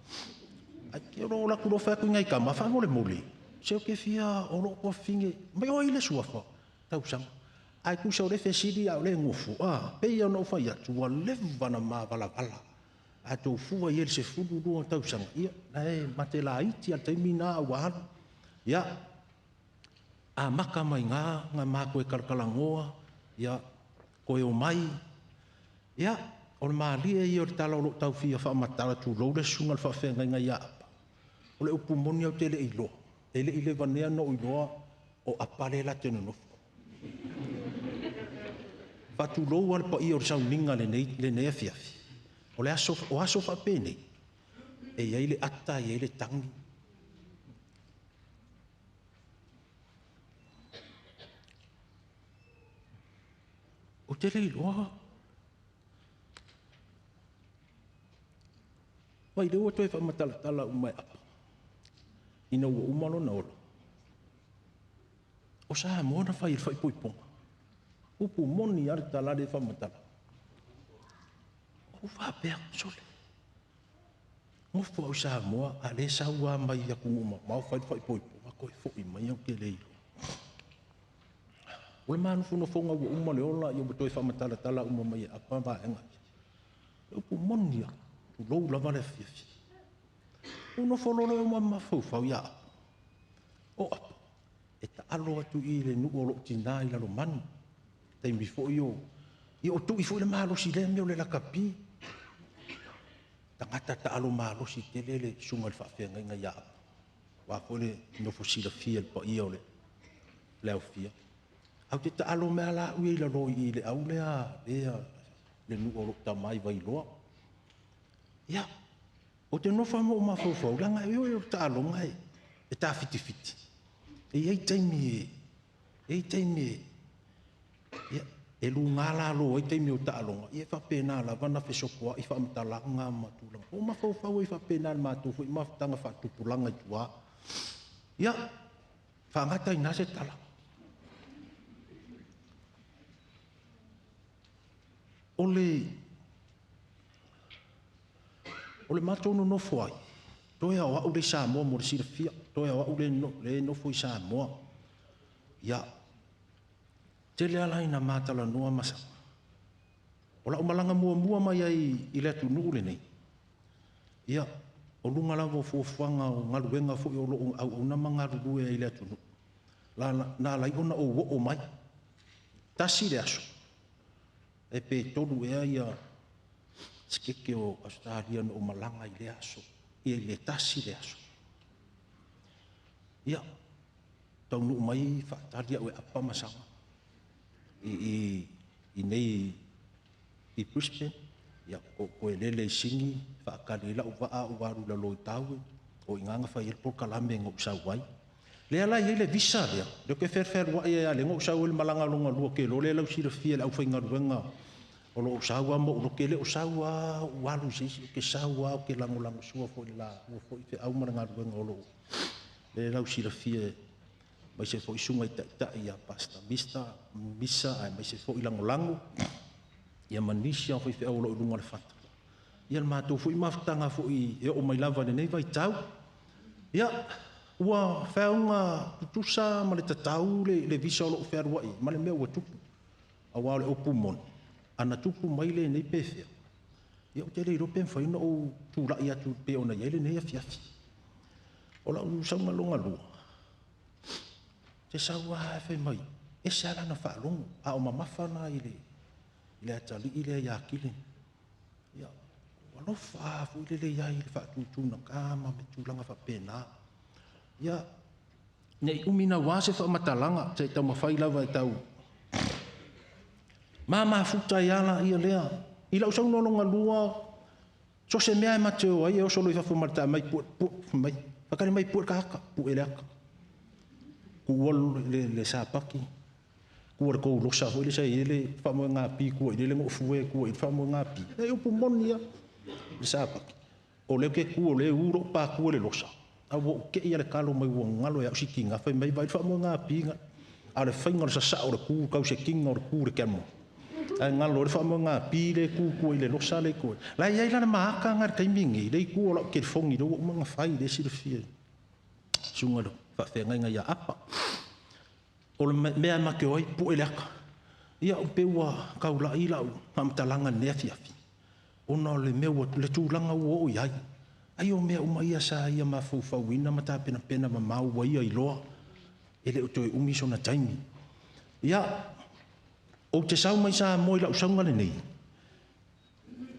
Ai ke ro la kulo fa ku ngai kama fa mole mole. Se o ke fia o lo ko finge mai o ile suafa. Tausaga. Ai ku sa o le fesili a o le ngofu. Ah, pe ia no fai atu ua leva na mavalavala. A tō fua i ele se fulu lua tausaga. Ia, na e mate la iti a taimi nā ua alu. Ia, a maka mai ngā māko e kalakalangoa. Ia, koe o mai. Ia, o le maalia ia o le tala o lo tau fia whaamatala tu lou le sunga le whaawhenga ngai ia apa. O le upu moni au te le iloa. E le i le vanea no iloa o apa le la te nonofo. Whatu lou ale pa ia o le sauninga le nei afiafi. O le aso, o aso whaapene. E iai le ata, e iai le tangi. O te le iloa. Mai le ua toe whaamatalatala umai apa. Ina ua umalo na olo. O Samoa na whai whai poiponga. Upu moni ale talare whaamatala. O whapea sole. Ngofo au Samoa a le saua mai aku uma. Mau whai whai poiponga koe foi mai au ke leilo. O le manufunofonga ua uma le ola ia ua toe whaamatalatala uma mai apa vaenga. Upu moni a. Tu lou lava le fiafi. O no fololo e uma mafau ia apa. O apa. E ta alo atu i le nuu o loo tina i lalo manu. Taimi foi o. I o tui foi le malosi le mea o le lakapi. Tangata ta alo malosi tele le sunga le whaafenga ia apa. Wā foi le nofo silafia le paia o le au fia. Au te ta alo mea la ui i lalo i le au lea le nuu o loo tamai vailoa. Ia, o te nofa mo mafau langa e o ta alonga e ta fiti fiti. E ei taimi e, ia, e lunga la lo e taimi o ta alonga. Ia whapena la wana fesokoa i whaamatalanga matulanga. O mafau i whapena le mātou fo i mafutanga whaatupulanga i tua. Ia, whaangata i nā se tala. O le mātou no nofo ai. Toe au au le Samoa mo le silafia. Toe au au le nofo i Samoa. Ia, tele ala ina mātala noa masa. O la umalanga mua mua mai ai i le atu nuu le nei. Ia, o lunga lava o fuafuaga o galuega foi o loo auauna ma galulue ai i le atunuu. Na lai ona o o mai. Tasi le aso. E pe tolu ea ia sikeke o Australia no o malanga i le aso. Ia i le tasi le aso. Ia, taunu mai whaatali au e apa masanga. I nei i Brisbane, ia ko e lele i singi, whaakali la uvaa o waru la loi tawe, o inganga whai el por kalame ngau sau ai. Lea la i le visa lea, leo ke wherwher wa ia le ngau sau el malanga longa lua ke lo le lau sira fia le au whai ngaruenga o lo saua mo lo ke le o saua walu sisi ke saua ke lango lango sua fo la ua fo i fe au mara ngaruenga o lo le lau sira fia mai se fo i sunga i tai ia pasta mista misa ai mai se fo i lango lango ia manisia fo i fe au lo lunga le fata ia le mātou fo i mafutanga fo i e o mai lava le nei vai tau ia ua whaunga tutusa ma le tatau le visa o lo whearuai ma le mea ua tupu a wā le opu moni ana tupu mai le nei pewhea. Ia o te le rope mwhai no o tūrai atu pe ona iele nei afiafi. O la u saunga longa lua. Te saua hae mai. E se ala na whaalongo. A o mamawhana i le atali i le ia kile. Ia, alofa fu i le le iai le whaatūtūna kama me tūlanga whapena. Ia, nei umina wā se whamatalanga. Te tau mawhai lava e tau. Mama futa i ala ia lea. I lau sau nolonga lua, so se mea e mateo ai, e oso loi fafu marta mai pu mai. Whakari mai pu ka haka, pu ele aka. Kua le sāpaki, kua le kou losa fo i le sa i le whamoe ngā pi, kua i le ngofue, kua i le whamoe ngā pi. E upu moni ia, le sāpaki. O leo ke kua, le uro pā kua le losa. A wo ke ia le kalo mai ua ngalo e au si kinga, whai mai vai whamoe ngā pi nga. A le whainga le sasa o le kū, kau se kinga o le kū le kemo. Ai ngalo le whamoe ngā pi le kū i le losa le kua. Lai ai lana maaka ngā te mingi, le kū o lau ke whongi, le umanga whai, le sirifia. Sunga le whawhengai ngā ia apa. O le mea make oi, pu ele aka. Ia o peua kaula i lau, whamatalanga nea fiafi. Ona o le mea ua, le tūlanga ua o iai. Ai o mea uma ia sa ia mawhauwhauina, ma tā pena pena ma mau ia i loa. Ele o toe umi sona taimi. Ia, o te sau mai sa moi lau saunga le nei.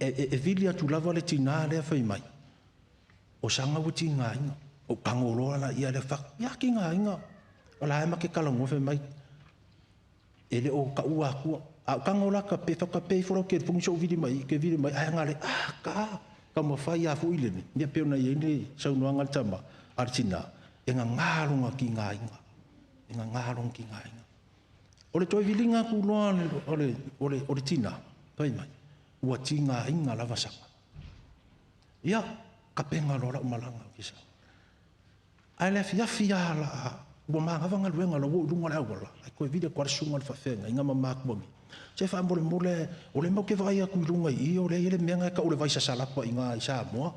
E vili atu lava le tina lea whai mai. O sanga ua ti ngā inga. O kangoloa la ia le whak. Ia ki ngā inga. O la ema ke kalango whai mai. E le o ka ua akua. A o kangola ka pe whakape i whorau ke pungi so vili mai. Ke vili mai. Ai ngā le ah ka. Ka mawhai a fo ile ni. Nia peo na ia ine saunuanga le tama. A le tina. E ngā ngāronga ki ngā inga. E ngā ngāronga ki ngā inga. O le toi vilinga ku loa o le tina, pai mai, ua tinga inga lava sanga. Ia, ka penga loa lau malanga o kisa. Ai le afi a la, ua maangawanga luenga la ua lunga le awala, ai koe vile kwa sunga le whawhenga, inga mamaku ami. Se wha mole mole, o le mau ke vai aku i lunga i, o le ele menga ka o le vai sasalapa i ngā i Samoa.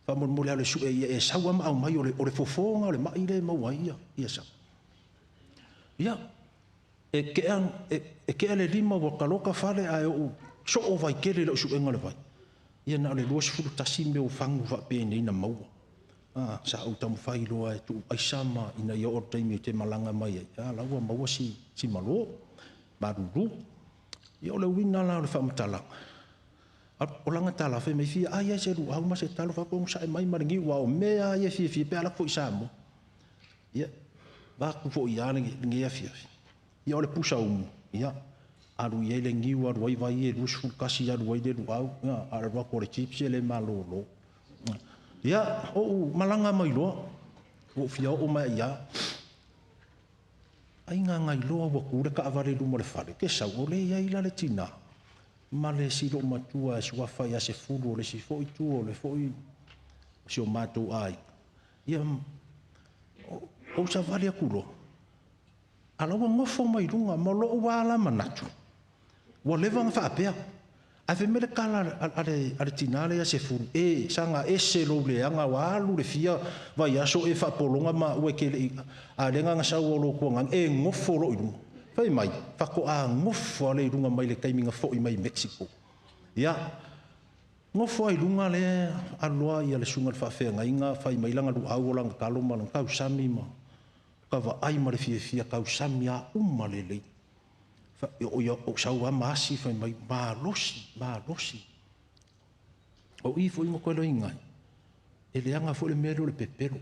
Wha mole mole ale su e ia e saua ma au mai o le fofonga, o le mai le maua ia, ia sa. Ia, e kea le lima wa kaloka fale ai o so o vai kele le usuenga le vai. Ia na le lua sefulu tasi me o fangu wa pene ina maua. Ah, sa au tamu whai loa e tu aisama ina ia o taimi te malanga mai ai. Ah, laua maua si malo, maruru. Ia o le wina la o le whamatalanga. O langa tala whai mai fia, ai ai se ru au ma se talo whakongu sa e mai maringi ua o mea ia fia fia pe ala fo i Samoa. Ia, waku fo i ana nge fia fia. Ia o le pusa umu, ia, aru ia le ngiu, aru ai vai e lusu kasi, aru ai le luau, ia, aru rua le chips e le malolo. Ia, o malanga mai loa, o fia o mai ia, ai ngā ngai loa ua kure ka aware luma le whare, ke sau o le ia ila le tina, ma le silo matua e suafa ia se fulu o le si foi tu o le foi o si o mātou ai. Ia, o sa wale aku loa. Ala ua ngofo mai lunga, ma loo wā la manatu. Ua lewa nga whaapea. Ai fe mele kala a le tinale ia se furu. E, sanga e se lou le anga wa alu le fia vai aso e whaapolonga ma ue ke le a lenga nga sau o lo kua ngang. E ngofo lo i lunga. Whai mai, whako a ngofo ale i lunga mai le kaiminga foi mai Mexico. Ia, ngofo ai lunga le aloa ia le sunga le whaafea ngainga, whai mai langa lu au o langa kalo ma langa kausami ma. Ka vaai ma le fiafia tausami a uma lelei. O ia o sau a maasi fai mai malosi, malosi. O i foi ngo koe ingai. E leaga foi le mea lea o le pepelo.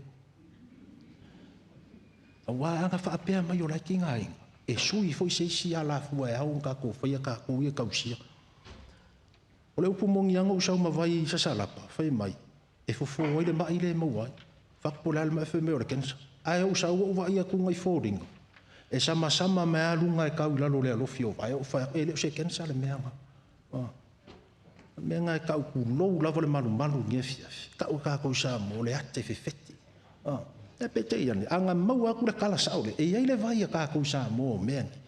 Aua aga faapea mai o la e tigaina. E sui foi se isi alafua e ao ona tatou faia tatou ia tausia. O le upu moni lava na ou sau ma vai i Sasalapa, fai mai, e fofo ai le mai lea e maua ai. Fatu po o le a le mai fai mai o le cancer. Ae ou sau ou vaai atu i foliga, e samasama mai lava luga e tau i lalo o le alofi o vae, ou fai atu, e le o se cancer le mea lena. O le mea lena e tau pulou lava le malumalu i lenei afiafi. Tau tatou i Samoa, o le ate fefete. E peitai ane, a na maua atu le tala sao lea, e i ai le vai a tatou i Samoa o mea nei.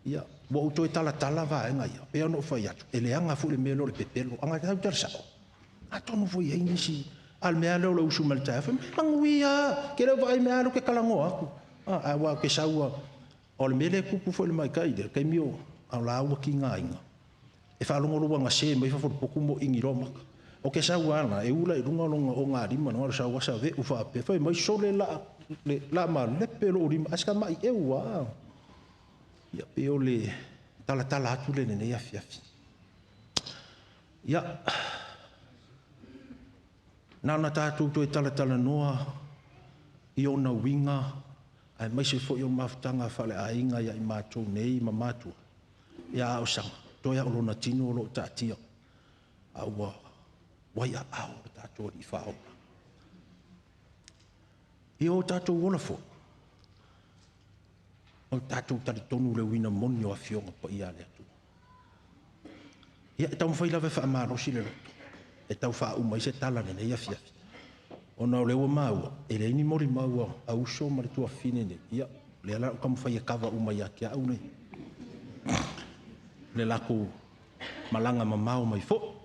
Ia, ua ou toe talatala vaega ia, pei ona ou fai atu, e leaga foi le mea lea o le pepelo. A na tau tala sao, atonu foi i ai nisi, a le mea lea o le usu mai le taeao, fai mai, manuia, ke le o vaai mea alu ke talanoa atu. A ua ke saua, o le mea lea e tupu foi le maitai lea, taimi o a laua kigaina, e faalogologo gase mai fafo o le potu mo ingi loa maka. O ke sau ana, e ula i lunga o longa o ngā lima, no sau asa ve ufa pe, fai mai sole la, le, la ma lepe lo lima, aska mai e ua. Ia pe o le talatala atu le lenei afiafi. Ia, nā na tātou toe talatala noa i ona uiga, ae maise foi o mafutaga faaleaiga ia i matou nei ma matua. Ia a o saga, toe a o lona tino o loo taatia. A ua wai a ao le tātou alii faaola. Ia o tātou ola foi. O tātou talitonu le uina moni o afioga paia a le Atua. Ia, e taumafai lava e faamalosi le loto. E tau faauma ai se tala lenei afiafi. Ona o le ua maua, e leai ni molimau a uso ma le tuafafine nei. Ia, lea la o taumafai e kava uma ia te au nei. Le latou malaga mamao mai foi.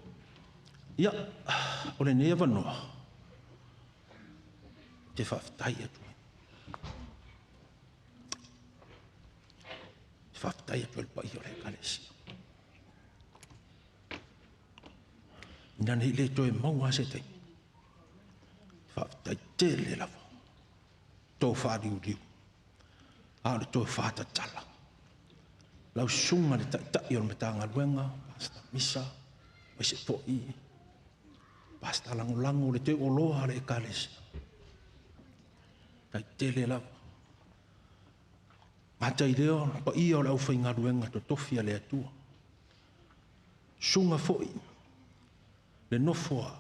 Ia, o lenei avanoa, te faafetai atu ai. Te faafetai atu ai le paia o le Ekalesia. Ina nei le toe maua se taimi. Faafetai tele lava. Tō whaariuriu. A o le toe whātatala. Lau susuga le taitai o le Matagaluega, Pastor Misa, mai se fo'i, Pastor Lagolago, le teu oloa le Ekalesia. Tai tele lava. Ngata i leo, paia o le aufaigaluega totofi a le Atua. Susuga foi, le nofo a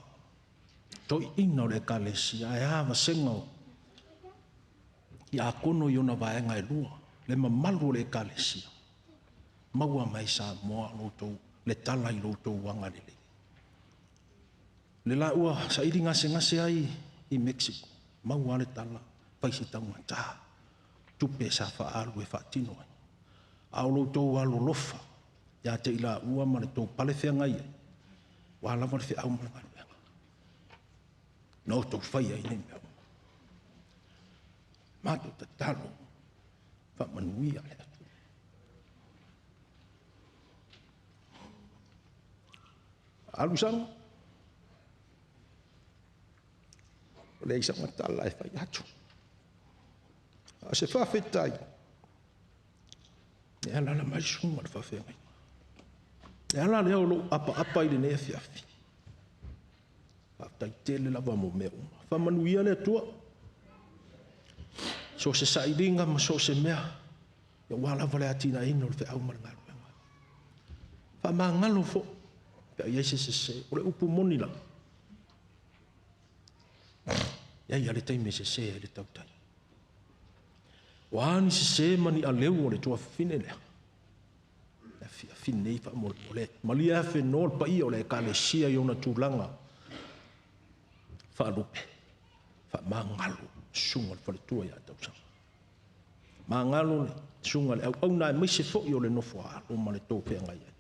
toeaina o le Ekalesia, ae a vasega o tiakono i ona vaega e lua, le mamalu o le Ekalesia. Maua mai Samoa loutou, le tala i loutou agalelei. Le la ua saili gasegase ai i Mexico, maua le tala, fai se taugata, tupe sa faaalu e faatino ai. A o loutou alolofa, ia te i laua ma le tou pale feagai ai, ua lava le feau ma le galuega. Na outou fai ai nei mea uma. Matou tatalo, faamanuia le Atua. Alu saga. O le isa matala e fai atu. A se faafetai. E ala la mai susuga le faafeagaiga. E ala lea o lou apaapa i lenei afiafi. Faafetai tele lava mo mea uma. Faamanuia le Atua. So se sailiga ma so se mea, ia ua lava le atinaeina o le feau ma le galuega. Faamagalo foi, pe a i ai se sese, o le upu moni lava. Ia ia le taimi e sese ai le tautai. O a ni sese ma ni aleu o le tuafafine lea. Le afiafi nei faamolemole. Malia afe no le paia o le Ekalesia i ona tulaga faalupe. Faamagalo susuga le faletua ia tausaga. Magalo le susuga le auauna aemaise foi o le nofo a alo ma le tou feagai ai.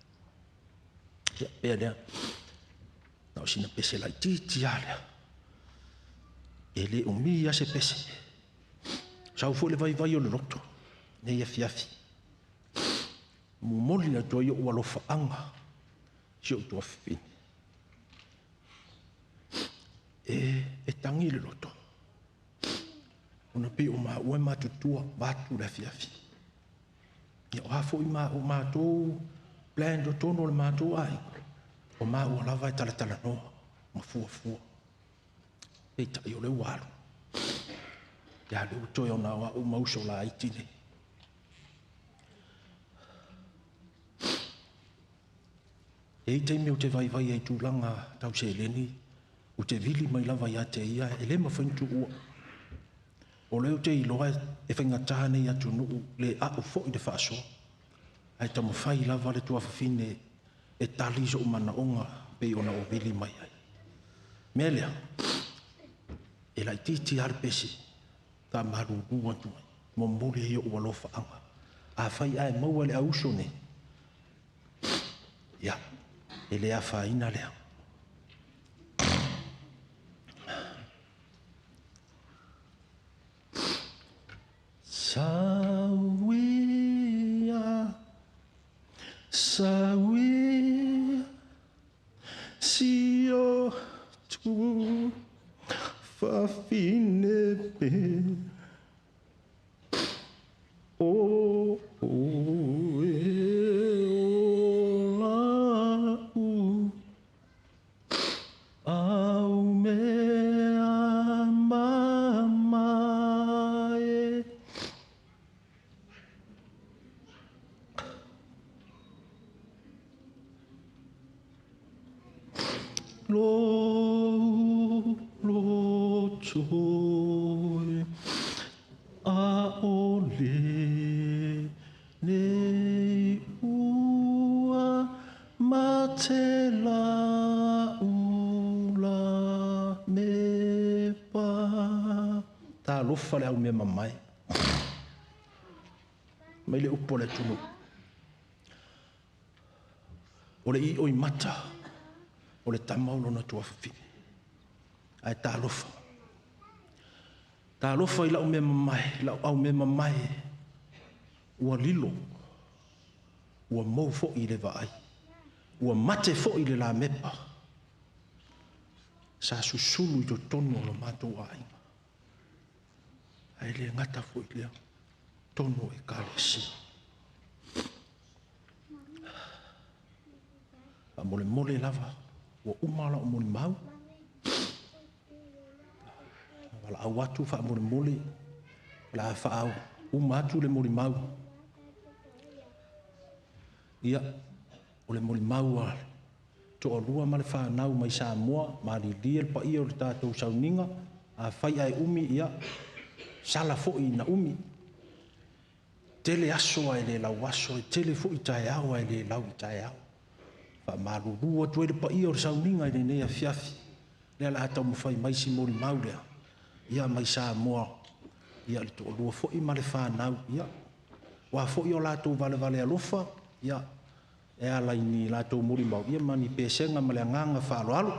Ia pea lea. Na o sina pese laitiiti lava lea. E le umi lava se pese. Sau foi le vaivai o le loto, nei afiafi. Momoli atu ai ou alofaaga si ou tuafafine. E tagi le loto. Ona pei o maua e matutua vatu le afiafi. Ia o a foi ma o mātou plan totonu o le mātou aiga, o maua lava e talatalanoa ma fuafua. Peitai o le ua alu. Ia le ua toe ona o au ma uso laiti nei. E i taimi o te vaivai ai tulaga tau seleni, o te vili mai lava ia te ia, e le mawhai ni tuua. O leo te iloa e whaingatā nei atunuu le au foi le faasoa. Ae taumafai lava le tuafafine e tali so'u manaoga pei ona ou vili mai ai. Mea lea, e laitiiti lava le pese faamalulu atu ai, momoli ai o'u alofaaga. Afai ae maua le auuso nei, ia, e le afaina lea. Sauia, sauia, si o tu fafine pe. O o e o la u, au mea mama e. Lo lo toi a o le nei ua mate la ula me pa. Talofa le au mea mamae. Mai le upu o le atunuu. O le i'o i mata o le tama o lona tuafafine. Ae talofa. Talofa i lau mea mamae, lau au mea mamae, ua lilo, ua mou foi i le vaai, ua mate foi i le lamepa. Sa susulu i totonu o lo matou aiga. Ae le gata foi lea, tonu o ekalesia. Faamolemole lava, ua uma lau molimau. Valaau atu faamolemole, o le a faauma atu le molimau. Ia, o le molimau a toalua ma le whanau mai Samoa, malilie le paia o le tātou sauniga, a fai ai umi, ia, sala foi na umi. Tele aso ai le lau aso, e tele foi taeao ai le lau i taeao. Faamalulu atu ai le paia o le sauniga i lenei afiafi. Lea la taumafai mai si molimau lea. Ia mai Samoa, ia le toalua foi ma le whanau, ia. Ua foi o latou valevale alofa, ia, e ala i ni latou molimau, ia ma ni pesega ma le agaga faaaloalo.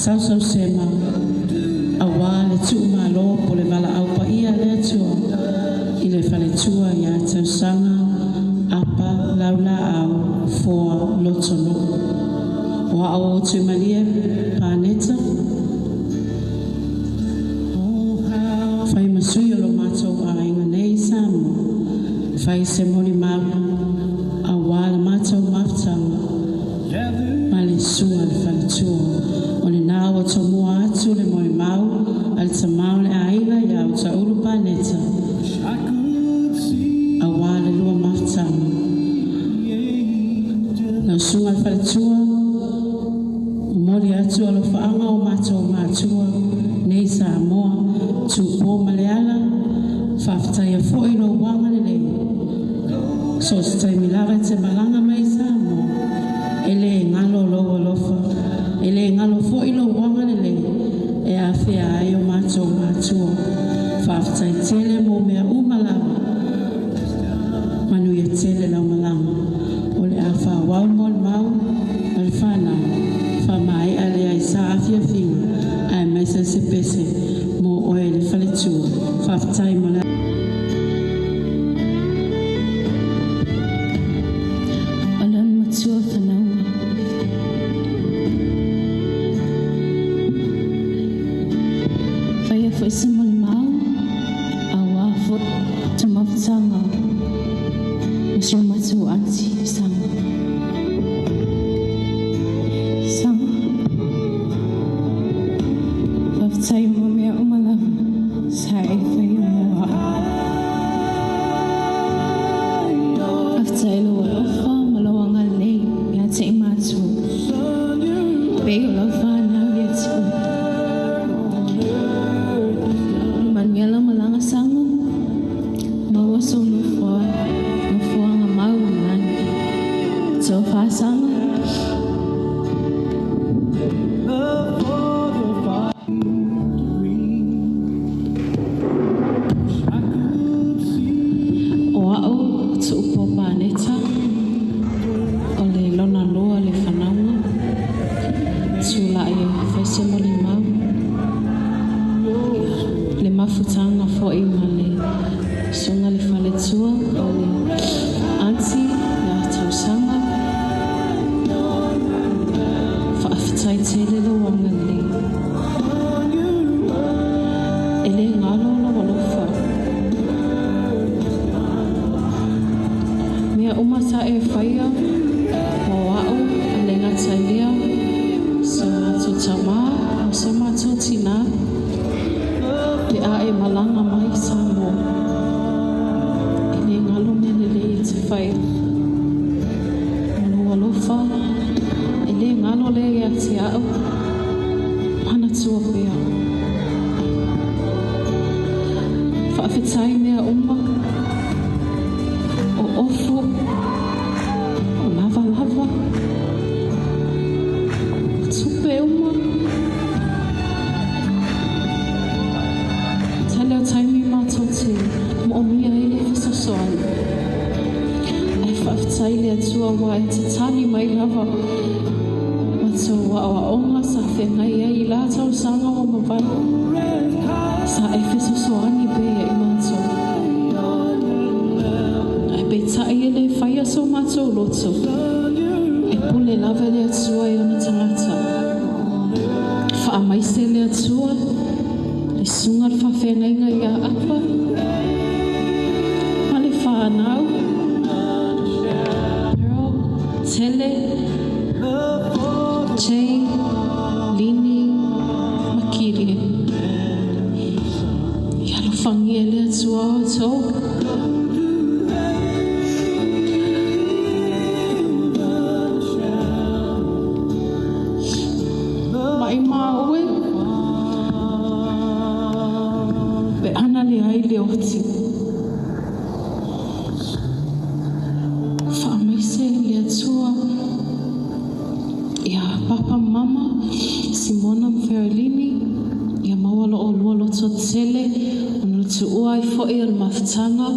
Sausau sema aua le tuumalo po le valaau paia le Atua i le faletua ia tausaga apa laulaau foa lotono. O a'o o tumalie paneta fai masui o lo matou aiga nei Samoa fai se molimau auā le matou Lau susuga i le faletua, momoli atu alofaaga o matou matua nei Samoa, Tupo ma Leala, faafetaia foi lou agalelei. So o se taimi lava e te malaga mai i Samoa, e lē galo lou alofa, e lē galo foi lou agalelei e afea ai o matou matua. Faafetai tele mo mea uma lava. Manuia tele lau malaga. O le a faaauau molimau ma le fanau, faamaea lea i sa afiafiga aemaise se pese mo oe le faletua. Faafetai mo le O lona matua fanauga. Faia foi se molimau, auā foi te mafutaga ma si o matou aunty Saga. Saga. Faafetai mo mea uma lava sa e faia mo a'u. Faafetai lou alofa ma lou agalelei ia te i matou. Pei o lau fanau ia te oe. Manuia lau malaga Saga. Maua sou nofoaga mau i le lagi. Tofa Saga. O a'u o Tuupo Paneta, o le lona lua le fanauga, tula'i e fai se molimau, le mafutaga foi ma le susuga le faletua o le aunty ia Tausaga. Faafetai tele lou agalelei. E lē galo lou alofa. Mea uma sa e faia mo a'u a le gata i lea, so matou tamā ma so matou tinā pe a e malaga mai i Samoa. E lē galo mea lelei e te faia. O lou alofa, e lē galo lea ia te a'u, manatua pea. Faafetai mea uma, o ofu, o lavalava, o tupe uma. Tele o taimi matou te moomia ai le fesoasoani. Ae faafetai le Atua ua e tatali mai lava matou aoaoga sa feagai ai i la tausaga ua mavae. Sa e fesoasoani pea ia i matou. Ae peitai e lē faia so matou loto. E pule lava le Atua i ona tagata. Faamaise le Atua, le susuga le faafeagaiga ia Apa ma le fanau, Pearl, Tele, Jay, Lini, ma Kirie. Ia alofagia e le Atua outou. Maimau e, pe ana leai le oti. Faamaise le Atua ia Papa ma Mama, Simona ma Feolini, ia maua lo olua loto tele, ona le tuua ai foi o le mafutaga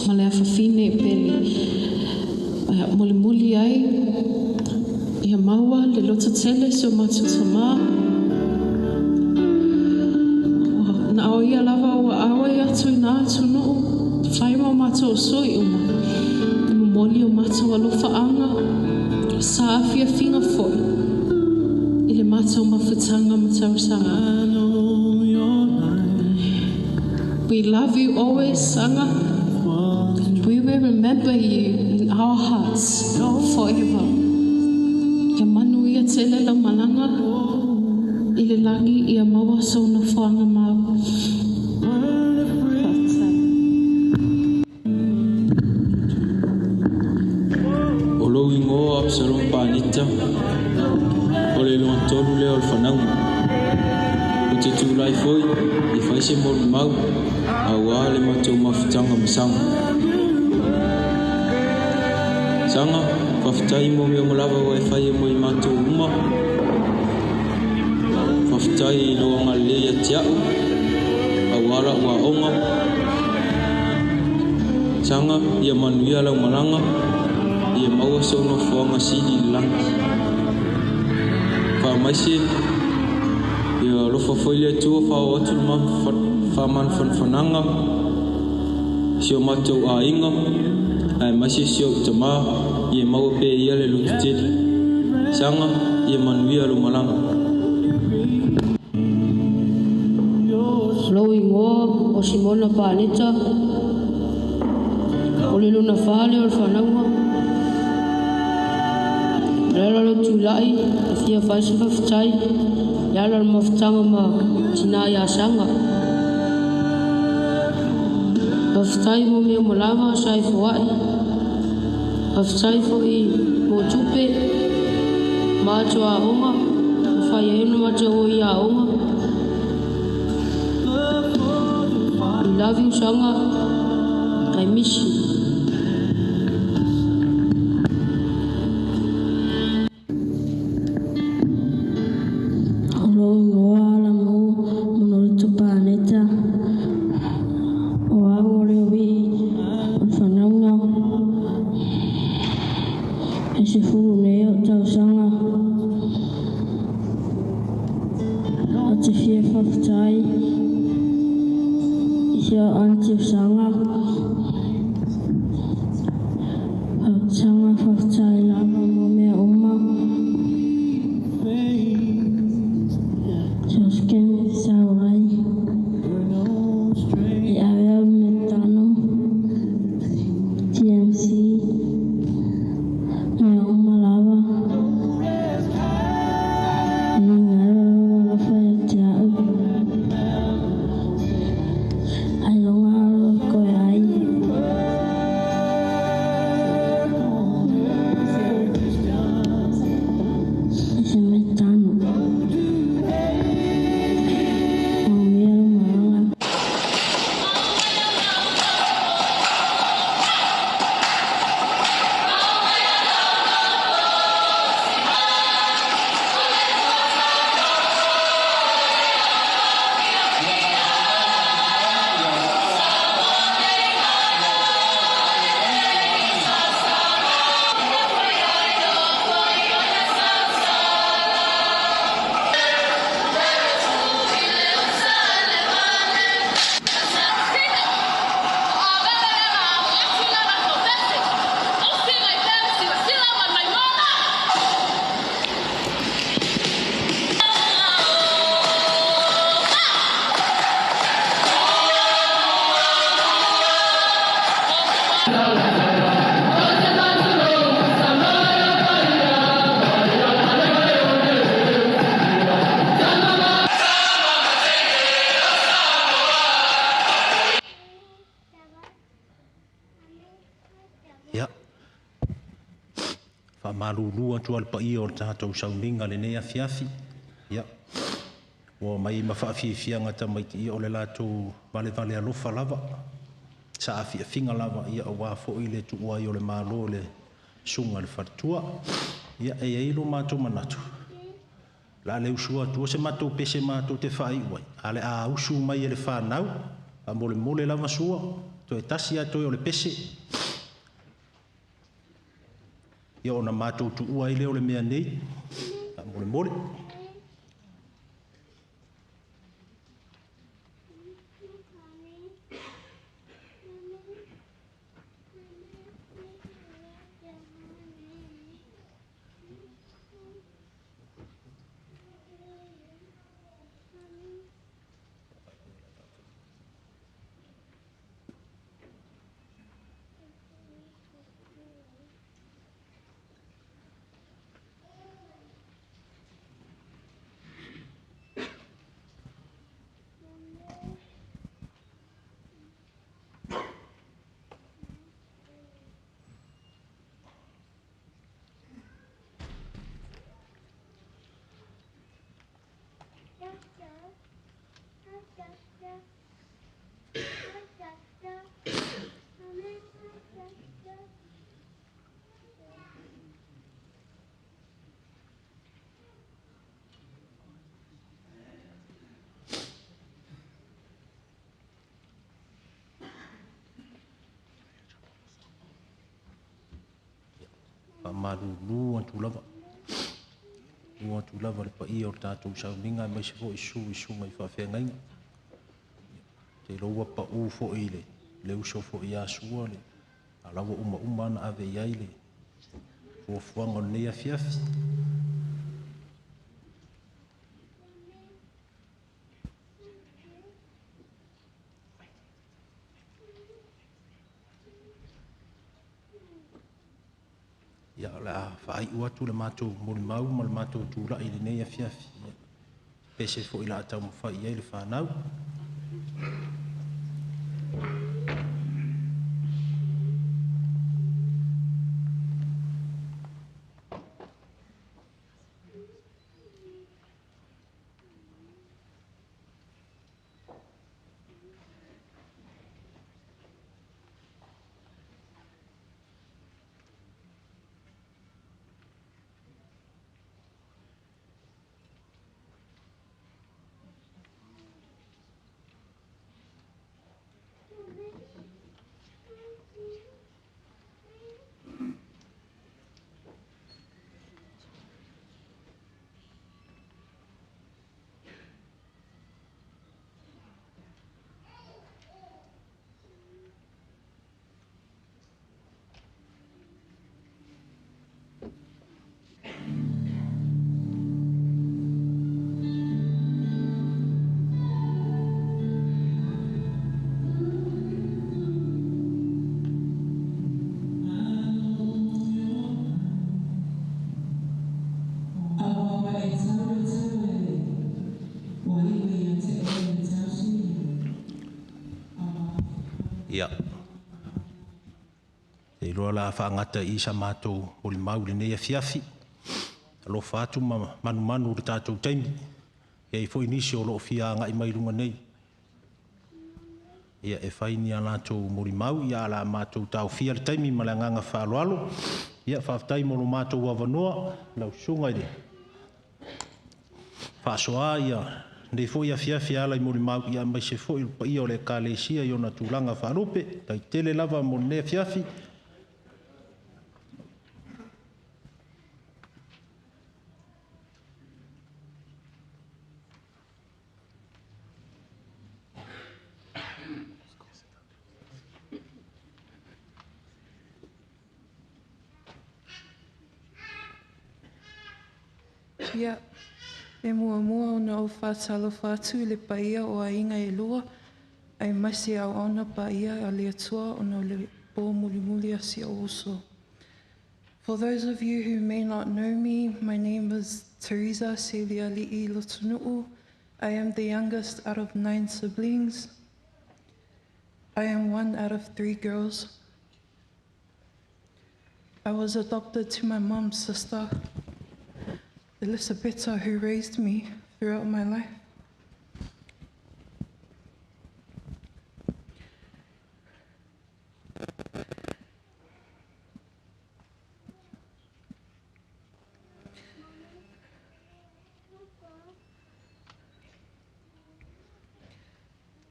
ma le afafine pele. Mulimuli ai, ia maua le loto tele si o matou tamā. Ua na o ia lava ua auai atu i nā atunuu, fai ma o matou sui uma. E momoli o matou alofaaga, sa afiafiga foi i le matou mafutaga ma tausaga. We love you always, Saga, and we will remember you in our hearts forever. Ia manuia tele lau malaga i le lagi ia maua sou nofoaga mau. Faafetai. O lou igoa Absalom Panita, o le lona tolu lea o le fanauga. Ou te tulai foi e fai se molimau auā le matou mafutaga ma Saga. Saga, faafetai mo mea uma lava ua e faia mo i matou uma. Faafetai i lou agalelei ia te a'u auā la'u aoga. Saga, ia manuia lau malaga, ia maua sou nofoaga sili i le lagi. Faamaise, ia alofa foi le Atua faaoo atu le faamafanafanaga i si o matou aiga, aemaise si o'u tamā, ia maua pea e ia le lototele. Saga, ia manuia lou malaga. Lou igoa o Simona Paneta, o le lona fa lea o le fanauga. O le ala o lou tulai e fia fai se faafetai e ala i le mafutaga ma tinā ia Saga. Faafetai mo mea uma lava sa e foai. Faafetai foi mo tupe ma ato aoga na fai ai ona matou o i aoga. We love you, Saga. I miss you. O lou igoa Alamu Monolito Paneta, o au o le ui'i o le fanauga, e 10 nei o'u tausaga. Ou te fia faafetai i si o'u aunty o Saga. Saga, faafetai lava mo mea uma. So se taimi sau ai e ave au i McDonald, TMC, mea uma lava. E le galo lou alofa ia te a'u. Ailoga au e koe ai. I se McDonald. Manuia lou malaga. Ia, faamalulu atu ai le paia o le tatou sauniga lenei afiafi. Ia, ua mai ma faafiafiaga tamaiti, ia o le latou valevale alofa lava, saafiafiga lava, ia auā foi le tuua ai o le Malo i le susuga i le faletua. Ia, e i ai lo matou manatu, o le a le usua atua se matou pese matou te faaiu ai, a o le a usu mai e le fanau, faamolemole lava sua, toe tasi lava toe o le pese. Ia ona matou tuua ai lea o le mea nei, faamolemole. Faamalulu atu lava. Lu atu lava le paia o le tatou sauniga aemaise foi susu i susuga i faafeagaiga. Te iloa ua pau foi i le uso foi ia Sua le a la ua umauma ona ave i ai le fuafuaga o lenei afiafi. Ia, o le a faaiu atu le matou molimau ma le matou tulai i lenei afiafi. Ia, pese foi la taumafai i ai le fanau. Ia, te iloa la faagata i sa matou molimau i lenei afiafi. Alofa atu ma manumanu i le tatou taimi. E i ai foi nisi o lo o fia agai mai i luga nei. Ia, e fai ni a latou molimau, ia a la matou taofia le taimi ma le agaga faaaloalo. Ia, faafetai mo lo matou avanoa, lau susuga i le faasoa ia lenei foi afiafi e ala i molimau, ia aemaise foi o le paia o le Ekalesia i ona tulaga faalupe. Tai tele lava mo lenei afiafi. Ia, e muamua ona ou faatalofa atu i le paia o aiga e lua, aemaise auauna paia a le Atua ona o le pō mulimuli a si ou uso. For those of you who may not know me, my name is Teresa Seliali'i Lotunu'u. I am the youngest out of 9 siblings. I am 1 out of 3 girls. I was adopted to my mom's sister, Elisabetta, who raised me throughout my life.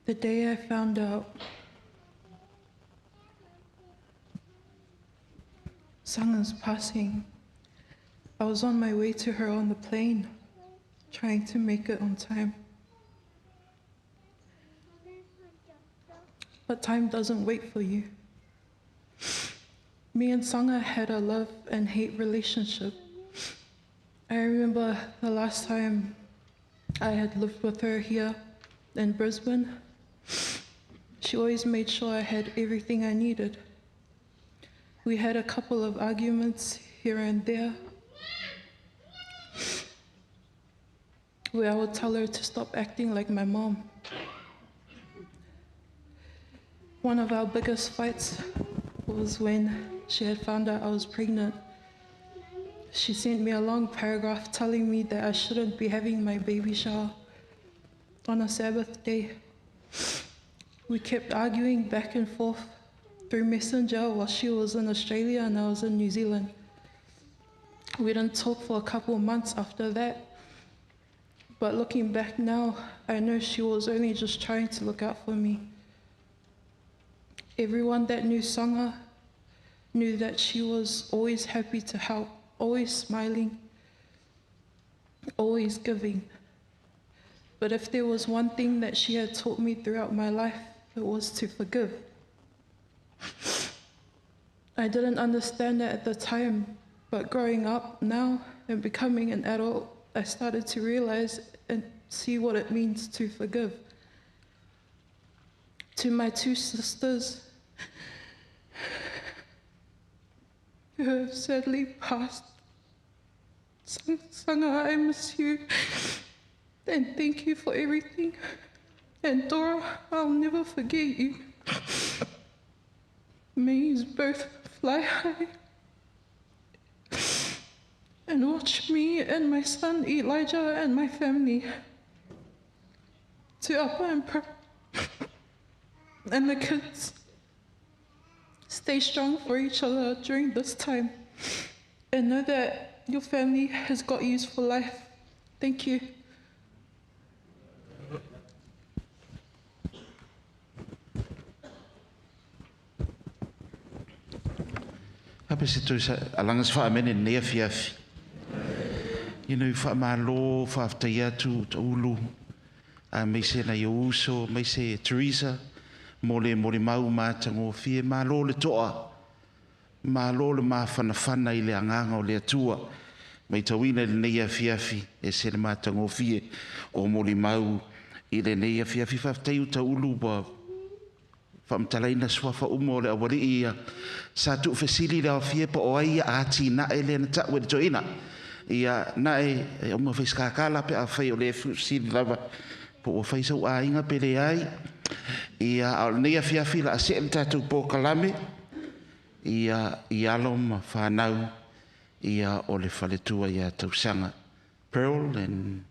The day I found out Sanga's passing, I was on my way to her on the plane, trying to make it on time. But time doesn't wait for you. Me and Sanga had a love and hate relationship. I remember the last time I had lived with her here in Brisbane. She always made sure I had everything I needed. We had a couple of arguments here and there, where I would tell her to stop acting like my mom. One of our biggest fights was when she had found out I was pregnant. She sent me a long paragraph telling me that I shouldn't be having my baby shower on a Sabbath day. We kept arguing back and forth through Messenger while she was in Australia and I was in New Zealand. We didn't talk for a couple of months after that. But looking back now, I know she was only just trying to look out for me. Everyone that knew Sanga knew that she was always happy to help, always smiling, always giving. But if there was one thing that she had taught me throughout my life, it was to forgive. I didn't understand it at the time, but growing up now and becoming an adult, I started to realize and see what it means to forgive. To my two sisters who have sadly passed, Sanga, I miss you, and thank you for everything. And Dora, I'll never forget you. May you both fly high and watch me and my son Elijah and my family to Appa and and the kids. Stay strong for each other during this time and know that your family has got you for life. Thank you. Ape se toi alanga se whaamene nei afi afi. Ina i whaamalo, whaaftai atu, taulu, a meise na i uso, meise Teresa, mo le mo le mau mātango fie, malo le toa, malo le māwhanawhana i le anganga o le atua, mai tauina i le nei afi afi, e se le mātango fie, o mo le mau i le nei afi afi, whaaftai u taulu, wa whaamtalaina suafa umo o le awali ia, sa tu fesili le awhie pa o ai a ati na e le na tau e le toina. Ia na e o mga whaiskakala pe a whai o le fesili lava po o whaisau a inga pe le ai. Ia a o nei afi afi la ase le tātou pō kalame. Ia i alo ma whanau ia o le whaletua ia tausanga. Pearl and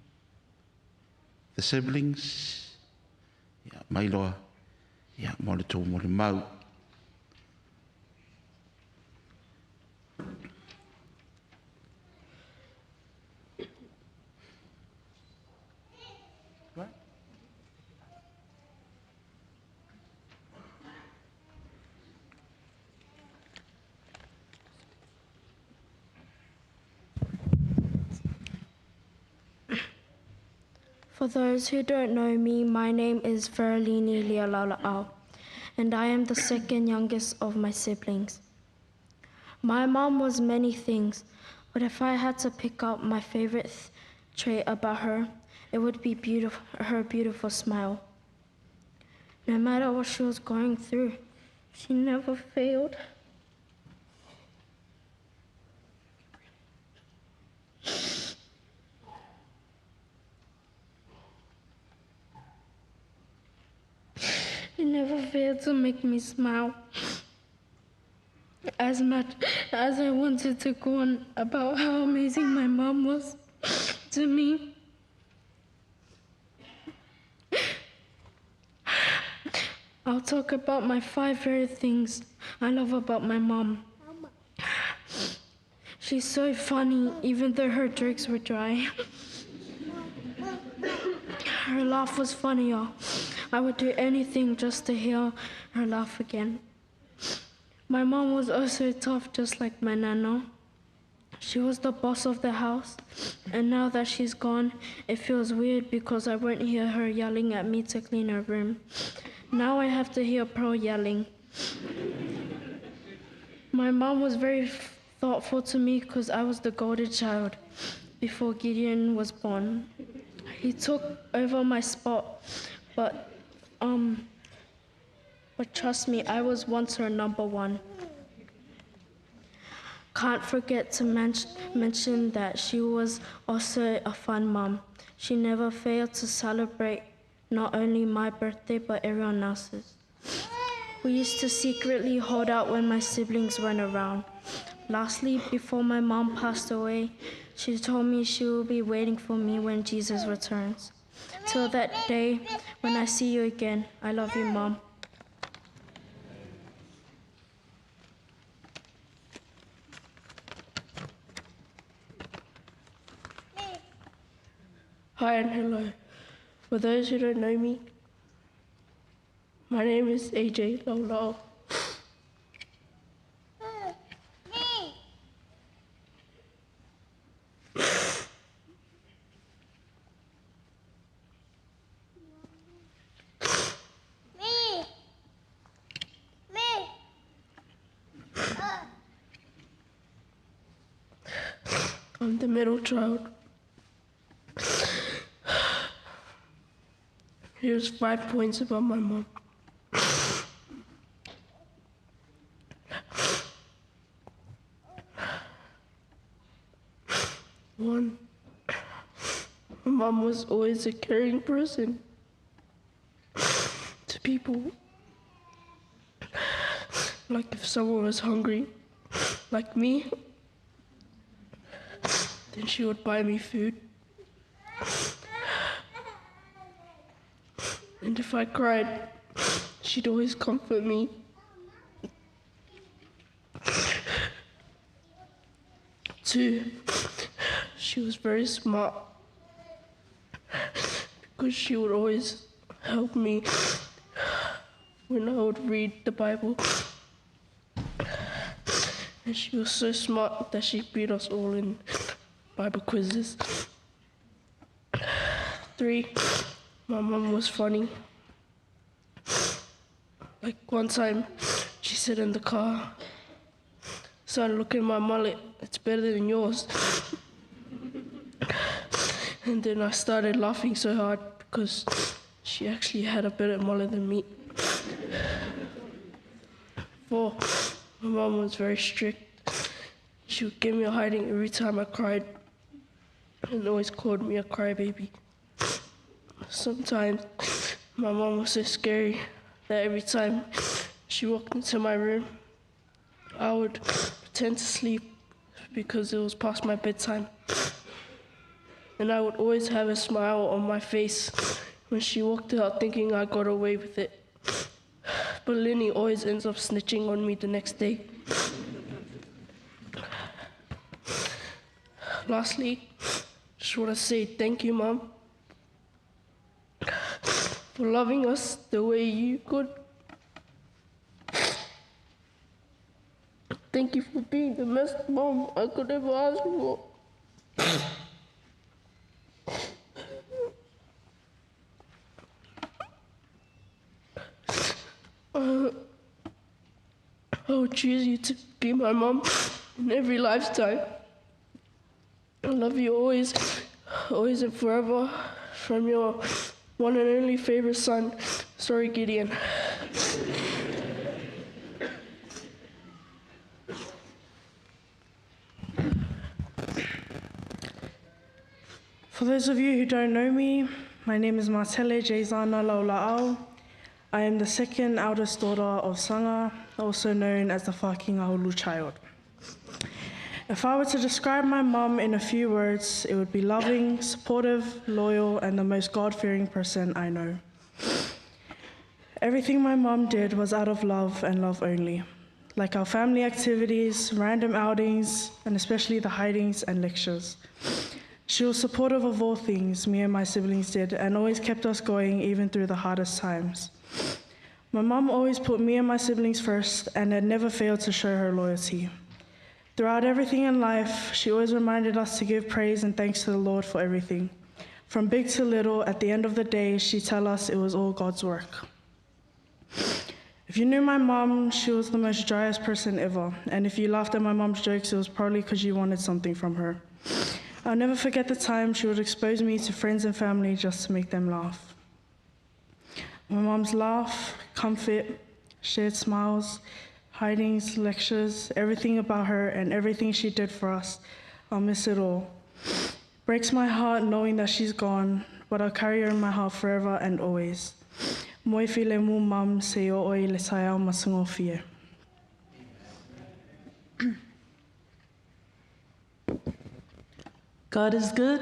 the siblings. Ia mailoa. Ia mo le tō mo le mau. For those who don't know me, my name is Ferlini Lialala'au, and I am the second youngest of my siblings. My mom was many things, but if I had to pick out my favorite trait about her, it would be her beautiful smile. No matter what she was going through, she never failed. She never failed to make me smile. As much as I wanted to go on about how amazing my mom was to me, I'll talk about my 5 favorite things I love about my mom. She's so funny, even though her jokes were dry. Her laugh was funnier. I would do anything just to hear her laugh again. My mom was also tough, just like my nana. She was the boss of the house, and now that she's gone, it feels weird because I won't hear her yelling at me to clean her room. Now I have to hear Pearl yelling. My mom was very thoughtful to me because I was the golden child before Gideon was born. He took over my spot, but trust me, I was once her number one. Can't forget to mention that she was also a fun mom. She never failed to celebrate not only my birthday, but everyone else's. We used to secretly hold out when my siblings weren't around. Lastly, before my mom passed away, she told me she will be waiting for me when Jesus returns. Till that day, when I see you again, I love you, Mom. Hi and hello. For those who don't know me, my name is AJ Lolo. I'm the middle child. Here's 5 points about my mom. 1, my mom was always a caring person to people. Like if someone was hungry, like me, then she would buy me food. And if I cried, she'd always comfort me. 2, she was very smart because she would always help me when I would read the Bible. And she was so smart that she beat us all in Bible quizzes. 3, my mom was funny. Like one time, she said in the car, "Son, look at my mullet, it's better than yours." And then I started laughing so hard because she actually had a better mullet than me. 4, my mom was very strict. She would give me a hiding every time I cried and always called me a crybaby. Sometimes my mom was so scary that every time she walked into my room, I would pretend to sleep because it was past my bedtime. And I would always have a smile on my face when she walked out, thinking I got away with it. But Lenny always ends up snitching on me the next day. Lastly, just want to say thank you, Mom, for loving us the way you could. Thank you for being the best mom I could ever ask for. I would choose you to be my mom in every lifetime. I love you always, always and forever. From your one and only favorite son, sorry, Gideon. For those of you who don't know me, my name is Marcele Jezana Laula'au. I am the second eldest daughter of Sanga, also known as the Whakingahulu child. If I were to describe my mum in a few words, it would be loving, supportive, loyal, and the most God-fearing person I know. Everything my mum did was out of love and love only, like our family activities, random outings, and especially the hidings and lectures. She was supportive of all things me and my siblings did and always kept us going even through the hardest times. My mum always put me and my siblings first and had never failed to show her loyalty. Throughout everything in life, she always reminded us to give praise and thanks to the Lord for everything. From big to little, at the end of the day, she'd tell us it was all God's work. If you knew my mum, she was the most driest person ever, and if you laughed at my mum's jokes, it was probably because you wanted something from her. I'll never forget the time she would expose me to friends and family just to make them laugh. My mum's laugh, comfort, shared smiles, hidings, lectures, everything about her and everything she did for us, I'll miss it all. Breaks my heart knowing that she's gone, but I'll carry her in my heart forever and always. Moi file mu mam se o oi le taiao masungofie. God is good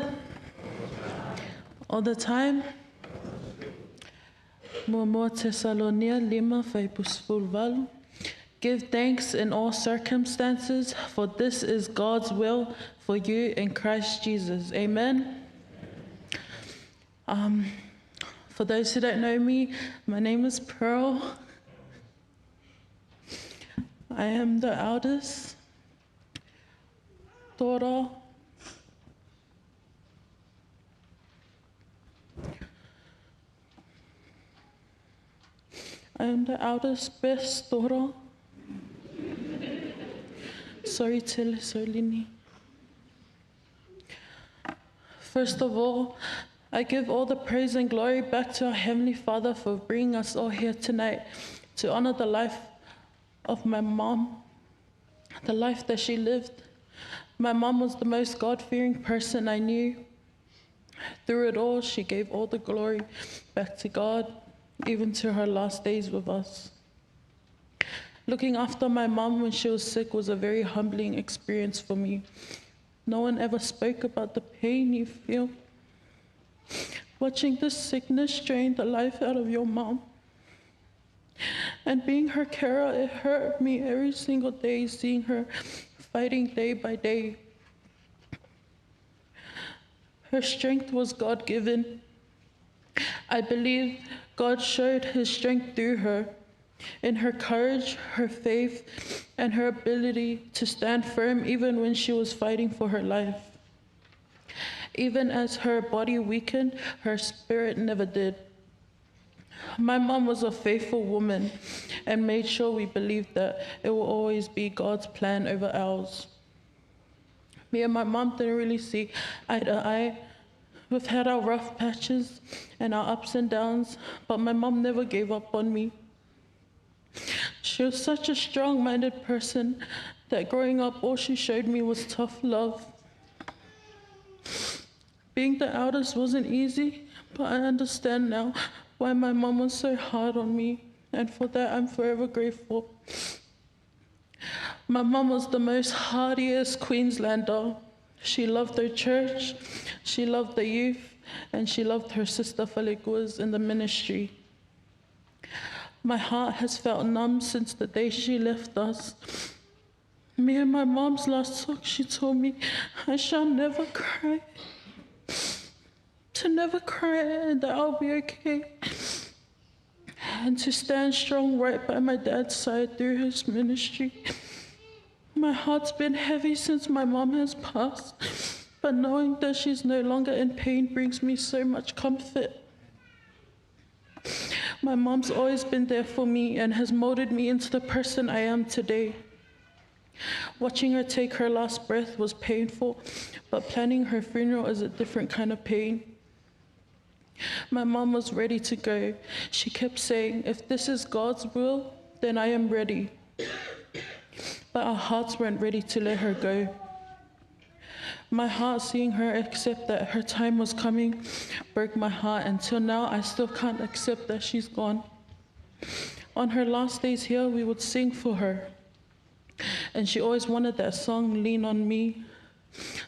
all the time. Muamua Tesalonia lima faipusfulvalu. Give thanks in all circumstances, for this is God's will for you in Christ Jesus. Amen. For those who don't know me, my name is Pearl. I am the eldest daughter. I am the eldest best daughter. Sorry, Tele Solini. First of all, I give all the praise and glory back to our Heavenly Father for bringing us all here tonight to honor the life of my mom, the life that she lived. My mom was the most God fearing person I knew. Through it all, she gave all the glory back to God, even to her last days with us. Looking after my mom when she was sick was a very humbling experience for me. No one ever spoke about the pain you feel. Watching this sickness drain the life out of your mom. And being her carer, it hurt me every single day seeing her fighting day by day. Her strength was God given. I believe God showed his strength through her, in her courage, her faith, and her ability to stand firm even when she was fighting for her life. Even as her body weakened, her spirit never did. My mom was a faithful woman and made sure we believed that it will always be God's plan over ours. Me and my mom didn't really see eye to eye. We've had our rough patches and our ups and downs, but my mom never gave up on me. She was such a strong minded person that growing up, all she showed me was tough love. Being the eldest wasn't easy, but I understand now why my mom was so hard on me, and for that I'm forever grateful. My mom was the most hardiest Queenslander. She loved her church, she loved the youth, and she loved her sister Falekuas in the ministry. My heart has felt numb since the day she left us. Me and my mom's last talk, she told me, I shall never cry. To never cry and that I'll be okay. And to stand strong right by my dad's side through his ministry. My heart's been heavy since my mom has passed, but knowing that she's no longer in pain brings me so much comfort. My mom's always been there for me and has molded me into the person I am today. Watching her take her last breath was painful, but planning her funeral is a different kind of pain. My mom was ready to go. She kept saying, If this is God's will, then I am ready. But our hearts weren't ready to let her go. My heart, seeing her accept that her time was coming, broke my heart. Until now, I still can't accept that she's gone. On her last days here, we would sing for her. And she always wanted that song, Lean on Me.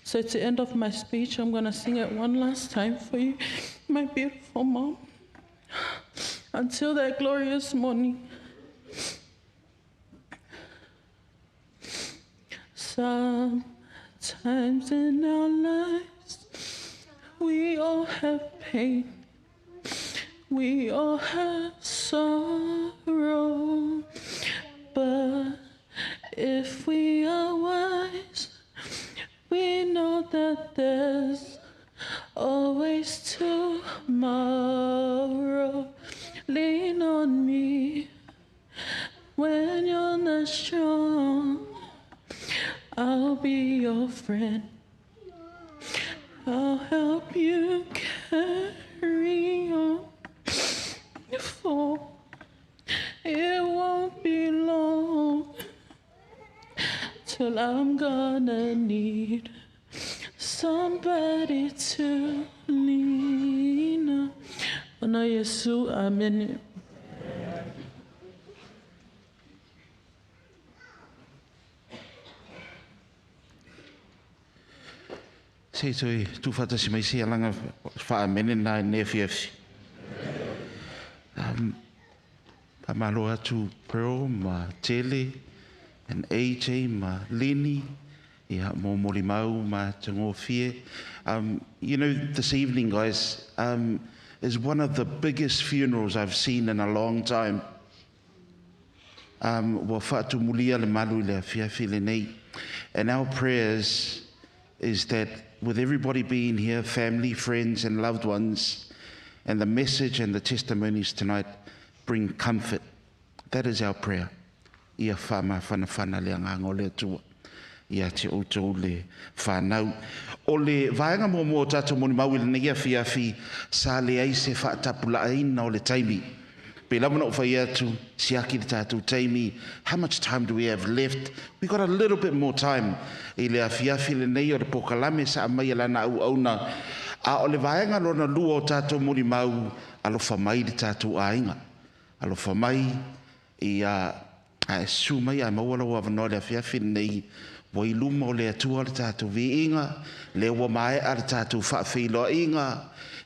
So to end off my speech, I'm going to sing it one last time for you, my beautiful mom. Until that glorious morning. Sometimes in our lives, we all have pain. We all have sorrow. But if we are wise, we know that there's always tomorrow. Lean on me when you're not strong. I'll be your friend. I'll help you carry on. For it won't be long till I'm gonna need somebody to lean on. Ona Yesu, amen. Se toi tūwhatasi mai se alanga whaamene nā i ne fiafi. Pa malo atu Pearl ma Tele and AJ ma Leni, ia mō mori mau ma te ngōwhie. You know, this evening, guys, is one of the biggest funerals I've seen in a long time. Wa whaatu mulia le malu i le fiafi le nei. And our prayers is that with everybody being here, family, friends, and loved ones, and the message and the testimonies tonight bring comfort. That is our prayer. Ia wha ma whana whana le anga le atua. Ia te outou le whanau. O le vaenga mua mua o tātou moni mau i lenei afiafi, sa le ai se whaatapulaaina o le taimi. Pe lava na o whai atu, siaki le tātou taimi, how much time do we have left? We got a little bit more time. I le afiafi lenei o le pokalame sa amai e lana au auna. A o le vaenga lona lua o tātou moni mau, alofa mai le tātou āinga. Alofa mai i a e su mai a maua lau awanoa le afiafi lenei, wa i luma o le atua le tātou viinga, le ua mae a le tātou whaawhiloa inga,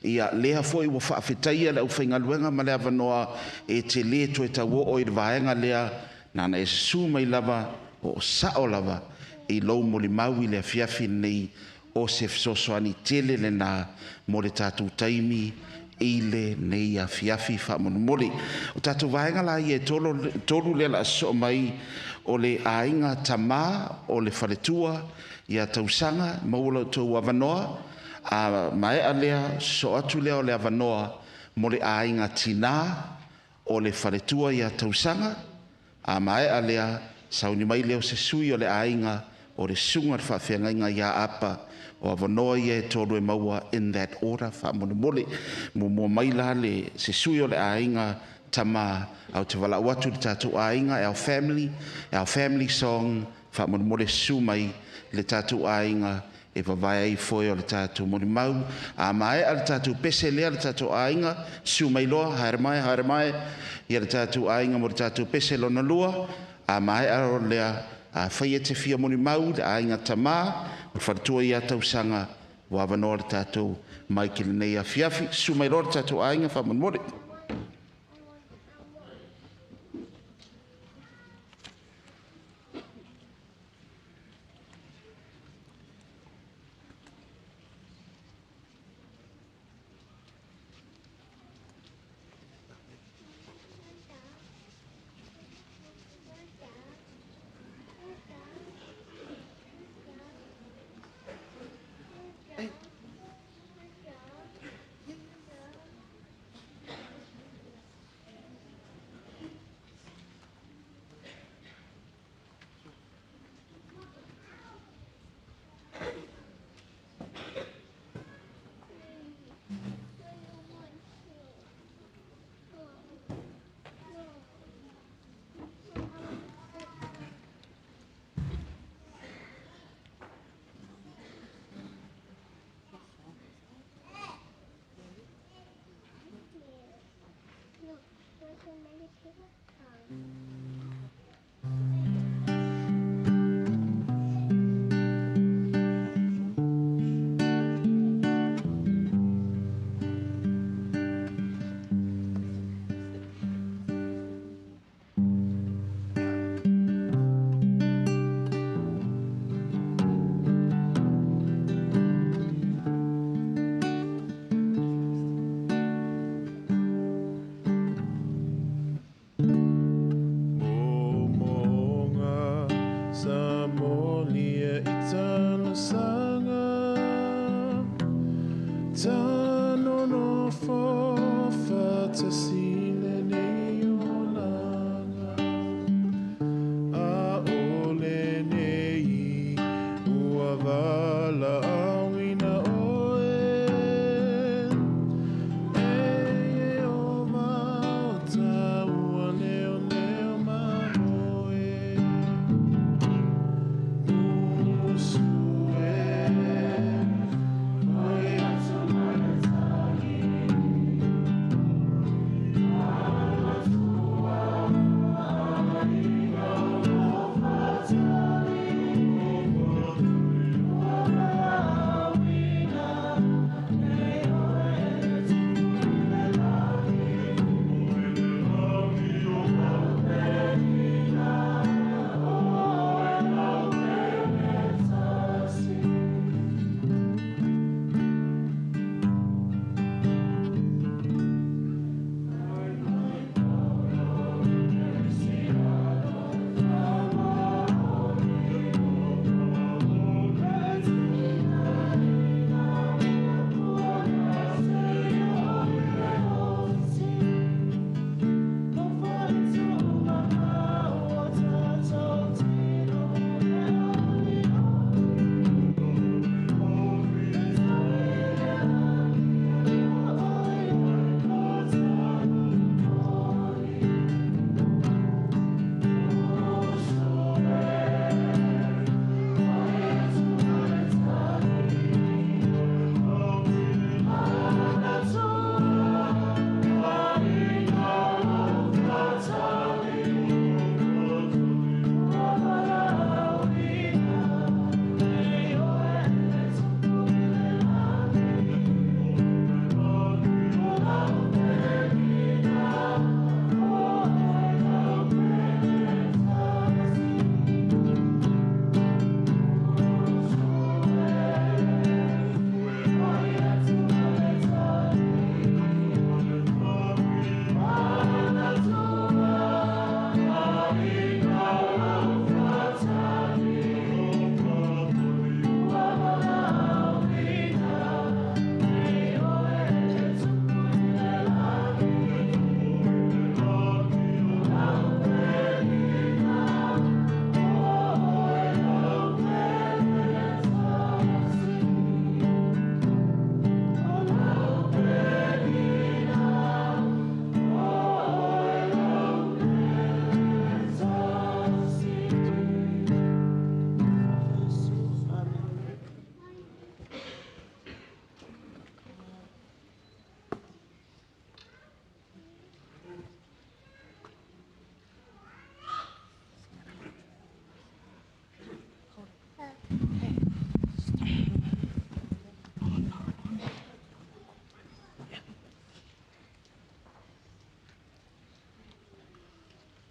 ia lea foi ua whaawhitaia le au whaingaluenga ma le awanoa e te le toe tau o i le vaenga lea, nana e susu mai lava o sao lava i lou moli mau i le afiafi nei o se fesoasoani tele lena mo le tātou taimi i le nei afiafi whaamonomole. O tātou vaenga la ia e tolu lea la aso mai o le āinga tamā o le whaletua ia tausaga maua lau tou avanoa a maea lea so atu lea o le avanoa mo le āinga tinā o le whaletua ia tausaga a maea lea sauni mai lea o se sui o le āinga o le sunga le whaafeagaiga ia apa o avanoa ia e tolu e maua in that order whaamonemole. Mua mai la le se sui o le āinga tama au te walau atu le tātou āinga, our family song whaamonemole su mai le tātou āinga e vavae ai foi o le tātou molimau. A maea le tātou pese lea le tātou āinga, su mai loa, haere mai, ia le tātou āinga mo le tātou pese lona lua, a maea o lea, a whai e te fia molimau, le āinga tamā, o wharatua ia tausaga, wa awanoa le tātou mai ki lenei afiafi, su mai loa le tātou āinga whaamonemole.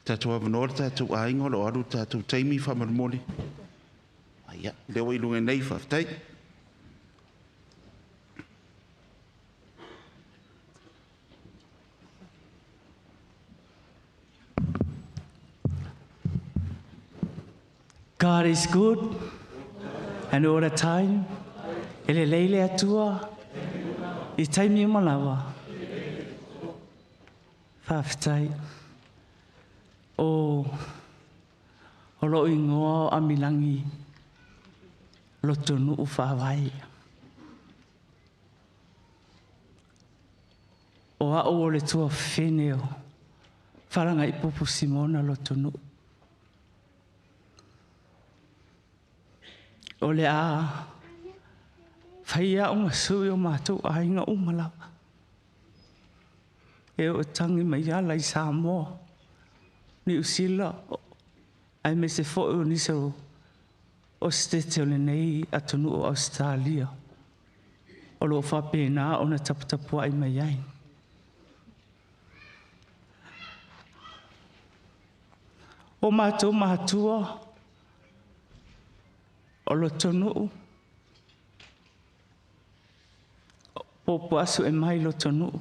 Tatou avanoa le tatou aiga o lo o alu le tatou taimi faamolemole. Ia, lea ua i luga nei, faafetai. God is good and all the time. E le leile atua i taimi uma lava. Faafetai. O o lou igoa o Amilangi Lotonuu Faavae. O au o le tuafafine o Falagaipupu Simona Lotonuu. O le a fai au ma sui o matou aiga uma lava. E o tangi mai ala i Samoa, Niu Sila, aemaise foi o nisi o Setete o lenei atunuu o Ausetalia, o lo o faapena ona taputapuai mai ai. O matou matua, o Lotonuu, popo aso e mai Lotonuu.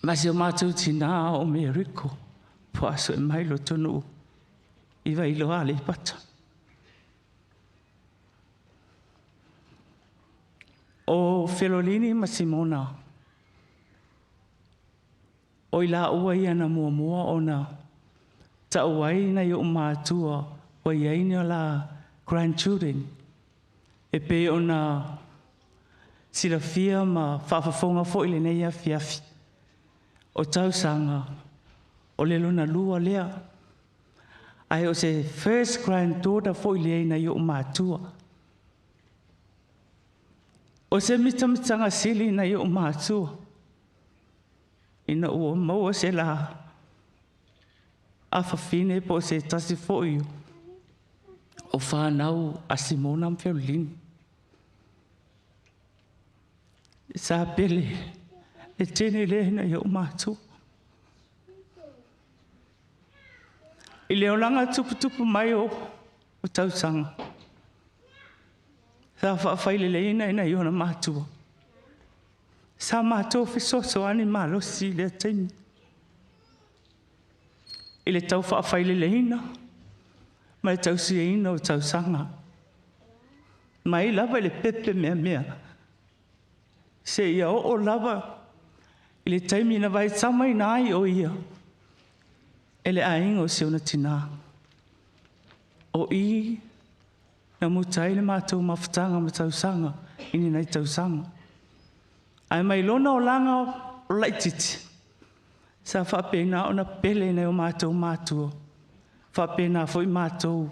Ma si o matou tina o Meriko, po aso e mai Lotonuu, i Vailoa le pata. O Felolini ma Simona, o i la ua ia na muamua ona tau ai na i o mātua wa iai ni o la grandchildren. E pe ona silafia ma whaafafonga fo i le nei afiafi. O tausaga, o le lona lua lea. Ai o se first granddaughter fo i le na i o mātua. O se mitamitanga sili na i o mātua. Ina ua maua se la afafine po se tasi foi o whanau a Simona ma Felolini. Sa pele le tene le na i o mātua. I le olanga tuputupu mai o tausaga. Sa whawhaile le ina ina i ona mātua. Sa mātou fesoso ani malosi le taimi. I le tau whawhaile le ina, ma le tausia ina o tausaga. Mai lava i le pepe mea mea. Se ia o lava i le taimi na vai tama ina ai o ia. E le ainga o se ona tina. O i na mutai le mātou mafutanga ma tausaga, ini nei tausaga. Ai mai lona o langa o laititi. Sa whaapena ona pele nei o mātou mātua. Whaapena foi mātou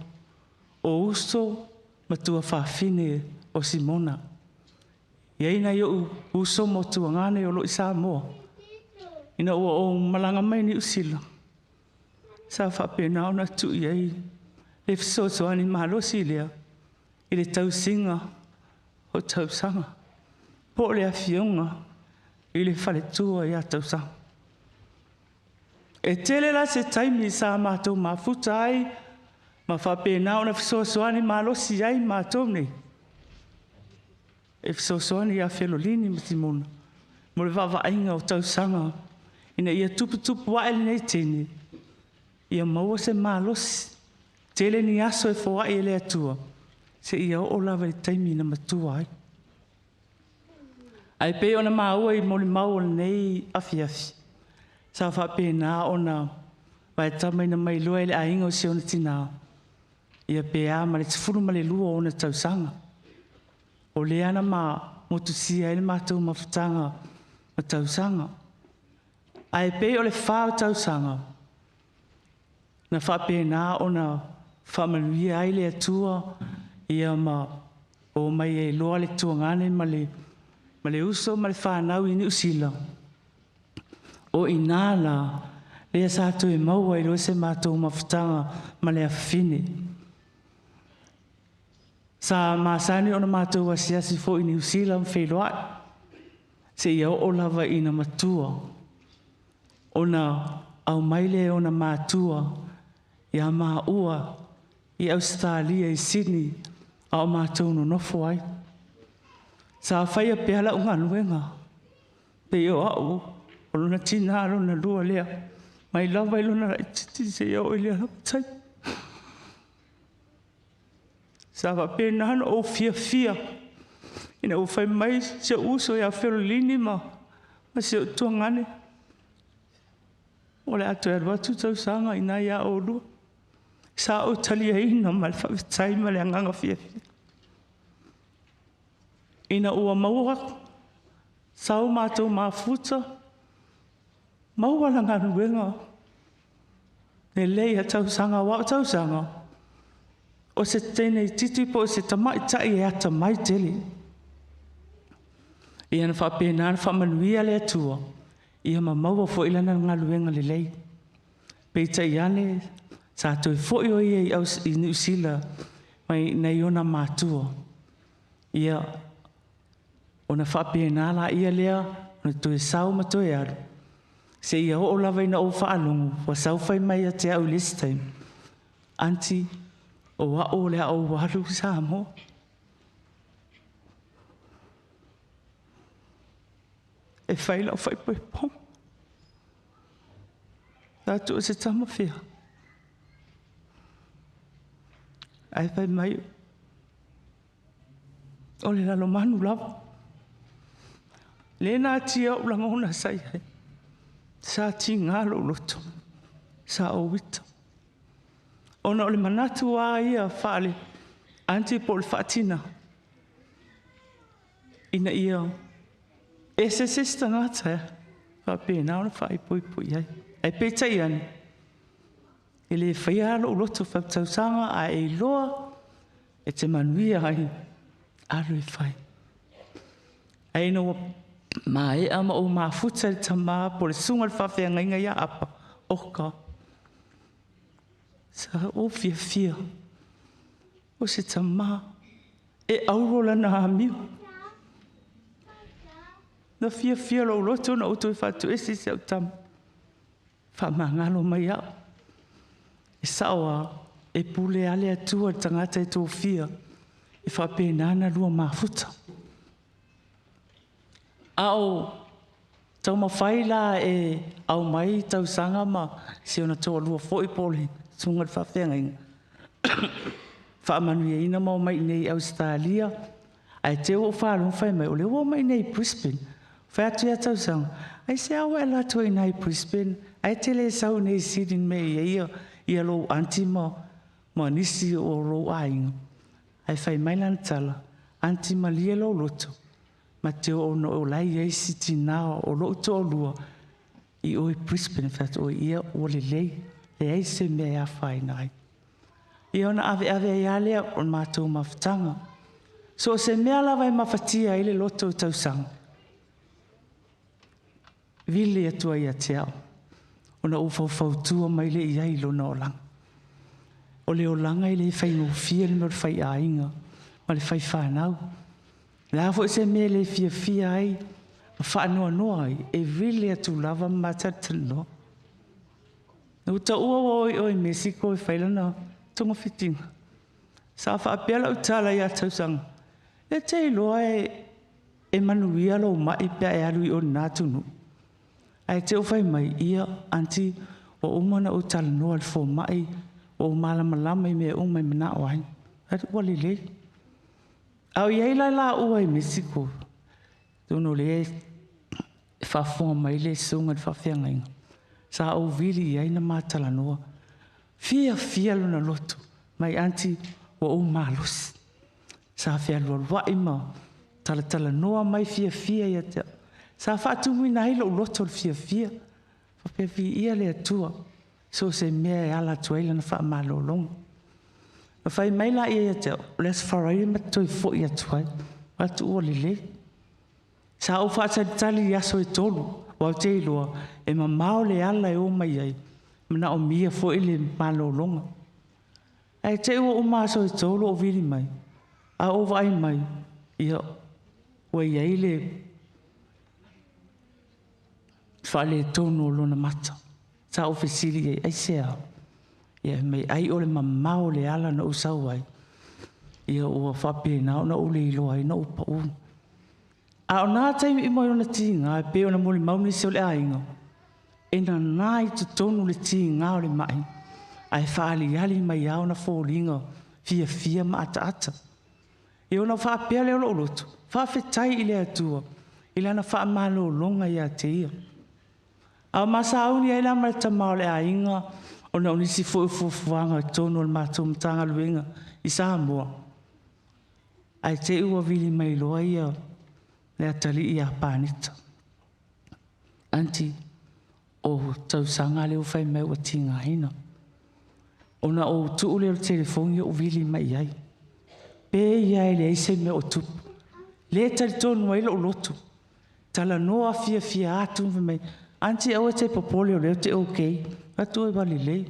o uso matua whawhine o Simona. Ia ina i o uso motua ngane o lo i Samoa. Ina ua o malanga mai ni usila. Sa whaapena ona tui ai le fesoasoani malosi lea i le tausiga o tausaga. Po le afioga i le faletua ia tausaga. E tele la se taimi sa mātou mafuta ai, ma whaapena ona fesoasoani malosi ai mātou nei. E fesoasoani ia Felolini ma Simona, mo le vaavaaiga o tausaga, ina ia tuputupu ae lenei tene, ia maua se malosi, tele ni aso e foai e le Atua, se ia oo lava i taimi na matua ai. Ai pe ona maua i moli mau o lenei afiafi, sa whaapena ona vai tamaina mai loa i le ainga o se ona tina, ia pe a ma le tefulu ma le lua ona tausaga. O le ana ma motusia ai le mātou mafutaga ma tausaga. Ai pe o le whao tausaga, na whaapena ona whaamanuia ai le Atua, ia ma o mai e loa le tuangane ma le uso ma le whanau i Niu Sila. O ina la, lea sa toe maua i loa se mātou mafutaga ma le afafine. Sa masani ona mātou asiasi fo i Niu Sila ma wheiloai. Se ia o lava ina matua. Ona aumai lea e ona matua ia maua i Ausetalia i Sydney a o matou nonofo ai. Sa faia pea lau galuega, pei o au o lona tinā lona lua lea, mai lava i lona laitiiti seia oo i lea lava taimi. Sa faapena ona ou fiafia ina ua fai mai si ou uso ia Felolini ma si ou tuagane, o le a toe alu atu tausaga i ina ia oulua. Sa ou taliaina ma le faafetai ma le agaga fiafia. Ina ua maua sau matou mafuta, maua la galuega lelei a tausaga, aua o tausaga, o se teine itiiti po o se tamaitai e atamai tele. Ia na faapena ona faamanuia le Atua, ia ma maua foi lana galuega lelei. Peitai ane, sa toe foi o ia i Niu Sila mai nai ona matua. Ia, ona faapena laia lea, ona toe sau ma toe alu, seia oo lava ina ou faalogo, ua sau fai mai ia te au i le isi taimi, Aunty, o au o le a ou alu i Samoa. E fai lau faaipoipoga. Sa atu o se tama fia. Ae fai mai, o le lalomanu lava. Le natia ou lagona sa i ai. Sa tiga lou loto. Sa ou ita. Ona o le manatu lava ia faale aunty po o le faatina, ina ia ese se isi tagata e faapena ona faaipoipo i ai. Ae peitai ane, e le faia lava lou loto faitausaga, a e iloa e te manuia ai, alu e fai. Ae ina ua maea ma ou mafuta i le tama po o le susuga i le faafeagaiga ia Apa, oka, sa ou fiafia, o se tama e auro lana amio. Na fiafia lou loto na ou toe faatoese i si au tama. Faamagalo mai au. E sao lava, e pule lava le Atua i le tagata e tofia, e faapena ona lua mafuta. A o taumafai la e aumai tausaga ma si ona toalua foi po o le susuga i le faafeagaiga, faamanuiaina ma omai i inei i Ausetalia, ae te i ua ou faalogo fai mai o lea ua omai i inei i Brisbane. Fai atu ia tausaga, aisea ua e alu atu ai i ina i Brisbane, ae te le sau i inei i Sydney i le mea e i ai ia lou aunty ma nisi o lou aiga. Ae fai mai lana tala, aunty malie lou loto, ma te oo ona o la e i ai si tinā o lou toalua i o i Brisbane. Fai atu, oi ia, ua lelei, leai se mea e afaina ai. Ia ona aveave ai lava lea o le matou mafutaga. So o se mea lava e mafatia ai le loto i tausaga, vili atu ai ia te au, ona ou faufautua mai lea i ai i lona olaga. O le olaga e le faigofie le mea o le faiaiga ma le faifanau. O le a foi se mea e le fiafia ai ma faanoanoa ai, e vili atu lava ma matalatalanoa. Na ou taua ua o i o i Mesiko e fai lana togafitiga. Sa faapea lau tala ia tausaga, e te iloa e manuia lou mai pe a e alu i o i lena atunuu. Ae te i fai mai, ia, aunty, ua uma ona ou talanoa i le fomai, ua ou malamalama i mea uma e manao ai. Ua lelei. A o i ai la laua i Mesiko, atonu o lea e faafofoga mai le susuga i le faafeagaiga, sa ou vili i ai na ma talanoa. Fiafia lona loto, mai aunty, ua ou malosi. Sa fealualuai ma talatalanoa mai fiafia ia te au. Sa faatumuina ai lou loto i le fiafia. Faapea viia le Atua, so o se mea e ala atu ai lana faamalologa. Na fai mai la ia te au, o le Aso Faraile ma te toe foi atu ai. Atu ua lelei. Sa ou faatalitali i aso e 3, aua ou te iloa, e mamao le ala e o mai ai, manaomia foi le malologa. Ae te i ua uma aso e 3 o vili mai, a ou vaai mai, ia, ua i ai le faaletonu o lona mata. Sa ou fesili i ai, aisea? Ia fai mai, ai o le mamao o le ala na ou sau ai, ia ua faapena ona ou le iloa ai ona ou pau. A o na taimi uma i ona tiga, e pei ona molimau nisi o le aiga, e nana i totonu le tiga o le mai, ae faaaliali mai lava ona foliga fiafia ma ataata. Ia ona faapea lea o lou loto, faafetai i le Atua i lana faamalologa ia te ia. A o ma sauni ai la ma le tama o le aiga, ona o nisi foi o fuafuaga i totonu o le matou Matagaluega i Samoa, ae te i ua vili mai loa ia le atalii ia Paneta. Aunty, o tausaga lea ua fai mai ua tigaina. Ona ou tuu lea o le telefoni ou vili mai i ai. Pe ia e leai se mea o tupu. Le talitonu ai lou loto. Talanoa fiafia atu fai mai, Aunty aua e te popole o lea ou te okay. Atu oi ua lelei.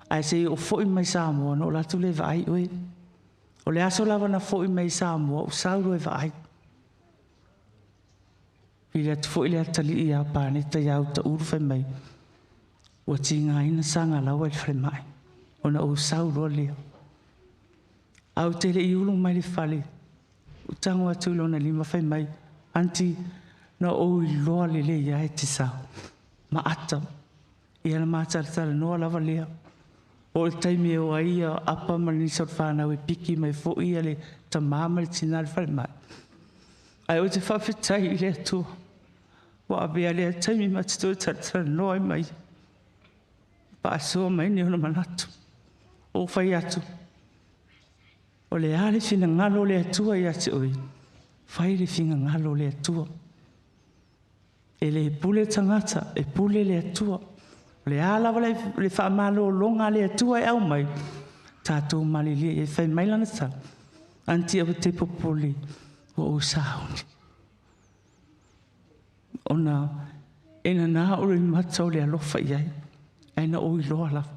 Ae se i ou foi mai Samoa ona ou alu atu lea e vaai oe. O le aso lava na foi mai Samoa, ou sau loa e vaai. Vili atu foi le atalii ia Paneta ia Utaulu fai mai, ua tigaina Sagalaua i le falemai, ona ou sau loa lea. Ae ou te le i ulu mai le fale, ou tago atu i lona lima fai mai, Aunty, na ou iloa lelei lava e te sau. Ma ata. Ia na ma talatalanoa lava lea. Oo i le taimi e o ai ia Apa ma nisi o le fanau e piki mai foi ia le tama ma le tina i le falemai. Ae ou te faafetai i le Atua ua avea lea taimi ma te toe talatalanoa ai ma ia. Faasoa mai ni ona manatu. Ou fai atu, o le a le finagalo o le Atua ia te oe, fai le finagalo o le Atua. E le pule tagata, e pule le Atua. O le a lava le faamalologa a le Atua e aumai, tatou malilie i ai. Fai mai lana tala, Aunty aua te popole, ua ou sauni. Ona e nana ou le mata o le alofa i ai, ae na ou iloa lava.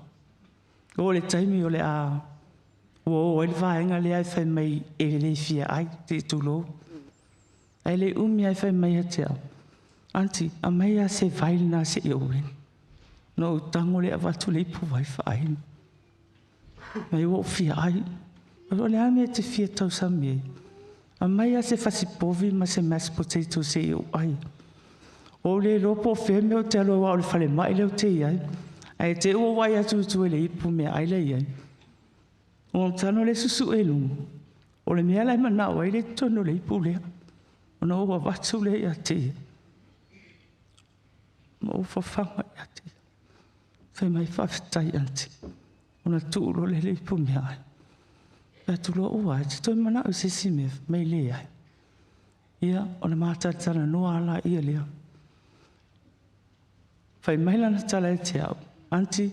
O le taimi o le a ua o ai le vaega lea e fai mai e le fia ai, te tulou. Ae le umi ai fai mai ia te au, Aunty, aumai lava se vai lena se i ou inu. Na ou tago lea avatu le ipu vai faainu. Mai ua ou fia ai. O le a le mea e te fia tausami ai? Aumai lava se fasi povi ma se mashed potato se i ou ai. Ua ou le iloa po o fea mea ou te alu ai aua o le falemai lea ou te i ai. Ae te i ua ou vaai atu i tua i le ipu meaai la e i ai. Ona ou tago lea susue i luga, o le mea la e manao ai lea i totonu o le ipu lea. Ona ou avatu lea ia te ia. Ma ou fafaga ia te ia. Fai mai, faafetai aunty. Ona tuu loa lea i le ipu meaai. Fai atu loa, ua, e te toe manao i se isi mea? Fai mai, leai. Ia, ona matalatalanoa lava laia lea. Fai mai lana tala ia te au, Aunty,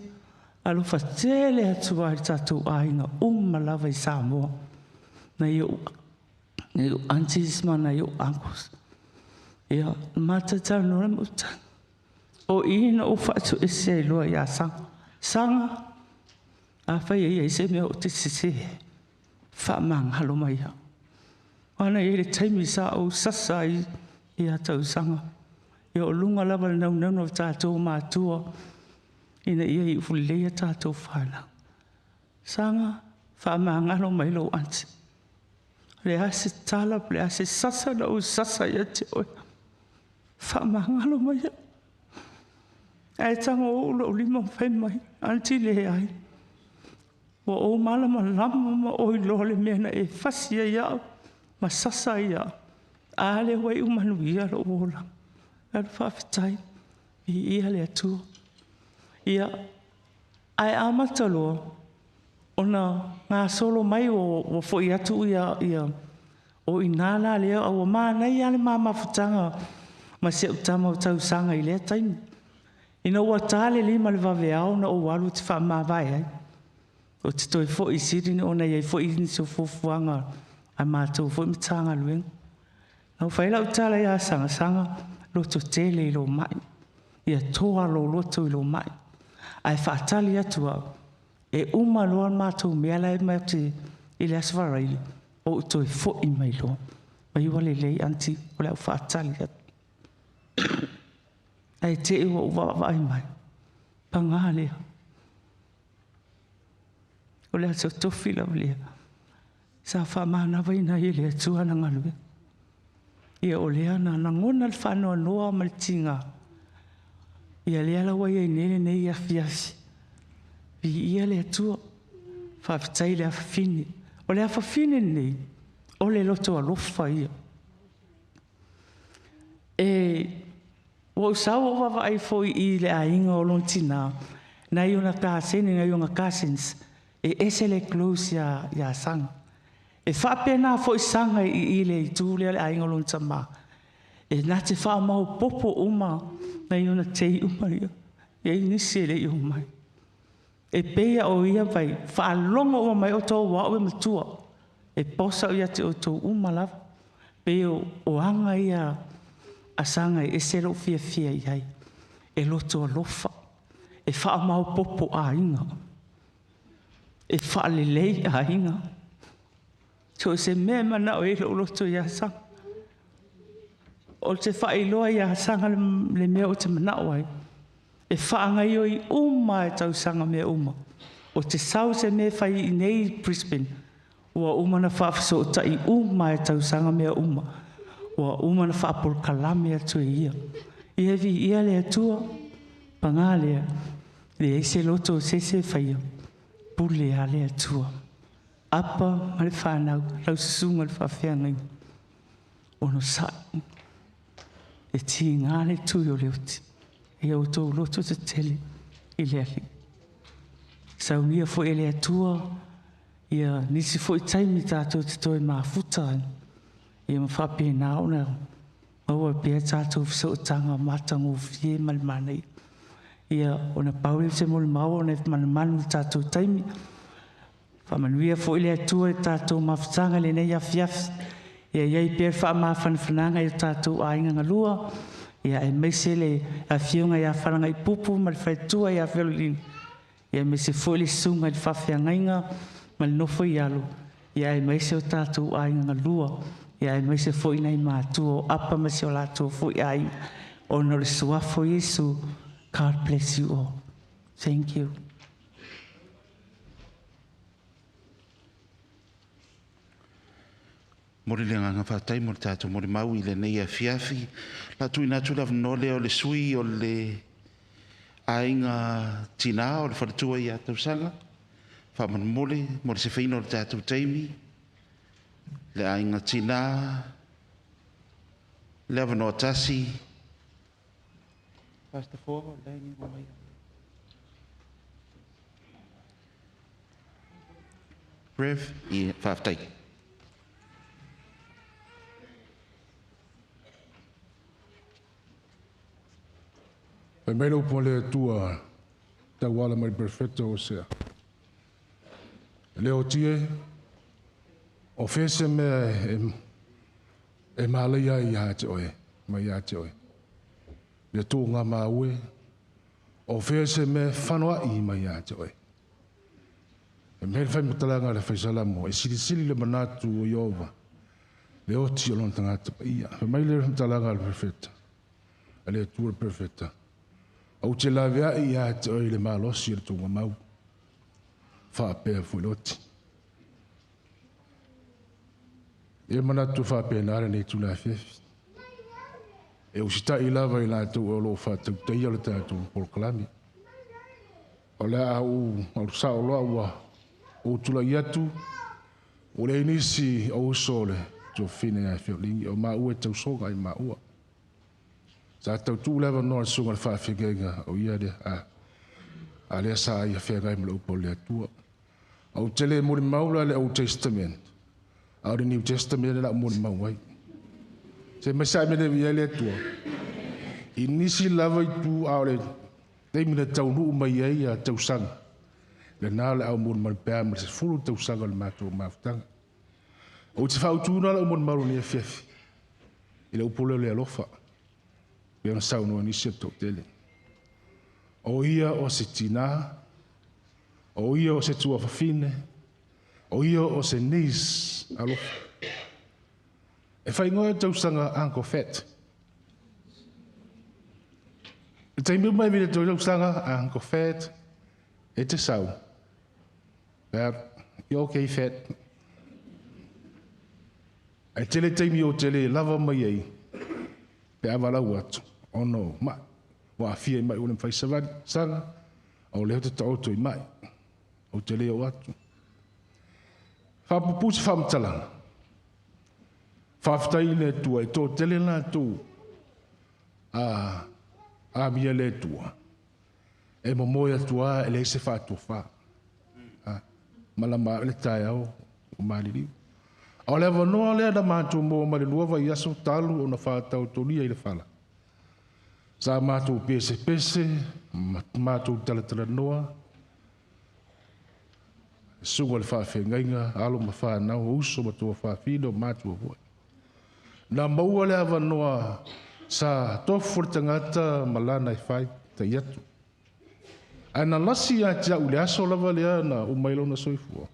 alofa tele atu lava i le tatou aiga uma lava i Samoa, nai ou, nai ou aunties ma nai ou uncles. Ia, na matalatalanoa la ma ou tali. O i na ou faatuese ai loa ia Saga. Saga, afai e i ai se mea ou te sese ai, faamagalo mai au. Ana i ai le taimi sa ou sasa ai ia tausaga. Ia o luga lava le naunauga o tatou matua ina ia iu lelei a tatou fanau. Saga, faamagalo mai lou aunty. O le a se tala, o le a se sasa na ou sasa ia te oe. Faamagalo mai au. Ae tago ou lou lima ma fai mai, aunty leai. Ua ou malamalama ma ou iloa le mea na e fasi ai au ma sasa ai au. A lea ua iu manuia lou olaga. Alu faafetai, viia le Atua. Ia, ae amata loa ona gasolo mai ua foi atu ia, ia o i ina la lea ua manaia lava le ma mafutaga ma si au tama o tausaga i lea taimi. Ina ua ta le 5 i le vaveao na ou alu ou te faamavae ai. Ou te toe foi i Sydney ona e i ai foi nisi o fuafuaga a matou foi Matagaluega. Na ou fai lau tala ia Saga, Saga, loto tele i lou mai. Ia toa lou loto i lou mai. Ae faatali atu au, e uma loa le matou mea la e matou te i le Aso Faraile, ou toe foi mai loa. Mai ua lelei aunty, o le a ou faatali atu. Ae te i ua ou vaavaai mai. Pagā lea. O le aso tofi lava lea. Sa faamanavaina ai e le Atua ana galuega. Ia o lea na lagona le faanoanoa ma le tigā. Ia lea la ua i ai nei lenei afiafi. Viia le Atua. Faafetai i le afafine. O le afafine lenei, o le loto alofa ia. E ua ou sau ou vaavaai foi i le aiga o lona tinā, nai ona kaseni, nai ona cousins, e ese le close ia, ia Saga. E faapena foi Saga i, i le itu lea o le aiga o lona tamā. E na te faamaopoopo uma nai ona tei uma ia. E i ai nisi e le i omai. E pei a o ia vai, faalogo uma mai outou o au e matua. E posa au ia te outou uma lava. Pei o, o aga ia a Saga e ese lou fiafia i ai. E loto alofa. E faamaopoopo aiga. E faalelei aiga. So o se mea e manao i ai lou loto ia Saga. O te faailoa ia Saga le, le mea ou te manao ai. E faagaioi uma e tausaga mea uma. O te sau se mea e fai i inei i Brisbane, ua uma ona faafesootai uma e tausaga mea uma. Ua uma ona faapolokalame atu e ia. Ia viia le Atua, pagā lea, leai se loto o se isi e faia, pule a le Atua. Apa ma le fanau, lau susuga i le faafeagaiga, onosai. E tiga le tui o le oti, e ia outou loto tetele i le Alii. Saunia foi e le Atua ia nisi foi taimi tatou te toe mafuta ai, ia ma faapena ona maua pea tatou fesootaga matagofie ma le manaia. Ia, ona pau lea o se molimau ona e manumanu i le tatou taimi. Faamanuia foi le Atua i le tatou mafutaga i lenei afiafi. Ia i ai pea le faamafanafanaga i o tatou aiga galua, ia aemaise le afioga ia Falagaipupu ma le faletua ia Felolina, ia aemaise foi le susuga i le faafeagaiga ma le nofo i alo, ia aemaise o tatou aiga galua, ia aemaise foi nai matua o Apa ma si o latou foi aiga, ona o le suafa o Iesu. God bless you all. Thank you. Momoli le agaga faafetai mo le tatou molimau i lenei afiafi. La tuuina atu le avanoa lea o le sui o le aiga tinā o le faletua ia Tausaga. Faamolemole mo le sefeina o le tatou taimi. Le aiga tinā, le avanoa tasi. Pastor Four, Rev, ia, faafetai. Fai mai le upu a le Atua tauala mai le perofeta o Osea. E le oti e, o fea se mea e, e malaia ai ia te oe, mai ia te oe. Le tuuga maue, o fea se mea e fanoa'i mai ia te oe. E mea le faimatalaga a le Faisalamo, e silisili le manatu o Ieova, le oti o lona tagata paia. Fai mai le faimatalaga a le Perofeta, a le Atua le Perofeta, Ou te laveai ia te oe i le malosi o le tuugamau, faapea foi le oti. E manatu faapena lenei itula afiafi. E usitai lava i latou o lo o faatautaia le tatou polokalame. O le a ou alu sao loa ua ou tulai atu, ua leai nisi o uso o le tuafafine ia Feolingi, o maua e tausoga i maua. Sa tautuu le avanoa i le susuga i le faafeagaiga o ia lea, a, a lea sa ia feagai ma le upu a le Atua. Ou te le molimau la le Old Testament, a o le New Testament le la ou molimau ai. Se mai sa mele i ai le Atua. I nisi lava itu a o le taimi na taunuu mai ai ia tausaga, lena o le au molimau pea ma le 10 tausaga o le matou mafutaga. Ou te fautuina lau molimau lenei afiafi i le upu lea o le alofa, pei ona saunoa nisi o le toatele. O ia o se tinā, o ia o se tuafafine, o ia o se niece alofa. E faaigoa e tausaga Uncle Fat. Le taimi mai vile toi lau sanga, a Uncle Fat, e te sau. Ia, okay, Fat. Ai tele taimi o tele lava mai ai, pe ava lau atu, ono mai. Wa fia mai ule mwhai savali, sanga, au leo te taoto i mai, o te leo atu. Whapupu se whamtalanga. Whawhtai le tua, e tō tele la tū, a mia le tua. E momoe atua e le se whātua whā. Malama le tae au, o maliriu. A o le avanoa lea na mātou mō ma le lua vai aso talu o na whātau tolia i le whala. Sa mātou pese pese, mātou talatala noa, sunga le whaawhengainga, alo ma whanau, uso ma tua whaawhina o mātua hoi. Nā maua le avanoa sa tofu le tangata malana e whai tai atu. Ai na lasi a te au le aso lava lea na umailona soifua.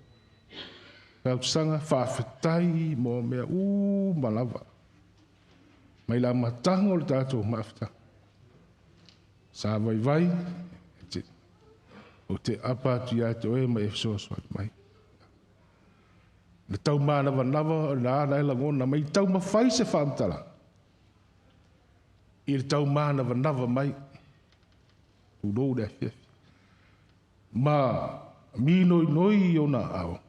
Whautsanga whaawhetai mō mea ū malava. Mai la matanga o le tātou maawhita. Sa vai vai, o te apa atu ia te oe mai e soasoa mai. Le tau mānawanava, o la ana e langona mai, tau mawhai se whaamtala. I le tau mānawanava mai, tūrou le awhiawhi. Ma minoi noi i ona ao,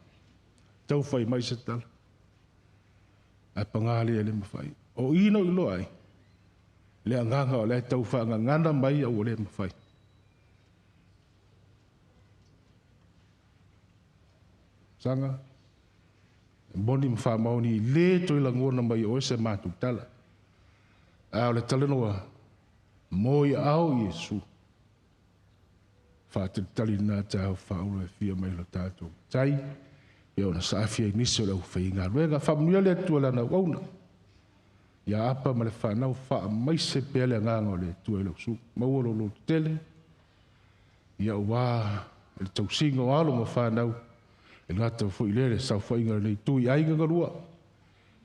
tau whai mai se tala. Ai pangale e le mawhai. O ino i loa ai, le anganga o le tau whaangangana mai au o le mawhai. Sanga, moni mwha maoni le toi langona mai o ese mātou tala. A o le talanoa, moi au Iesu. Whaatalitali nā tāu whaolo e whia mai lo tātou tai. Ia ona saafia i nisi o le au whai ngā ruega. Whamunia le atua lana wauna. Ia apa ma le whanau wha mai se pea le nganga o le atua i lau su. Maua lo lo tele. Ia ua le tausinga o alo ma whanau. E ngata foi lele sau whainga nei tui ainga ngarua.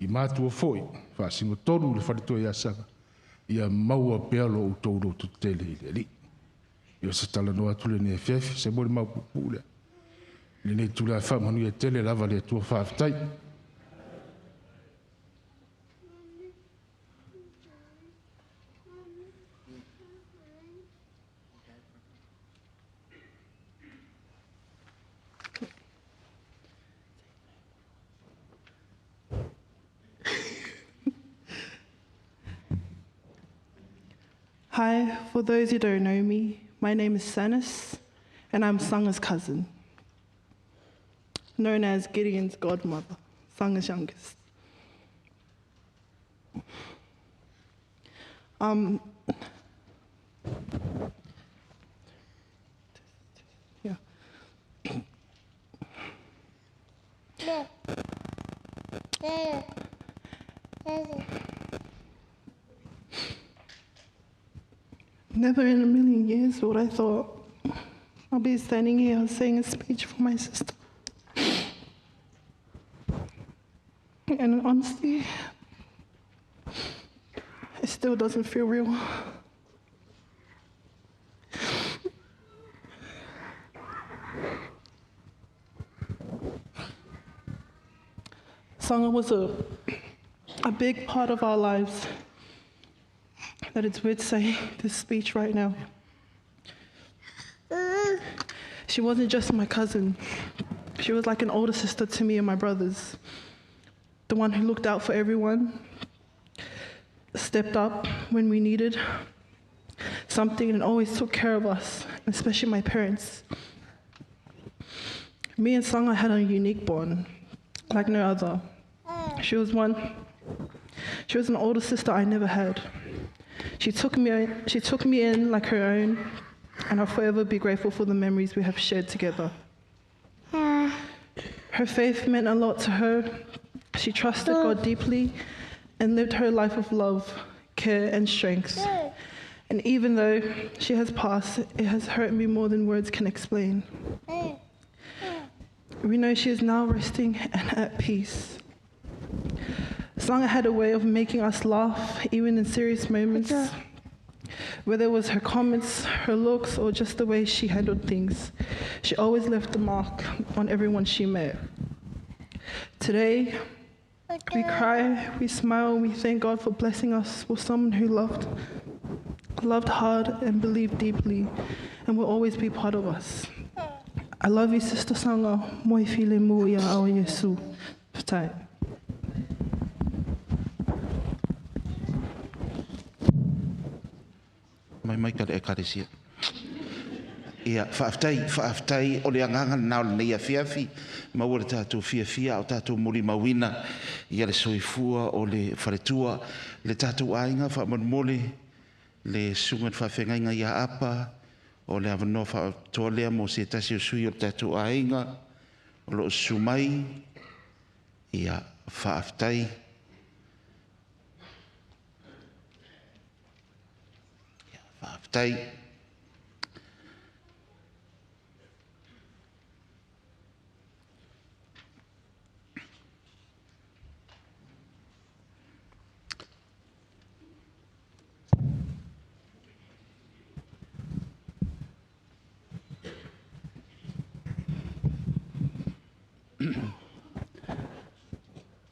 I mātua foi. Whaasingo tonu le wharitoa ia sanga. Ia maua pea lo utou lo tele i le li. Ia se tala noa atu le nei fiafi, se mo le mau pupu lea. Le nei tula e whaamanu ia tele lava le atua whaaftai. Hi, for those who don't know me, my name is Sanis, and I'm Sanga's cousin, known as Gideon's godmother, Sanga's youngest. Yeah. Never in a million years would I thought I'll be standing here saying a speech for my sister. And honestly, it still doesn't feel real. Sanga was a big part of our lives. That it's weird saying this speech right now. She wasn't just my cousin. She was like an older sister to me and my brothers. The one who looked out for everyone, stepped up when we needed something, and always took care of us, especially my parents. Me and Sanga had a unique bond, like no other. She was an older sister I never had. She took me in like her own, and I'll forever be grateful for the memories we have shared together. Her faith meant a lot to her. She trusted God deeply and lived her life of love, care, and strength. And even though she has passed, it has hurt me more than words can explain. We know she is now resting and at peace. Sanga had a way of making us laugh, even in serious moments. Whether it was her comments, her looks, or just the way she handled things, she always left a mark on everyone she met. Today, we cry, we smile, we thank God for blessing us with someone who loved, loved hard and believed deeply and will always be part of us. I love you, Sister Sanga. Moi file mu ia au Yesu. Fatai. Mai mai ka le ekalesia. Ia, faafetai, faafetai o le agaga lenā o lenei afiafi, maua le tatou fiafia a o tatou molimauina ia le soifua o le faletua, le tatou aiga faamolemole, le susuga i le faafeagaiga ia Apa, o le avanoa faapitoa lea mo se tasi o sui o le tatou aiga o lo o susu mai. Ia, faafetai. Ia, faafetai.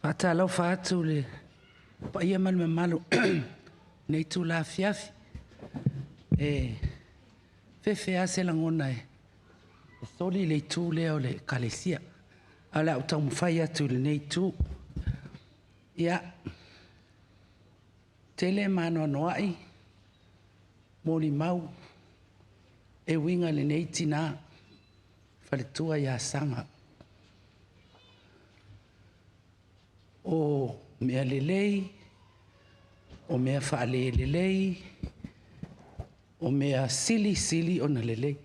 Faatalofa atu le paia ma le mamalu nei itula afiafi. E fefe lava se lagona e soli le itu lea o le Ekalesia, ae o le a ou taumafai atu i lenei itu. Ia, tele ma anoanoai molimau e uiga i lenei tinā faletua ia Saga. O mea lelei, o mea faalelelei, o mea silisili ona lelei.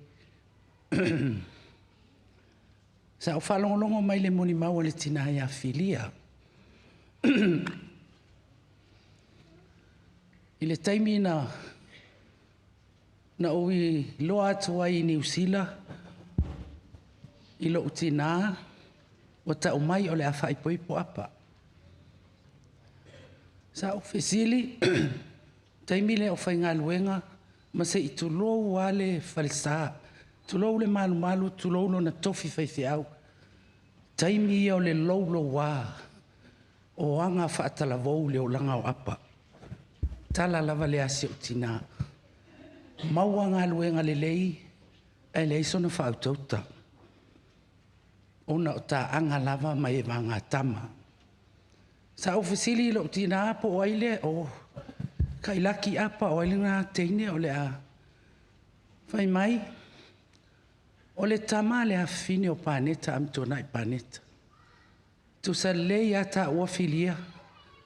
Sa ou faalogologo mai i le molimau a le tina ia Filia. I le taimi na ou iloa atu ai i Niu Sila i lou tinā, ua tau mai o le a faaipoipo Apa. Sa ou fesili, taimi lea o faigaluega, ma se i tulou lava le falesa, tulou le malumalu, tulou lona tofi faifeau. Taimi ia o le louloua o aga faatalavou i le olaga o Apa. Tala lava lea a si ou tinā. Maua galuega lelei, ae leai sona faautauta, ona o taaga lava ma e vagatama. Sa ou fesili i lou tinā po o ai lea, o Kailaki Apa, o ai lena teine o le a fai mai, o le tama a le afafine o Paneta, Amituanai Paneta. Tusa lelei lava taua Filia,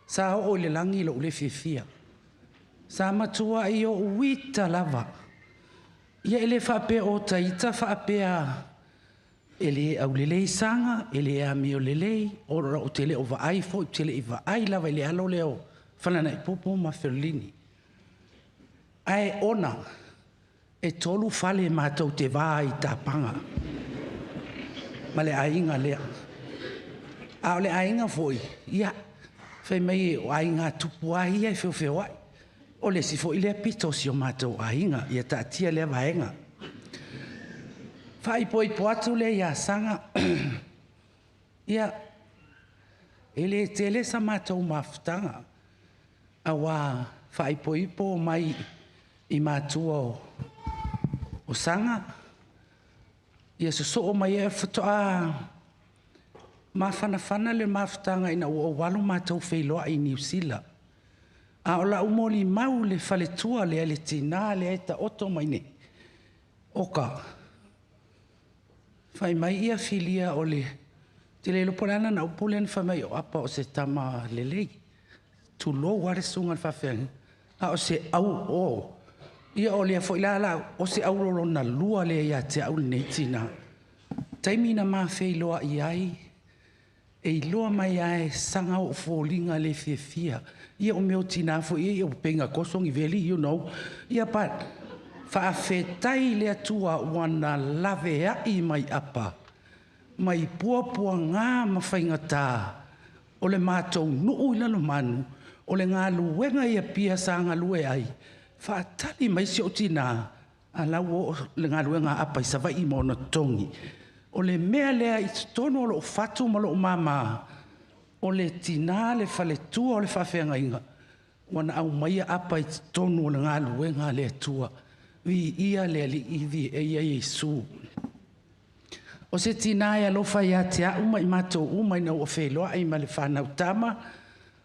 sa oo i le lagi lou le fiafia. Sa matuai ou ita lava. Ia e le faapea o ita faapea e le aulelei Saga, e le amio lelei, ou te le o vaai foi, ou te le i vaai lava i le alo lea o Falanaipupu ma Felolini. Ae ona e 3 fale matou te va ai i Tapaga ma le aiga lea. A o le aiga foi, ia, fai mai o aiga tupu lava ia e feofeoai. O le isi foi lea pito o si o matou aiga, ia taatia lea vaega. Faaipoipo atu lea ia Saga, ia, e le tele sa matou mafutaga, auā faaipoipo mai i matua o Saga, ia sosoo mai e faatoa mafanafana le mafutaga ina ua ou alu matou feiloai i Niu Sila. A o lau molimau le faletua lea, le tinā lea e taoto mai nei, o ka fai mai ia Filia o le te le iloa po o le a lana upu lea na fai mai o Apa o se tama lelei. Tulou lava le susuga i le faafeagaiga. A o se au o, ia o lea foi la la, o se au lona lua lea ia te au lenei tinā. Taimi na ma feiloai ai, e iloa mai lava e Saga ou foliga le fiafia. Ia o mea o tinā foi ia ua pei na toso ni veli, you know. Ia pa, faafetai le Atua ua na laveai mai Apa, mai puapuaga ma faigata, o le matou nuu i Lalomanu, o le galuega i Apia sa galue ai, Faatali mai si o tina a lau o le galuega a apa i Savaii ma ona totogi. O le mea lea i totonu o lou fatu ma lou māmā, o le tina le faletua o le faafeagaiga, ua na aumaia apa i totonu o le galuega a le Atua. Viia le Alii, viia Iesu. O se tina e alofa ia te au ma i matou uma ina ua feiloai ma le fanau tama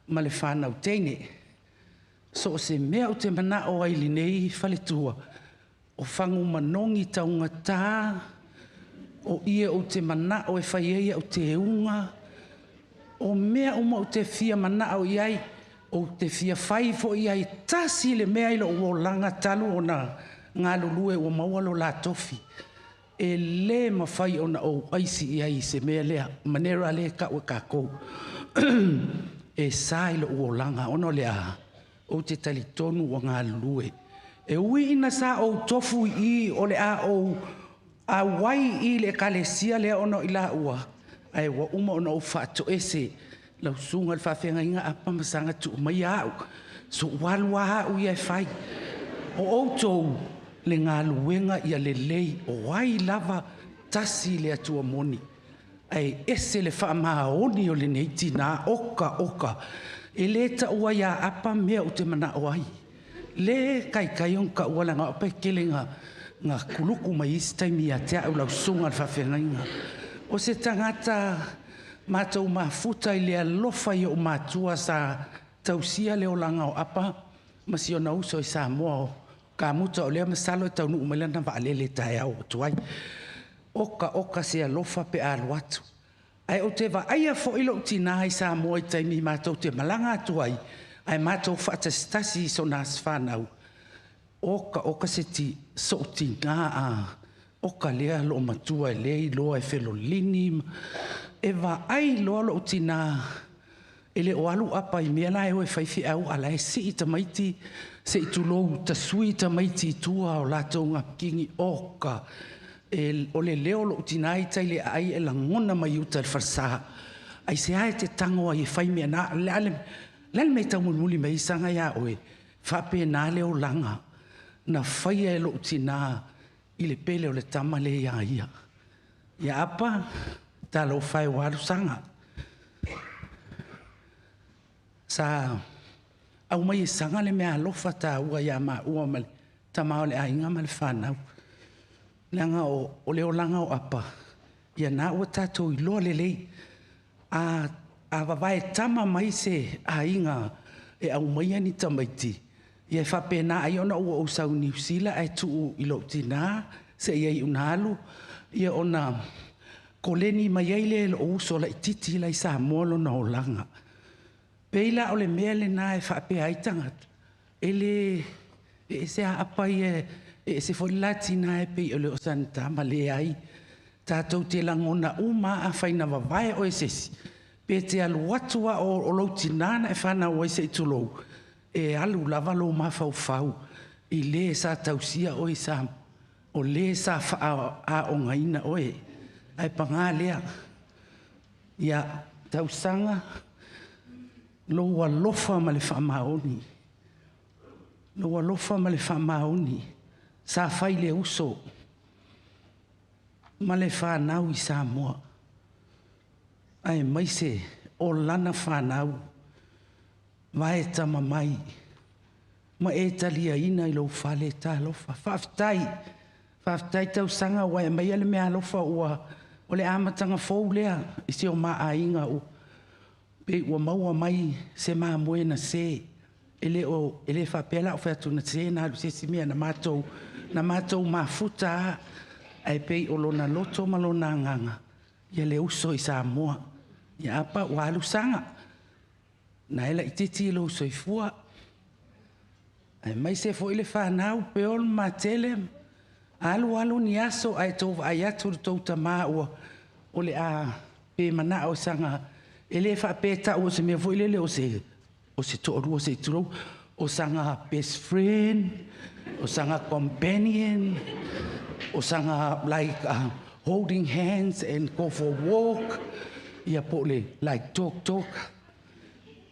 ma le fanau teine. So o se mea ou te manao ai i lenei faletua, o fagu manogi taugata, o ie ou te manao e fai ai au teuga, o mea uma ou te fia manao i ai, ou te fia fai foi i ai, tasi le mea i lou olaga talu ona galulue ua maua lo la tofi. E lē mafai ona ou aisi i ai i se mea lea, manera lea e tau e kākou. E sa i lou olaga, ona o le a? Ou te talitonu ua galulue. E ui ina sa ou tofu i i o le a ou auai i le ekalesia lea ona o i laua, ae ua uma ona ou faatoese lau susuga i le faafeagaiga Apa ma Saga tuu maia au, so'u alu lava au ia e fai. O outou, le galuega ia lelei, o ai lava, tasi le Atua moni, ae ese le faamaoni o lenei tinā, oka oka. E lē taua ia Apa mea ou te manao ai. Le taitai ona taua leaga o Apa e tele ina kuluku mai isi taimi ia te au lau susuga i le faafeagaiga. O se tagata matou mafuta i le alofa i o'u matua sa tausia le olaga o Apa ma si ona uso i Samoa o Kamuta o lea masalo e taunuu mai lana vaalele taeao ua tuai. Oka oka se alofa pe a alu atu. Ae ou te vaaia foi lou tinā i Samoa i taimi matou te malaga atu ai, ae matou faatasitasi i sona aso fanau, oka oka se ti, sou tinā a oka lea loomatua e le iloa e felolini. E vaai loa lou tinā, e le o alu Apa i mea la e o e fai feau, a o la e sii tamaiti, se i tulou, tasui tamaiti i tua o latou napukini. Oka, e, o le leo o lou tinā i tai i le aai e lagona mai uta i le falesa. Aisea e te tago ai e fai mea na? Le a le, le a le mea e taumulimuli mai ai saga iā oe? Faapena le olaga na faia e lou tinā i le pele o le tama lea iā ia. Ia Apa, talofa e ua alu saga. Sa aumai e saga le meaalofa taua ia maua ma le tama o le aiga ma le fanau. Leaga o le olaga o Apa, ia na ua tatou iloa lelei. A vavae tama mai se aiga e aumaia ni tamaiti, ia e faapena ai ona ua ou sau i Niu Sila ae tuu i lou tinā seia iu ina alu, ia ona koleni mai ai lea e lou uso laitiiti la i Samoa lona olaga. Pei la o le mea lena e faapea ai tagata, e le e ese lava Apa ia, e ese foi le la tinā e pei e le o sana tama, leai. Tatou te lagona uma lava afai na vavae oe e se isi, pe te alu atu lava o lou tinā na e fanau ai se i tulou, e alu lava lou mafaufau i le sa tausia oe i Samoa, o le sa faaaogaina oe. Ae paga lea, ia tausaga lou alofa ma le faamaoni, lou alofa ma le faamaoni sa fai le uso ma le fanau i Samoa, aemaise o lana fanau, vae tama mai ma e taliaina i lou fale, talofa. Faafetai, faafetai tausaga ua e aumaia le meaalofa ua o le amataga fou lea i si o ma aiga ua pei ua maua mai se mamoe na se. E le o e le faapea la o fai atu na se na alu i se isi mea na matou na matou mafuta lava, ae pei o lona loto ma lona agaga ia le uso i Samoa. Ia Apa ua alu saga, na e laitiiti lou soifua, aemaise foi le fanau Peol ma Matele, alu alu ni aso ae tou vaai atu i le tou tamā ua o le a pe manao saga e le faapea e tau o se mea foi lele o se toalua se i tulou, o saga best friend, o saga companion, o saga like holding hands and go for walk, ia po o le like talk talk.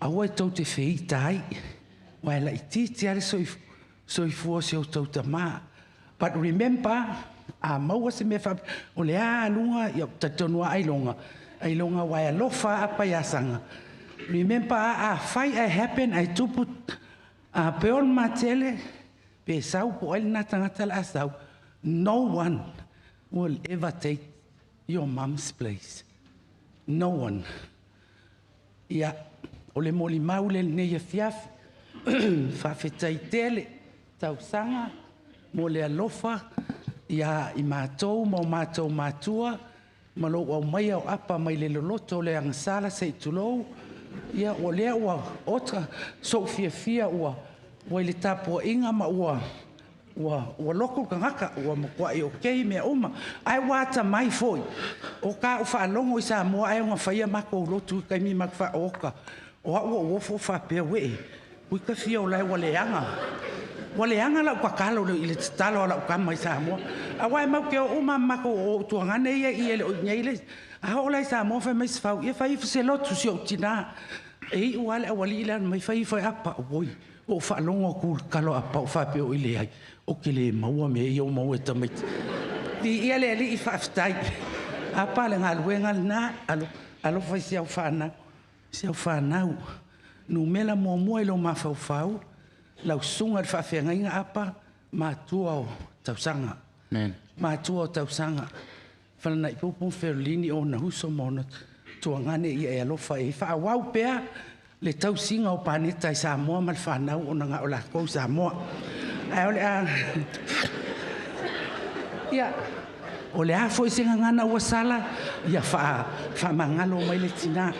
Aua e tou te feita ai, aua e laitiiti lava le Soifua si o tau tamā. But remember, a maua se mea wha, o le a alunga, ia tatonua ailonga, ailonga wai alofa apa ia sanga. Remember, a whai a happen, ai tupu, a peon matele, pe sau po ai na tangata la sau, no one will ever take your mom's place. No one. Ia, o le moli maule nei e fiafi, whawhetai tele, tausanga, mo le alofa, ia i mātou, ma o mātou mātua, ma lou au mai au apa mai le loloto le agasala se i tulou, ia ua lea ua ota sou fiafia ua ua i le tapuaʻiga ma ua ua ua loko kagaka ua matuaʻi okei mea uma ae ua atamai foi o ka o faalogo i Samoa ae ona faia makou lotu i kaimi ma faaoka o a'u ou ofo faapea weʻe ui ka fia o lae ua leaga ua leaga la'u kakalo i le tatalo a la'u kama i Samoa auā e mau ke oo ma makou o ou tuagane ia i e le o iinei le a oo la i Samoa fai mai se fau ia fai ifo se lotu si ou tinā e iʻu a le aualii le mai fai ifo e apa oi o faalogo aku i le kalo apa o faapea o i leai o ke lē maua mea ia o maua e tamaiti viia le alii faafetai apa le galuega lenā alo alofa i si au fanau si au fanau numera muamua i lou mafaufau lau susuga i le faafeagaiga apa matua o tausaga. Amen. Matua o tausaga. Falanaipupu ma Ferolini o ona uso ma ona tuagane ia e alofa e faaauau pea le tausiga o paneta i Samoa ma le fanau ona gao lakou Samoa. Ae o le a ia o le a foi se gagana ua sala ia faa faamagalo mai le tinā.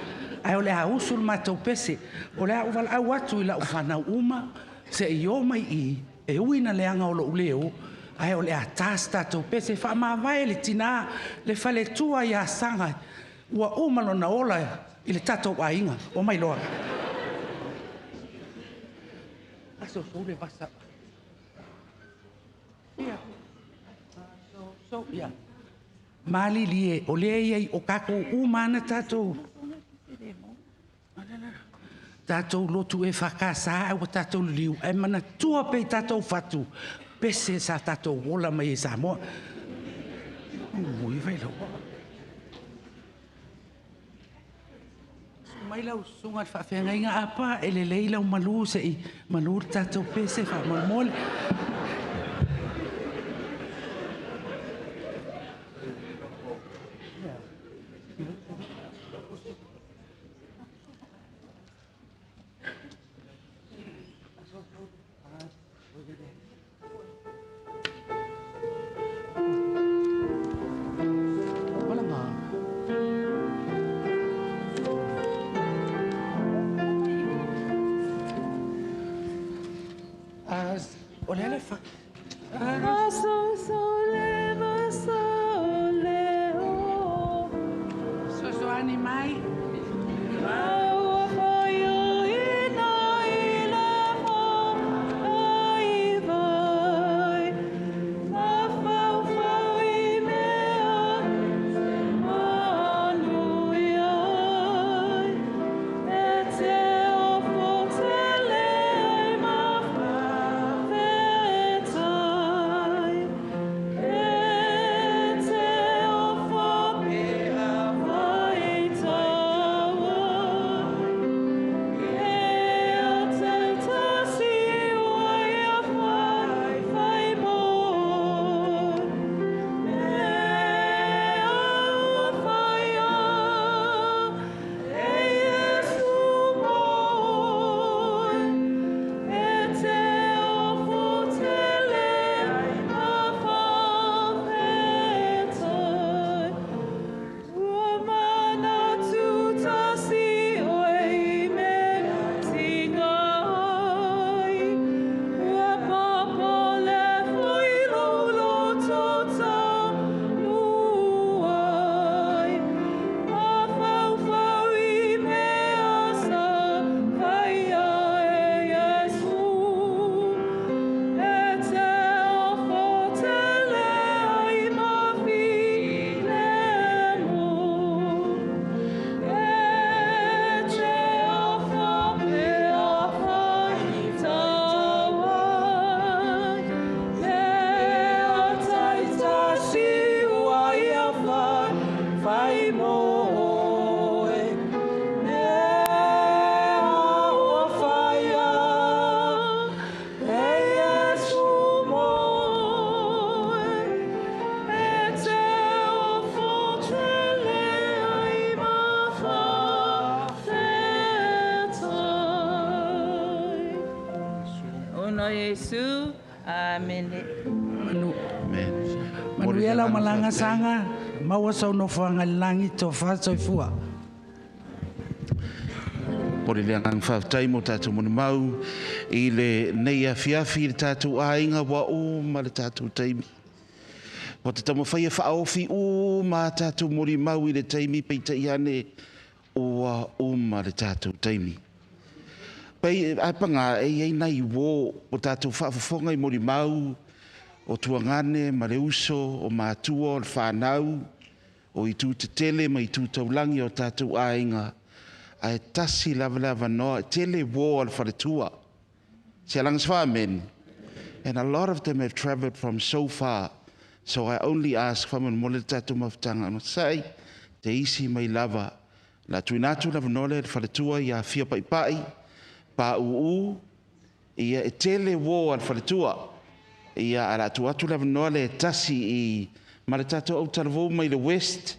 Ae o le a usu le matou pese. O le a ou valaau atu i lau fanau uma se i o mai i e ui na leaga o lou leo ae o le a ta se tatou pese faamavae le tinā le faletua ia Saga ua uma lona ola i le tatou aiga o mai loa. Aso sou le vasa. Ia. Aso sou ia. Malilie o lea ia o kākou uma ana tatou tatou lotu e whakasa ai ua tatou liu e manatua pe i tatou fatu pese sa tatou ola mai e Samoa. Ui vai lau. Mai lau susuga le faafeagaiga apa e lelei lau malu se i malu le tatou pese faamolemole. O le ale fa. Sosoani mai. Ona Iesu. Amene. Manu. Amen. Manuia lau malanga sanga, maua sau nofoaga i le lagi tofa soifua. Pore le agaga faafetai mo tatou molimau i le nei afiafi i le tatou aiga ua uma le tatou taimi. Ua te taumafai e faaofi uma a tatou molimau i le taimi peitai ane ua uma le tatou taimi. Pei ae paga e i ai nai uō o tatou faafofoga i molimau o tuagane ma le uso o matua o le fanau o itu tetele ma itu taulagi o tatou aiga ae tasi lava le avanoa e tele uō a le faletua. Se alaga se faamene. And a lot of them have traveled from so far. So I only ask faamolemole le tatou mafutaga onosai te isi mai lava. La tuuina atu le avanoa lea i le faletua ia Fia Paipai, Pauu, ia e tele uō a le faletua. Ia ae o le a tuu atu le avanoa lea e tasi i ma le tatou autalavou mai le West.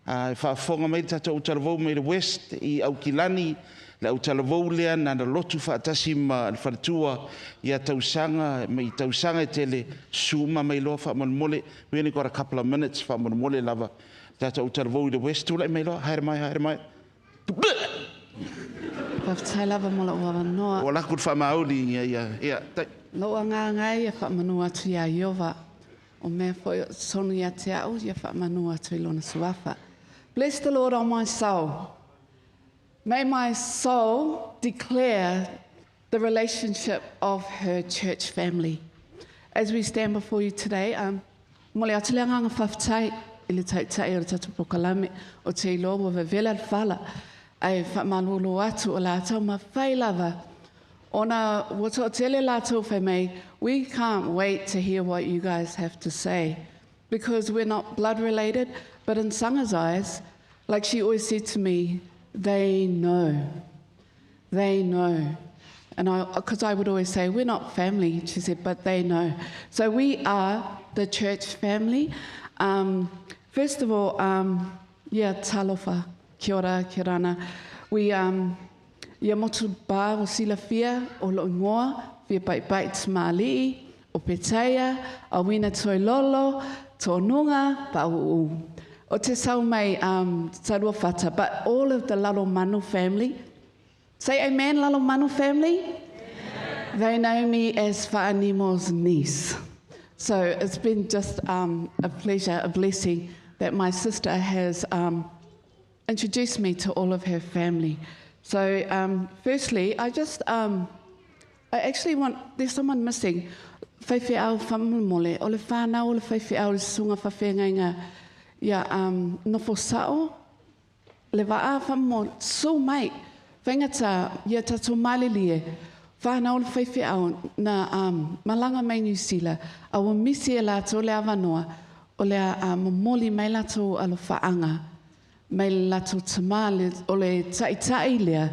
E faafofoga mai le tatou autalavou mai le West i Aukilani, le autalavou lea na na lotu faatasi ma le faletua ia tausaga ma i tausaga e tele, susu uma mai loa faamolemole. We only got a couple of minutes faamolemole lava. Tatou autalavou i le West, tulai mai loa, haere mai, haere mai. Faafetai lava mo lou avanoa. Ua lako le faamaoni ia ia ia tai. Lou agaga e ia faamanu atu iā Ieova, o mea foi o totonu ia te au, ia faamanu atu i Lona Suafa. Bless the Lord, O my soul. May my soul declare the relationship of her church family. As we stand before you today, um, momoli atu le agaga faafetai i le Taitai o le tatou polokalame o te iloa ua vevela le fala, ae faamalulu atu o latou ma fai lava ona ua toatele latou fai mai, we can't wait to hear what you guys have to say because we're not blood related, but in Sanga's eyes, like she always said to me, they know. They know. And I, because I would always say, we're not family, she said, but they know. So we are the church family. First of all, yeah, talofa, kia ora, kia orana. We, ia motu ba o silafia o lo ingoa, fia paipai tamali'i, o Peteia, a wina toi lolo, tōnuga, pa'u'u. O te sau mai um, Saluafata, but all of the Lalomanu family. Say amen, Lalomanu family. Amen. They know me as Fa'animo's niece. So it's been just a pleasure, a blessing that my sister has introduced me to all of her family. So firstly, I just, I actually want, there's someone missing. Faifeau faamolemole, o le whānau o le faifeau le susuga faafeagaiga ia um, nofo sao, le vaa faamolemole, susu mai, faigata ia tatou malilie, whānau o le faifeau na um, malaga mai New Zealand, a ua misi e latou le avanoa, o le a momoli mai latou alofaaga mai le latou tamā le, o le ta'ita'i lea,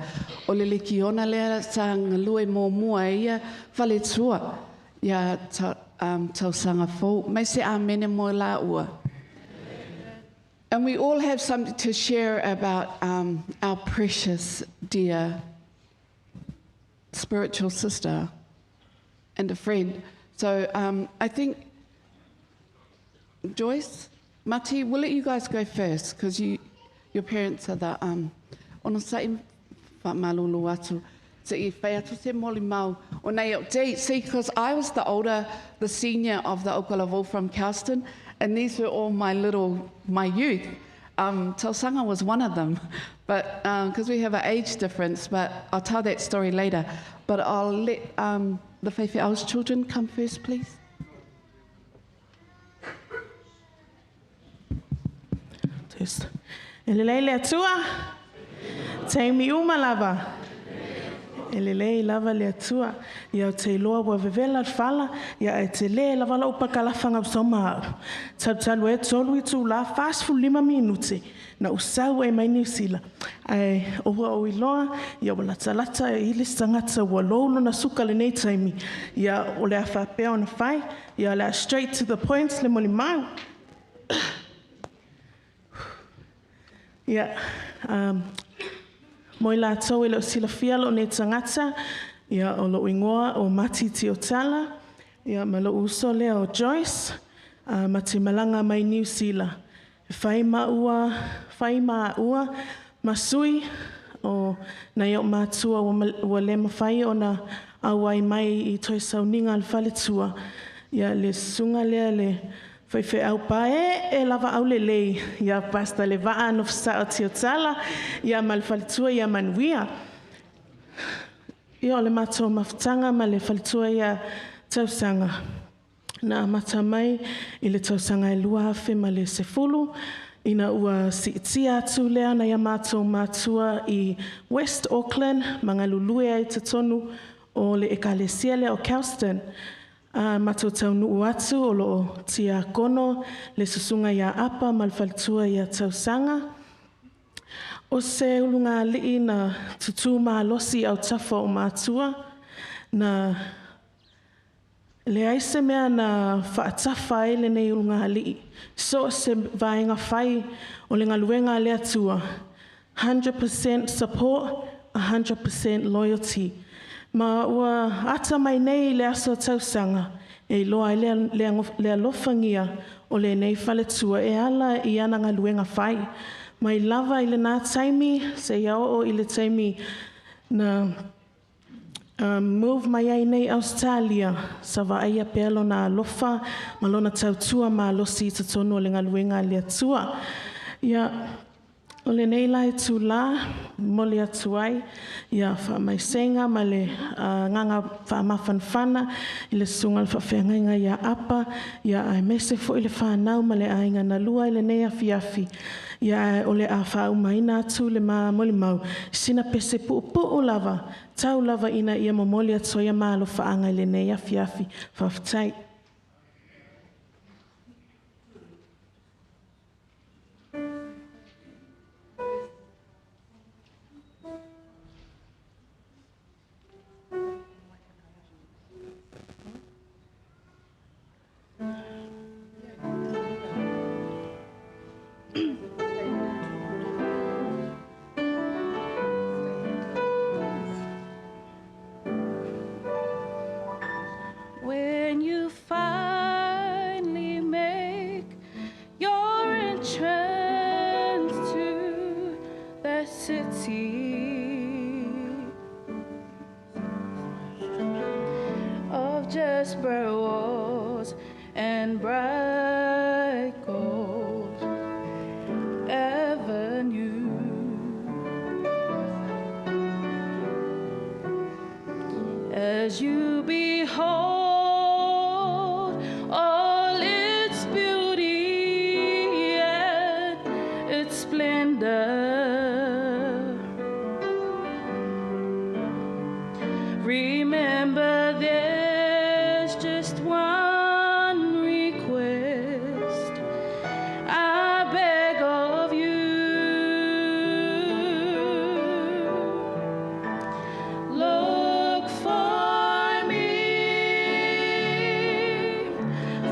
o le lekiona lea sa galue muamua ai ia faletua ia ta, um, tausaga fou. Mai se amene mo laua. And we all have something to share about um, our precious, dear spiritual sister and a friend. So um, I think, Joyce, Mati, we'll let you guys go first because you, your parents are the um, ono sa'i whaamalulu atu. Se i whai atu se moli mau o nei o te. See, because I was the older, the senior of the Okalavo from Kelston, and these were all my little, my youth. Um, Tausanga was one of them, but because we have an age difference, but I'll tell that story later. But I'll let um, the Faifeau's children come first, please. Test. E lelei le Atua. Taimi uma lava. E lelei lava le Atua. Ia o te iloa ua vevela le fala, ia e tele lava lou pakalafanga usoma au. Talutalu e tolu itulā 45 minute na ou sau ai mai Niu Sila. Ae o ua ou iloa, ia ua latalata e i le isi tagata ua lou lona suka lenei taimi. Ia o le a faapea ona fai, ia o le a straight to the point le molimau. Ia, um, mo i latou e le o silafia lou nei tagata, Ia o lou ingoa o Mati Tiotala, ia ma lou uso lea o Joyce, ma te malaga mai Niu Sila. E fai maua, fai maua ma sui o nai o matua ua le mafai ona auai mai i toe sauniga a le faletua. Ia le susuga lea le faifeau pae e lava aulelei ia Pastor le Vaa Nofosao Tiotala ia ma le faletua ia manuia. Ia o le matou mafutaga ma le faletua ia Tausaga na amata mai i le tausaga e 2010 ina ua siitia atu lea nai a matou matua i West Auckland ma galulue ai totonu o le ekalesia lea o Kelston. A matou taunuu atu o loo tiakono le susuga ia Apa ma le faletua ia Tausaga. O se ulugalii na tutū malosi i autafa o matua, na leai se mea na faatafa ai lenei ulugalii. So o se vaega fai o le galuega a le Atua, 100% support, 100% loyalty. Ma ua ata mai nei i le aso Tausaga, e iloa ai le alofagia o lenei faletua e ala i ana galuega fai. Mai lava i lena taimi, seia oo i le taimi na move mai ai nei Australia, sa vaaia pea lona alofa ma lona tautua malosi i totonu o le galuega a le Atua. Ia, o lenei la itulā, momoli atu ai ia faamaisega ma le agaga faamafanafana i le susuga i le faafeagaiga ia Apa, ia aemaise foi le fanau ma le aiga na lua i lenei afiafi. Ia ae o le a faaumaina atu le molimau, sina pese puupuu lava, tau lava ina ia momoli atu ai ia malofaaga i lenei afiafi. Faafetai. When you finally make your entrance to the city of jasper walls and bright gold avenue, as you behold all its beauty and its splendor, remember there's just one request I beg of you. Look for me,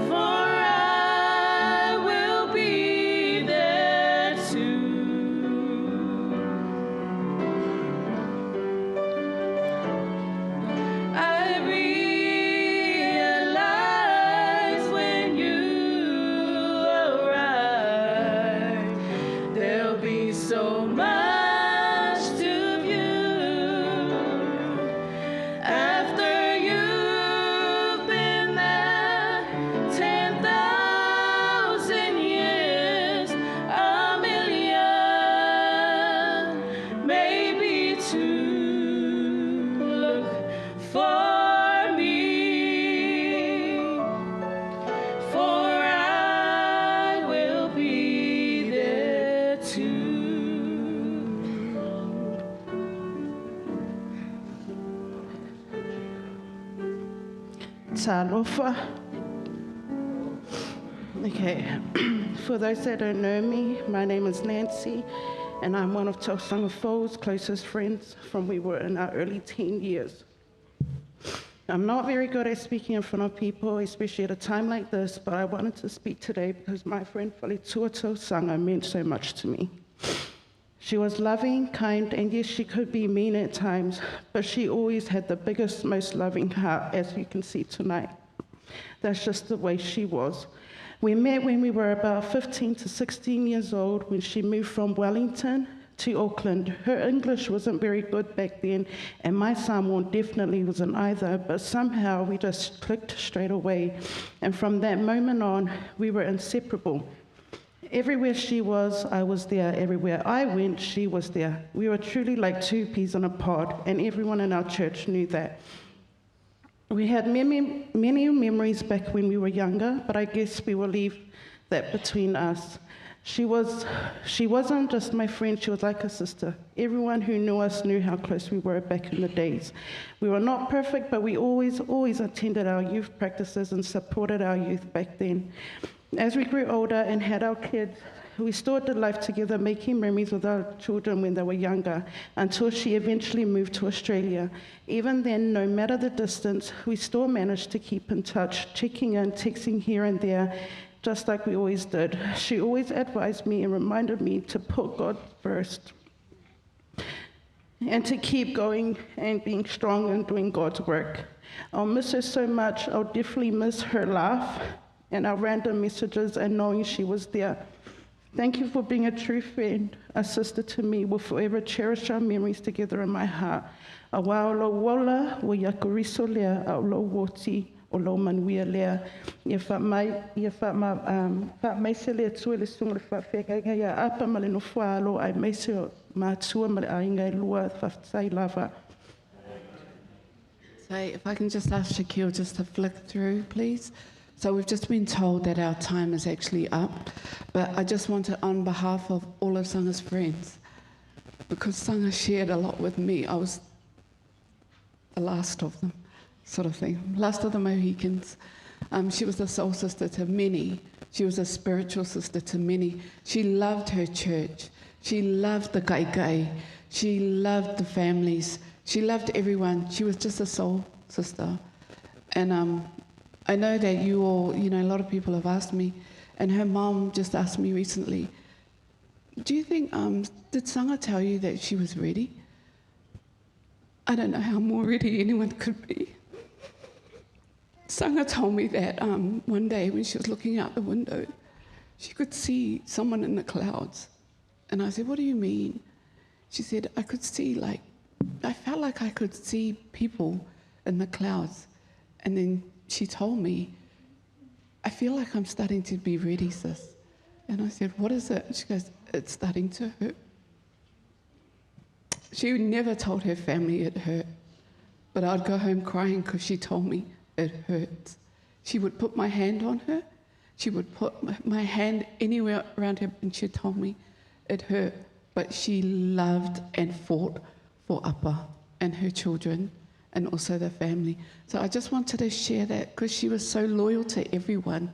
for I will be there too. I realize when you arrive, there'll be so much to view. After you've been there 10,000 years, a million, maybe two. Look for me, for I will be there too. Talofa. Okay, for those that don't know me, my name is Nancy, and I'm one of Tausaga Fo's closest friends from we were in our early teen years. I'm not very good at speaking in front of people, especially at a time like this, but I wanted to speak today because my friend Faletua Tausaga meant so much to me. She was loving, kind, and yes, she could be mean at times, but she always had the biggest, most loving heart, as you can see tonight. That's just the way she was. We met when we were about 15 to 16 years old when she moved from Wellington to Auckland. Her English wasn't very good back then, and my Samoan definitely wasn't either, but somehow we just clicked straight away. And from that moment on, we were inseparable. Everywhere she was, I was there. Everywhere I went, she was there. We were truly like two peas in a pod, and everyone in our church knew that. We had many, many memories back when we were younger, but I guess we will leave that between us. She, was, she wasn't just my friend, she was like a sister. Everyone who knew us knew how close we were back in the days. We were not perfect, but we always, always attended our youth practices and supported our youth back then. As we grew older and had our kids, we still did life together, making memories with our children when they were younger, until she eventually moved to Australia. Even then, no matter the distance, we still managed to keep in touch, checking in, texting here and there, just like we always did. She always advised me and reminded me to put God first and to keep going and being strong and doing God's work. I'll miss her so much. I'll definitely miss her laugh and our random messages and knowing she was there. Thank you for being a true friend, a sister to me. Will forever cherish our memories together in my heart. A lo wola, wa yakuriso lea, a lo woti, o lo manuia lea. Ia wha mai, ia wha ma, wha mai se lea tua le sunga le wha wheka ia apa ma le nofua alo ai mai se o mātua ma le ainga e lua whawhtai lava. So if I can just ask Shaquille just to flick through, please. So we've just been told that our time is actually up, but I just want to, on behalf of all of Sanga's friends, because Sanga shared a lot with me, I was the last of them, sort of thing, last of the Mohicans. She was a soul sister to many. She was a spiritual sister to many. She loved her church. She loved the kai. She loved the families. She loved everyone. She was just a soul sister. And I know that you all, you know, a lot of people have asked me, and her mom just asked me recently, do you think, did Sanga tell you that she was ready? I don't know how more ready anyone could be. Sanga told me that one day when she was looking out the window, she could see someone in the clouds. And I said, what do you mean? She said, I could see, like, I felt like I could see people in the clouds. And then she told me, I feel like I'm starting to be ready, sis. And I said, what is it? And she goes, it's starting to hurt. She never told her family it hurt, but I'd go home crying because she told me it hurts. She would put my hand on her. She would put my hand anywhere around her, and she told me it hurt. But she loved and fought for Appa and her children and also the family. So I just wanted to share that because she was so loyal to everyone.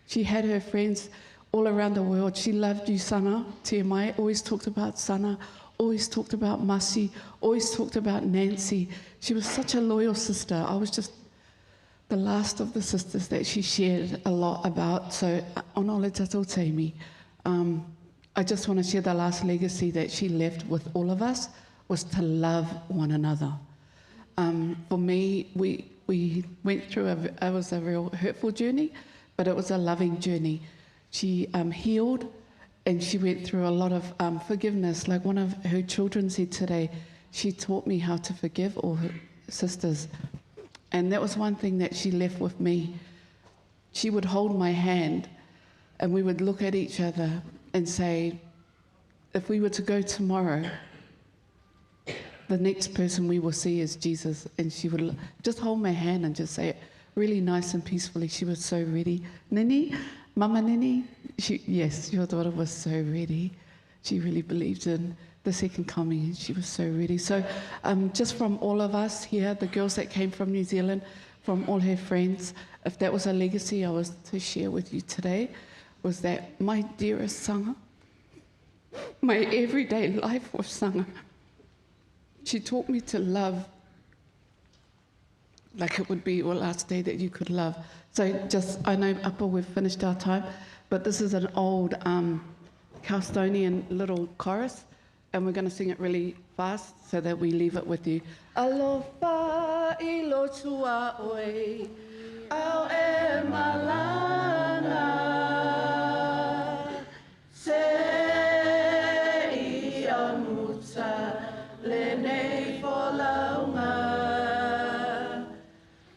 She had her friends all around the world. She loved you, Sana. TMI always talked about Sana, always talked about Masi, always talked about Nancy. She was such a loyal sister. I was just the last of the sisters that she shared a lot about. So, ono le tatou taimi. I just want to share the last legacy that she left with all of us was to love one another. For me, we went through it was a real hurtful journey, but it was a loving journey. She healed and she went through a lot of forgiveness. Like one of her children said today, she taught me how to forgive all her sisters. And that was one thing that she left with me. She would hold my hand and we would look at each other and say, if we were to go tomorrow, the next person we will see is Jesus. And she would just hold my hand and just say it really nice and peacefully. She was so ready. Nini, Mama Nini, yes, your daughter was so ready. She really believed in the second coming and she was so ready. So just from all of us here, the girls that came from New Zealand, from all her friends, if that was a legacy I was to share with you today, was that my dearest Sanga, my everyday life was Sanga. She taught me to love like it would be your last day that you could love. So just, I know, Appa, we've finished our time, but this is an old Calstonian little chorus. And we're going to sing it really fast so that we leave it with you. Alofa i lotua oe, au e malanga. Se i amuta le nei folaunga.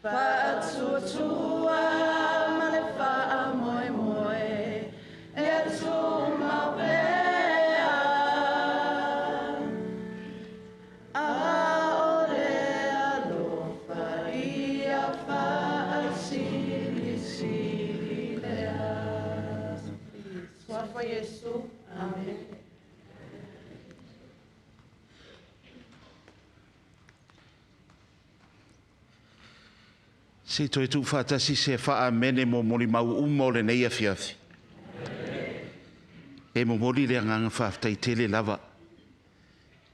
Whaatuatua ma le wha moe moe, e atu maupea. A o le alofa ia whaasili sili lea. Suafa Yesu. Amen. Se toe tu whaatasi se whaa mene mo mori mau umo le nei afiafi. E mo mori le anganga whaaftai tele lava.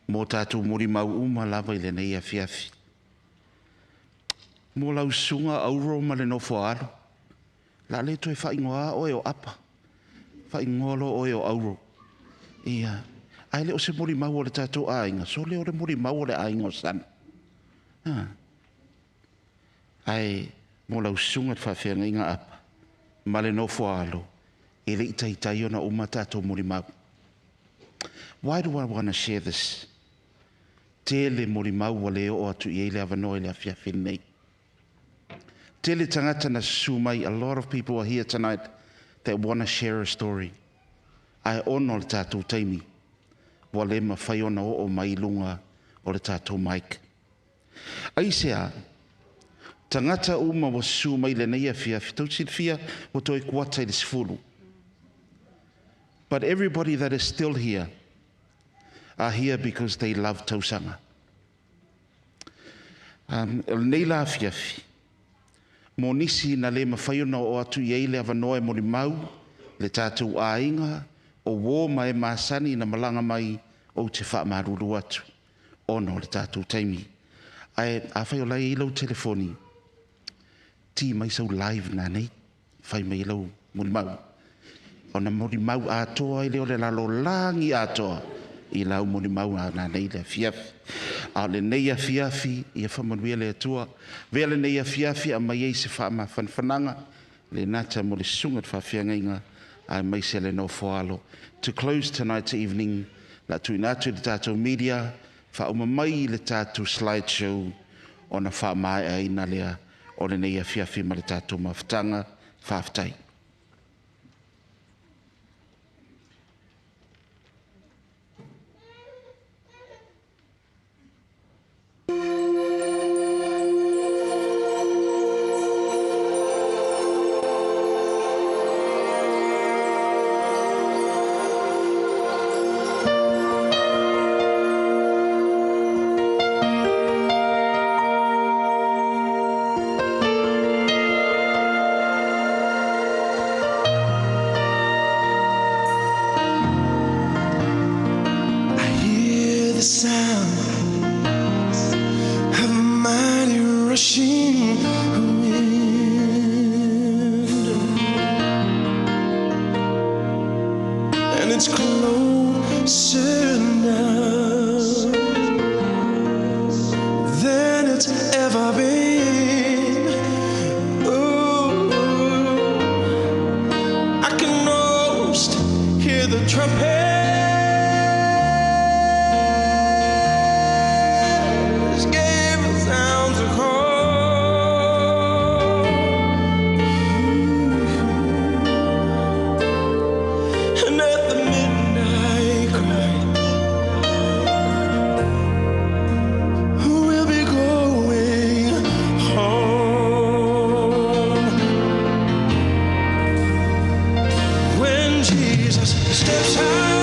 Mo tātou mori mau uma lava i le nei afiafi. Mo lau sunga auro ma le nofo alo. La le toe whaingoa oe o apa. Whaingoa lo oe o auro. Ia, ai le o se mori mau o le tātou āinga. So le o le mori mau o le āinga o sana. Ah. Ai mo lau sunga te whaawhianga i ngā apa. Ma le nofo alo. E le i tai ona uma tātou mori mau. Why do I want to share this? Tele mori mau wa le o atu i eile awanoa i le afiafi nei. Tele tangata na susu mai. A lot of people are here tonight that want to share a story. Ai ono le tātou taimi. Wa le mawhai ona o o mai lunga o le tātou mic. Ai se a, tangata uma wa susu mai le nei afiafi. Tau silfia wa toi kuata i le sifulu. But everybody that is still here are here because they love tausanga. Nei la afiafi. Mo nisi na le mawhai ona o atu i eile awanoa e mori mau, le tātou āinga, o wō mai masani na malanga mai o te whaamaruru atu. Ono le tātou taimi. Ai, a whai o lai i lau telefoni, ti mai sau live nā nei, whai mai lau mori mau. Ona mori mau atoa i le ole lalo langi atoa i lau mori mau a nā nei le afiafi. A le nei afiafi, ia whamanuia le atua, vea le nei afiafi a mai ei se whaama whanwhananga, le nata mo le sunga te whawhiangainga, a mai se le nofo alo. To close tonight's evening, la tuina atu le tātou media, whauma mai le tātou slideshow, ona whaamae a ina lea, o le nei afiafi ma le tātou mawhatanga, whaaftai. I hear the sound of a mighty rushing wind, and it's closer now than it's ever been. Ooh, I can almost hear the trumpet. Gave a sound to call. And at the midnight cry, we'll be going home. When Jesus steps out.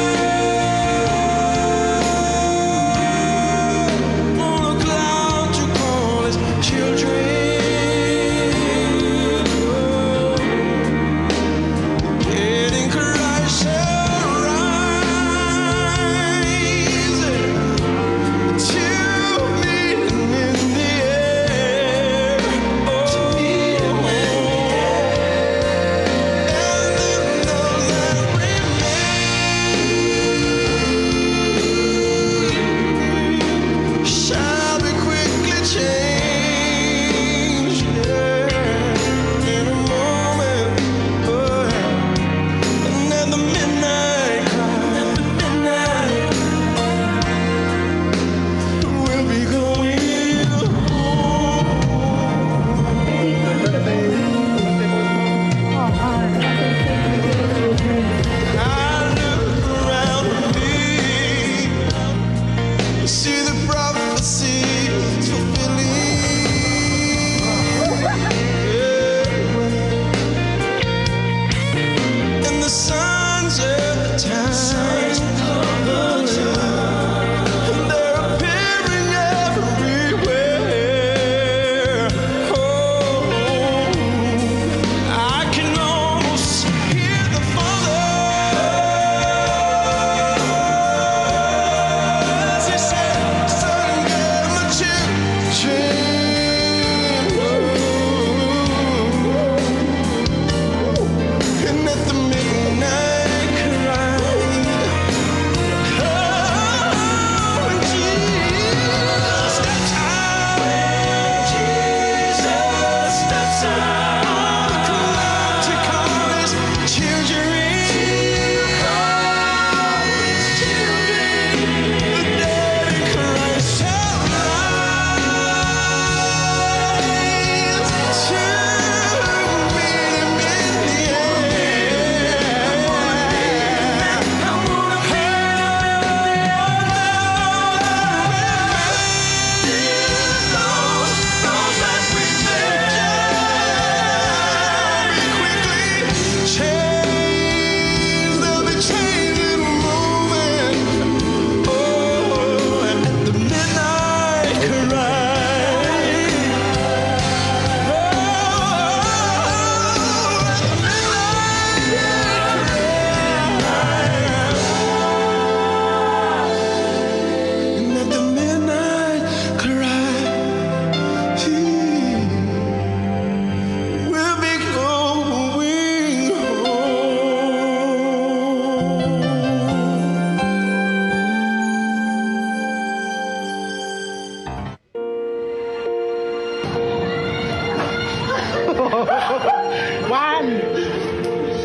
One.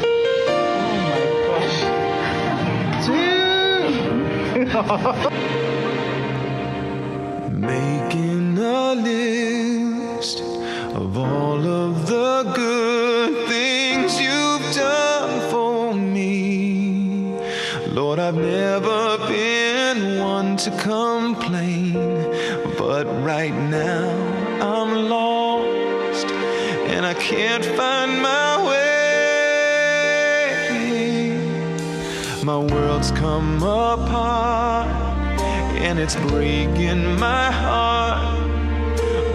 Oh my gosh. Two. Making a list of all of the good things you've done for me. Lord, I've never been one to complain, but right now I'm lost and I can't find my way. My world's come apart and it's breaking my heart.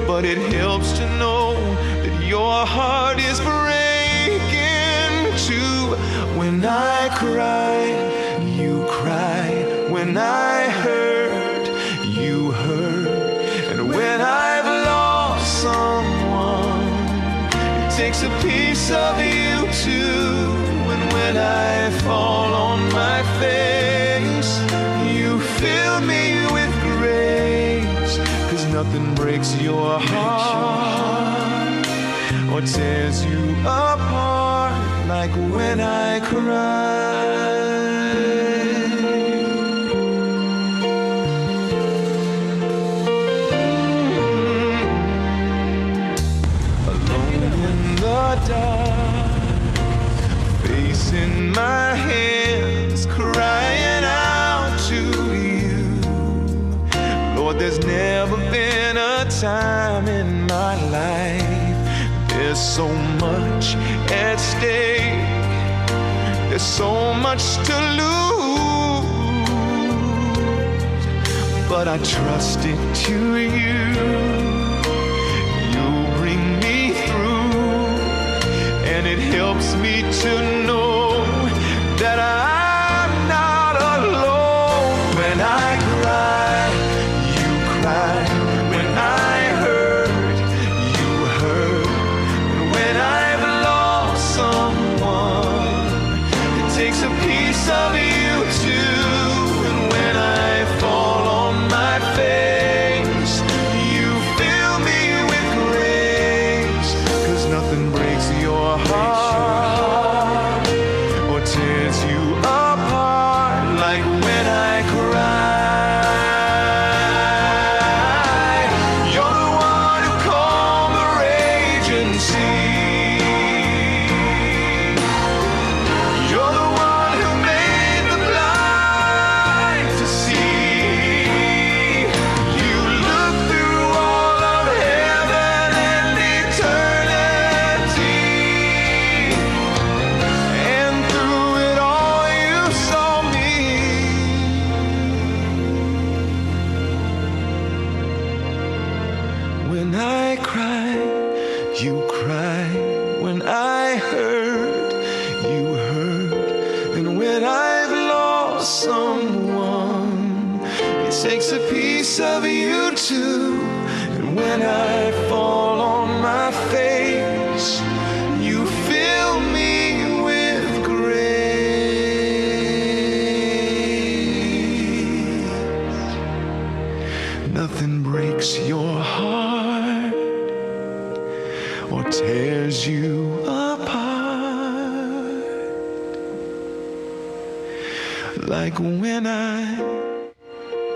But it helps to know that your heart is breaking too. When I cry, you cry. When I hurt, you hurt. And when I've lost someone, it takes a piece of you too. And when I fall on my face, you fill me with grace. 'Cause nothing breaks your heart or tears you apart like when I cry. Alone in the dark, face in my hands, crying out to you. Lord, there's never been a time in my life. There's so much at stake. There's so much to lose. But I trust it to you. You'll bring me through. And it helps me to know that I'm not alone. When I cry, you cry. When I hurt, you hurt. And when I've lost someone, it takes a piece of you too. And when I fall on my face, you fill me with grace. 'Cause nothing breaks your heart or tears you apart like when I cry. You're the one who calmed the raging sea. You're the one who made the blind to see. You look through all of heaven and eternity, and through it all you saw me. When I cry, you cry. When I hurt, you hurt. And when I've lost someone, it takes a piece of you too. And when I fall on my face, you fill me with grace. Nothing breaks your heart or tears you apart like when I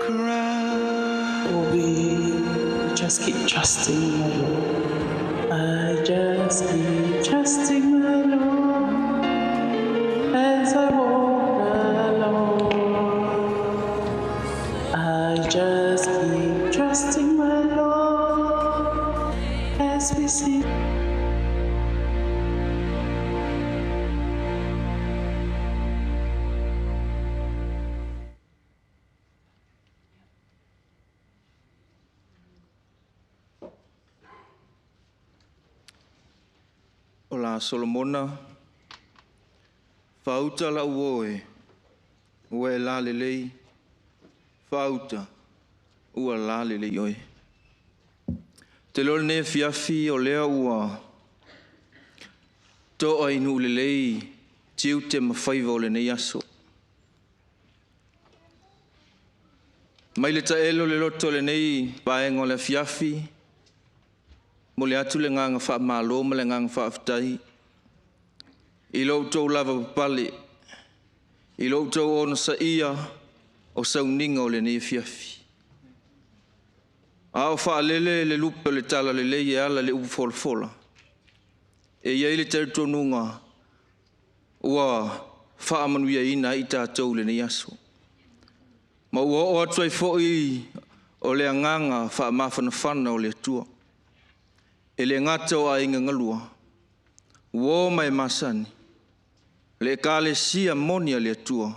cry. We just keep trusting the Lord. I just keep trusting the Lord as I walk along. I just keep trusting my Lord as we sing. O la Solomona, whauta la uoe, ua e la lelei, whauta, ua la lelei oe. Te lole nei fiafi o lea ua toa inu lelei, tiu te mawhaiva o le nei aso. Mai le taelo le loto le nei paenga o le fiafi, Mo le atu le nganga wha malo ma le nganga wha I lo tau lava papale. I lo tau ona sa ia o sauninga o le nei fiafi. A o whaalele le lupe o le tala le lei e ala le upu folafola. E iai le talitonuga ua faamanuiaina ai tatou lenei aso. Ma ua oo atu ai fo'i o le agaga faamafanafana o le Atua. E le gata o aiga galua, ua o mai masani, le ekalesia moni a le Atua,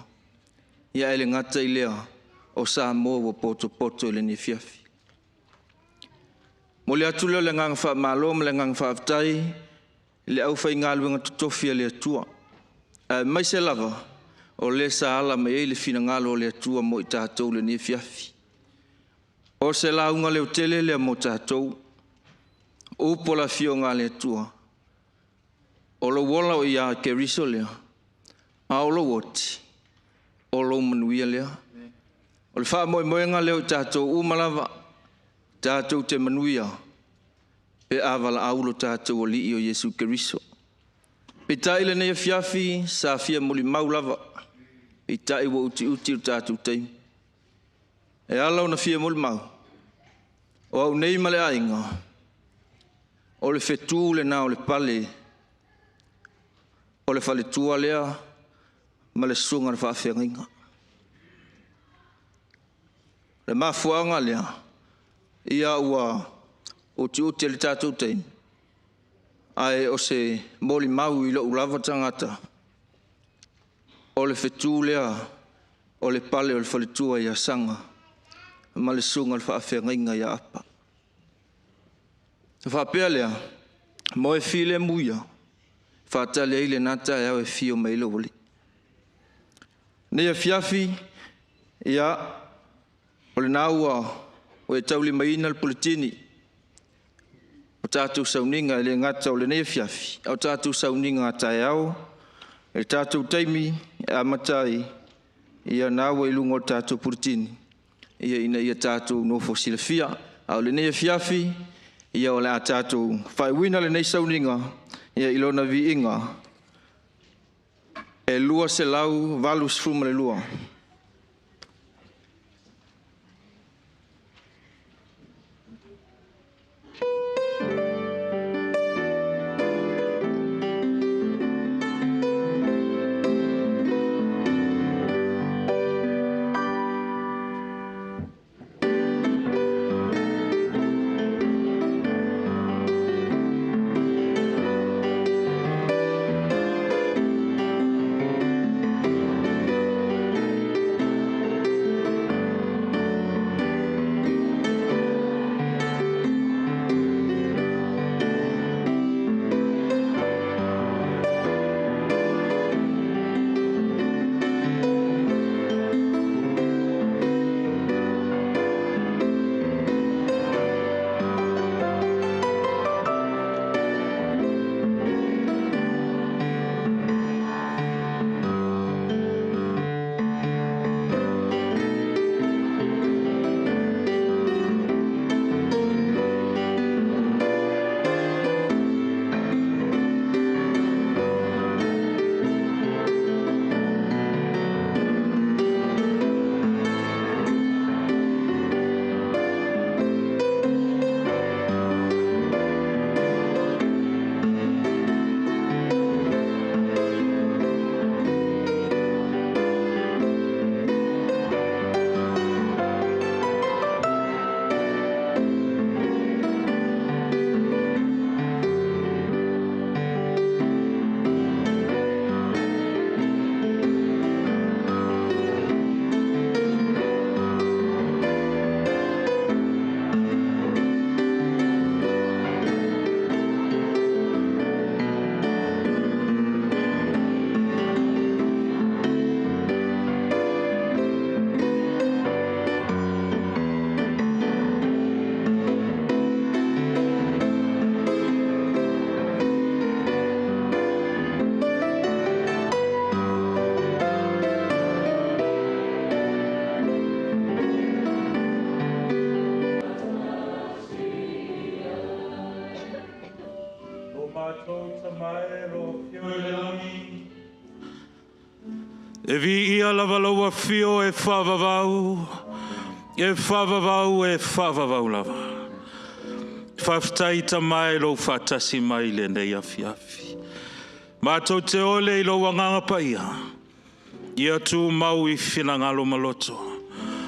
ia e le gata i lea o Samoa ua potopoto i lenei afiafi. Mo le atu lea o le agaga faamalo ma le agaga faafetai i le aufaigaluega totofi a le Atua. Aemaise lava o le sa ala mai ai le finagalo o le Atua mo i tatou lenei afiafi. O se lauga leotele lea mo tatou, upu o le afioga a le Atua, o lou ola o ia Keriso lea, a o lou oti, o lou manuia lea. O le faamoemoega lea o i tatou uma lava, tatou te manuia, pe a valaau lo tatou Alii o Iesu Keriso. Peitai lenei afiafi, sa fia molimau lava, peitai ua utiuti le tatou taimi. E ala ona fia molimau, o au nei ma le aiga, o le fetu lena o le pale, o le faletua lea ma le susuga i le faafeagaiga. Le mafuaaga lea, ia ua utiuti le tatou taimi, ae o se molimau i lou lava tagata, o le fetu lea o le pale o le faletua ia Saga ma le susuga i le faafeagaiga ia Apa. Na faapea lea, mo e filemu ia, faatali ai lena taeao e fio mai ai lou Alii. Nei afiafi, ia, o lena ua e taulimaina le puletini o tatou sauniga e le gata o lenei afiafi, a o tatou sauniga a taeao, e tatou taimi e amata ai, ia na ua i luga o le tatou puletini, ia ina ia tatou nofo silafia. A o lenei afiafi, ia o le a tatou faaiuina lenei sauniga, ia i lona viiga, e 282. E vi ia lava lau afio e whaavavau, e whaavavau, e whaavavau lava. Whaftai ta mai lo whatasi mai le nei afiafi. Mātou te ole i lo wanganga paia, ia tū mau i whinangalo maloto.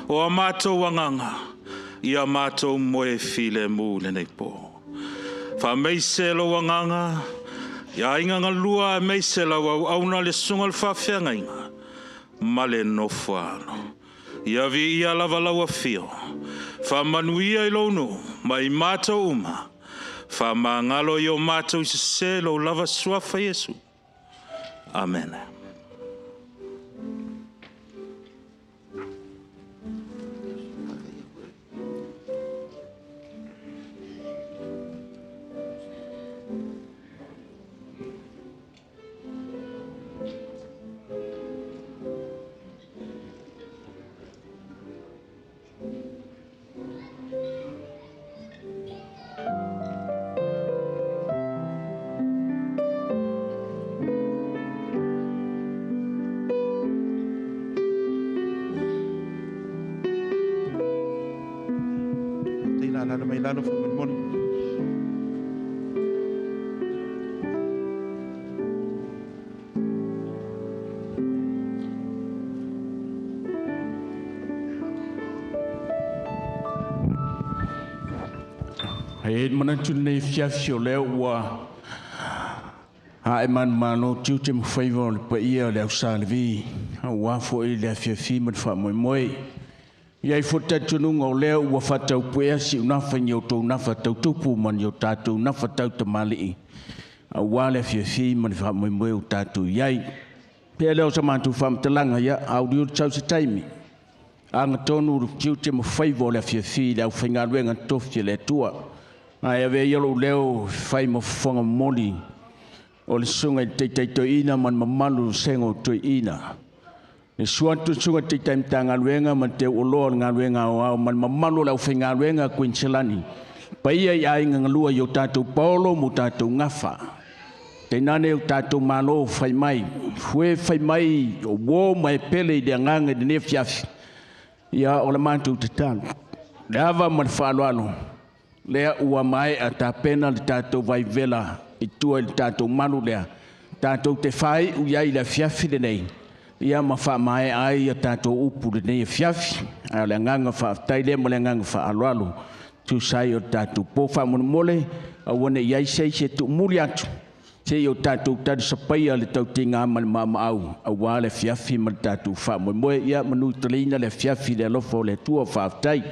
O a mātou wanganga, ia mātou moe file mū le nei pō. Wha meise lo wanganga, ia inga ngalua e meise lau au auna le sunga le whawhianga inga. Male nofo alo. Ia vi ia lava lau afio. Wha manuia i lono, mai mātou uma. Wha mangalo i o mātou i se se lo lava suafa Yesu. Amen. E manatu nei fiafi o lea ua hae manumalo tiute ma faiva o le paia o le ausalevi auā foʻi le afiafi ma le faamoemoe. Ia i fo talitonuga o lea ua faataupuea siunafa i ni outou nafa tautupu ma ni o tatou nafa tautamali'i auā le afiafi ma le faamoemoe o tatou iai. Pea lea o sa matou faamatalaga ia auliuli sau se taimi. Aga tonu le tiute ma faiva o le afiafi i le aufaigaluega tofi e le Atua. Ae ave ia lou leo fai ma fofoga momoli o le susuga i le taitaitoeina ma le mamalu o sega o toeina. Le sua atu le susuga i le taitai matagaluega ma le teuoloa o le galuega aoao ma le mamalu o le aufaigaluega a Kuiniselani. Paia i aiga galua i o tatou paolo ma o tatou gafa. Tainane o tatou malo fai mai, fue fai mai o uo ma e pele i le agaga i lenei afiafi. Ia o le matou tatalo. Le ava ma le faaaloalo, lea ua maea tapena le tatou vaivela i tua i le tatou malu lea. Tatou te fai u iai le afiafi lenei. Ia ma faamaea ai ia tatou upu lenei afiafi. Ae o le agaga faafetai lea ma le agaga faaaloalo. Tusa ai o le tatou po faamolemole, aua ne i ai se isi e tuumuli atu. Se i o tatou talisapaia le tautiga ma le maamaau, auā le afiafi ma le tatou faamoemoe. Ia manu i taleina le afiafi le alofa o le Atua faafetai.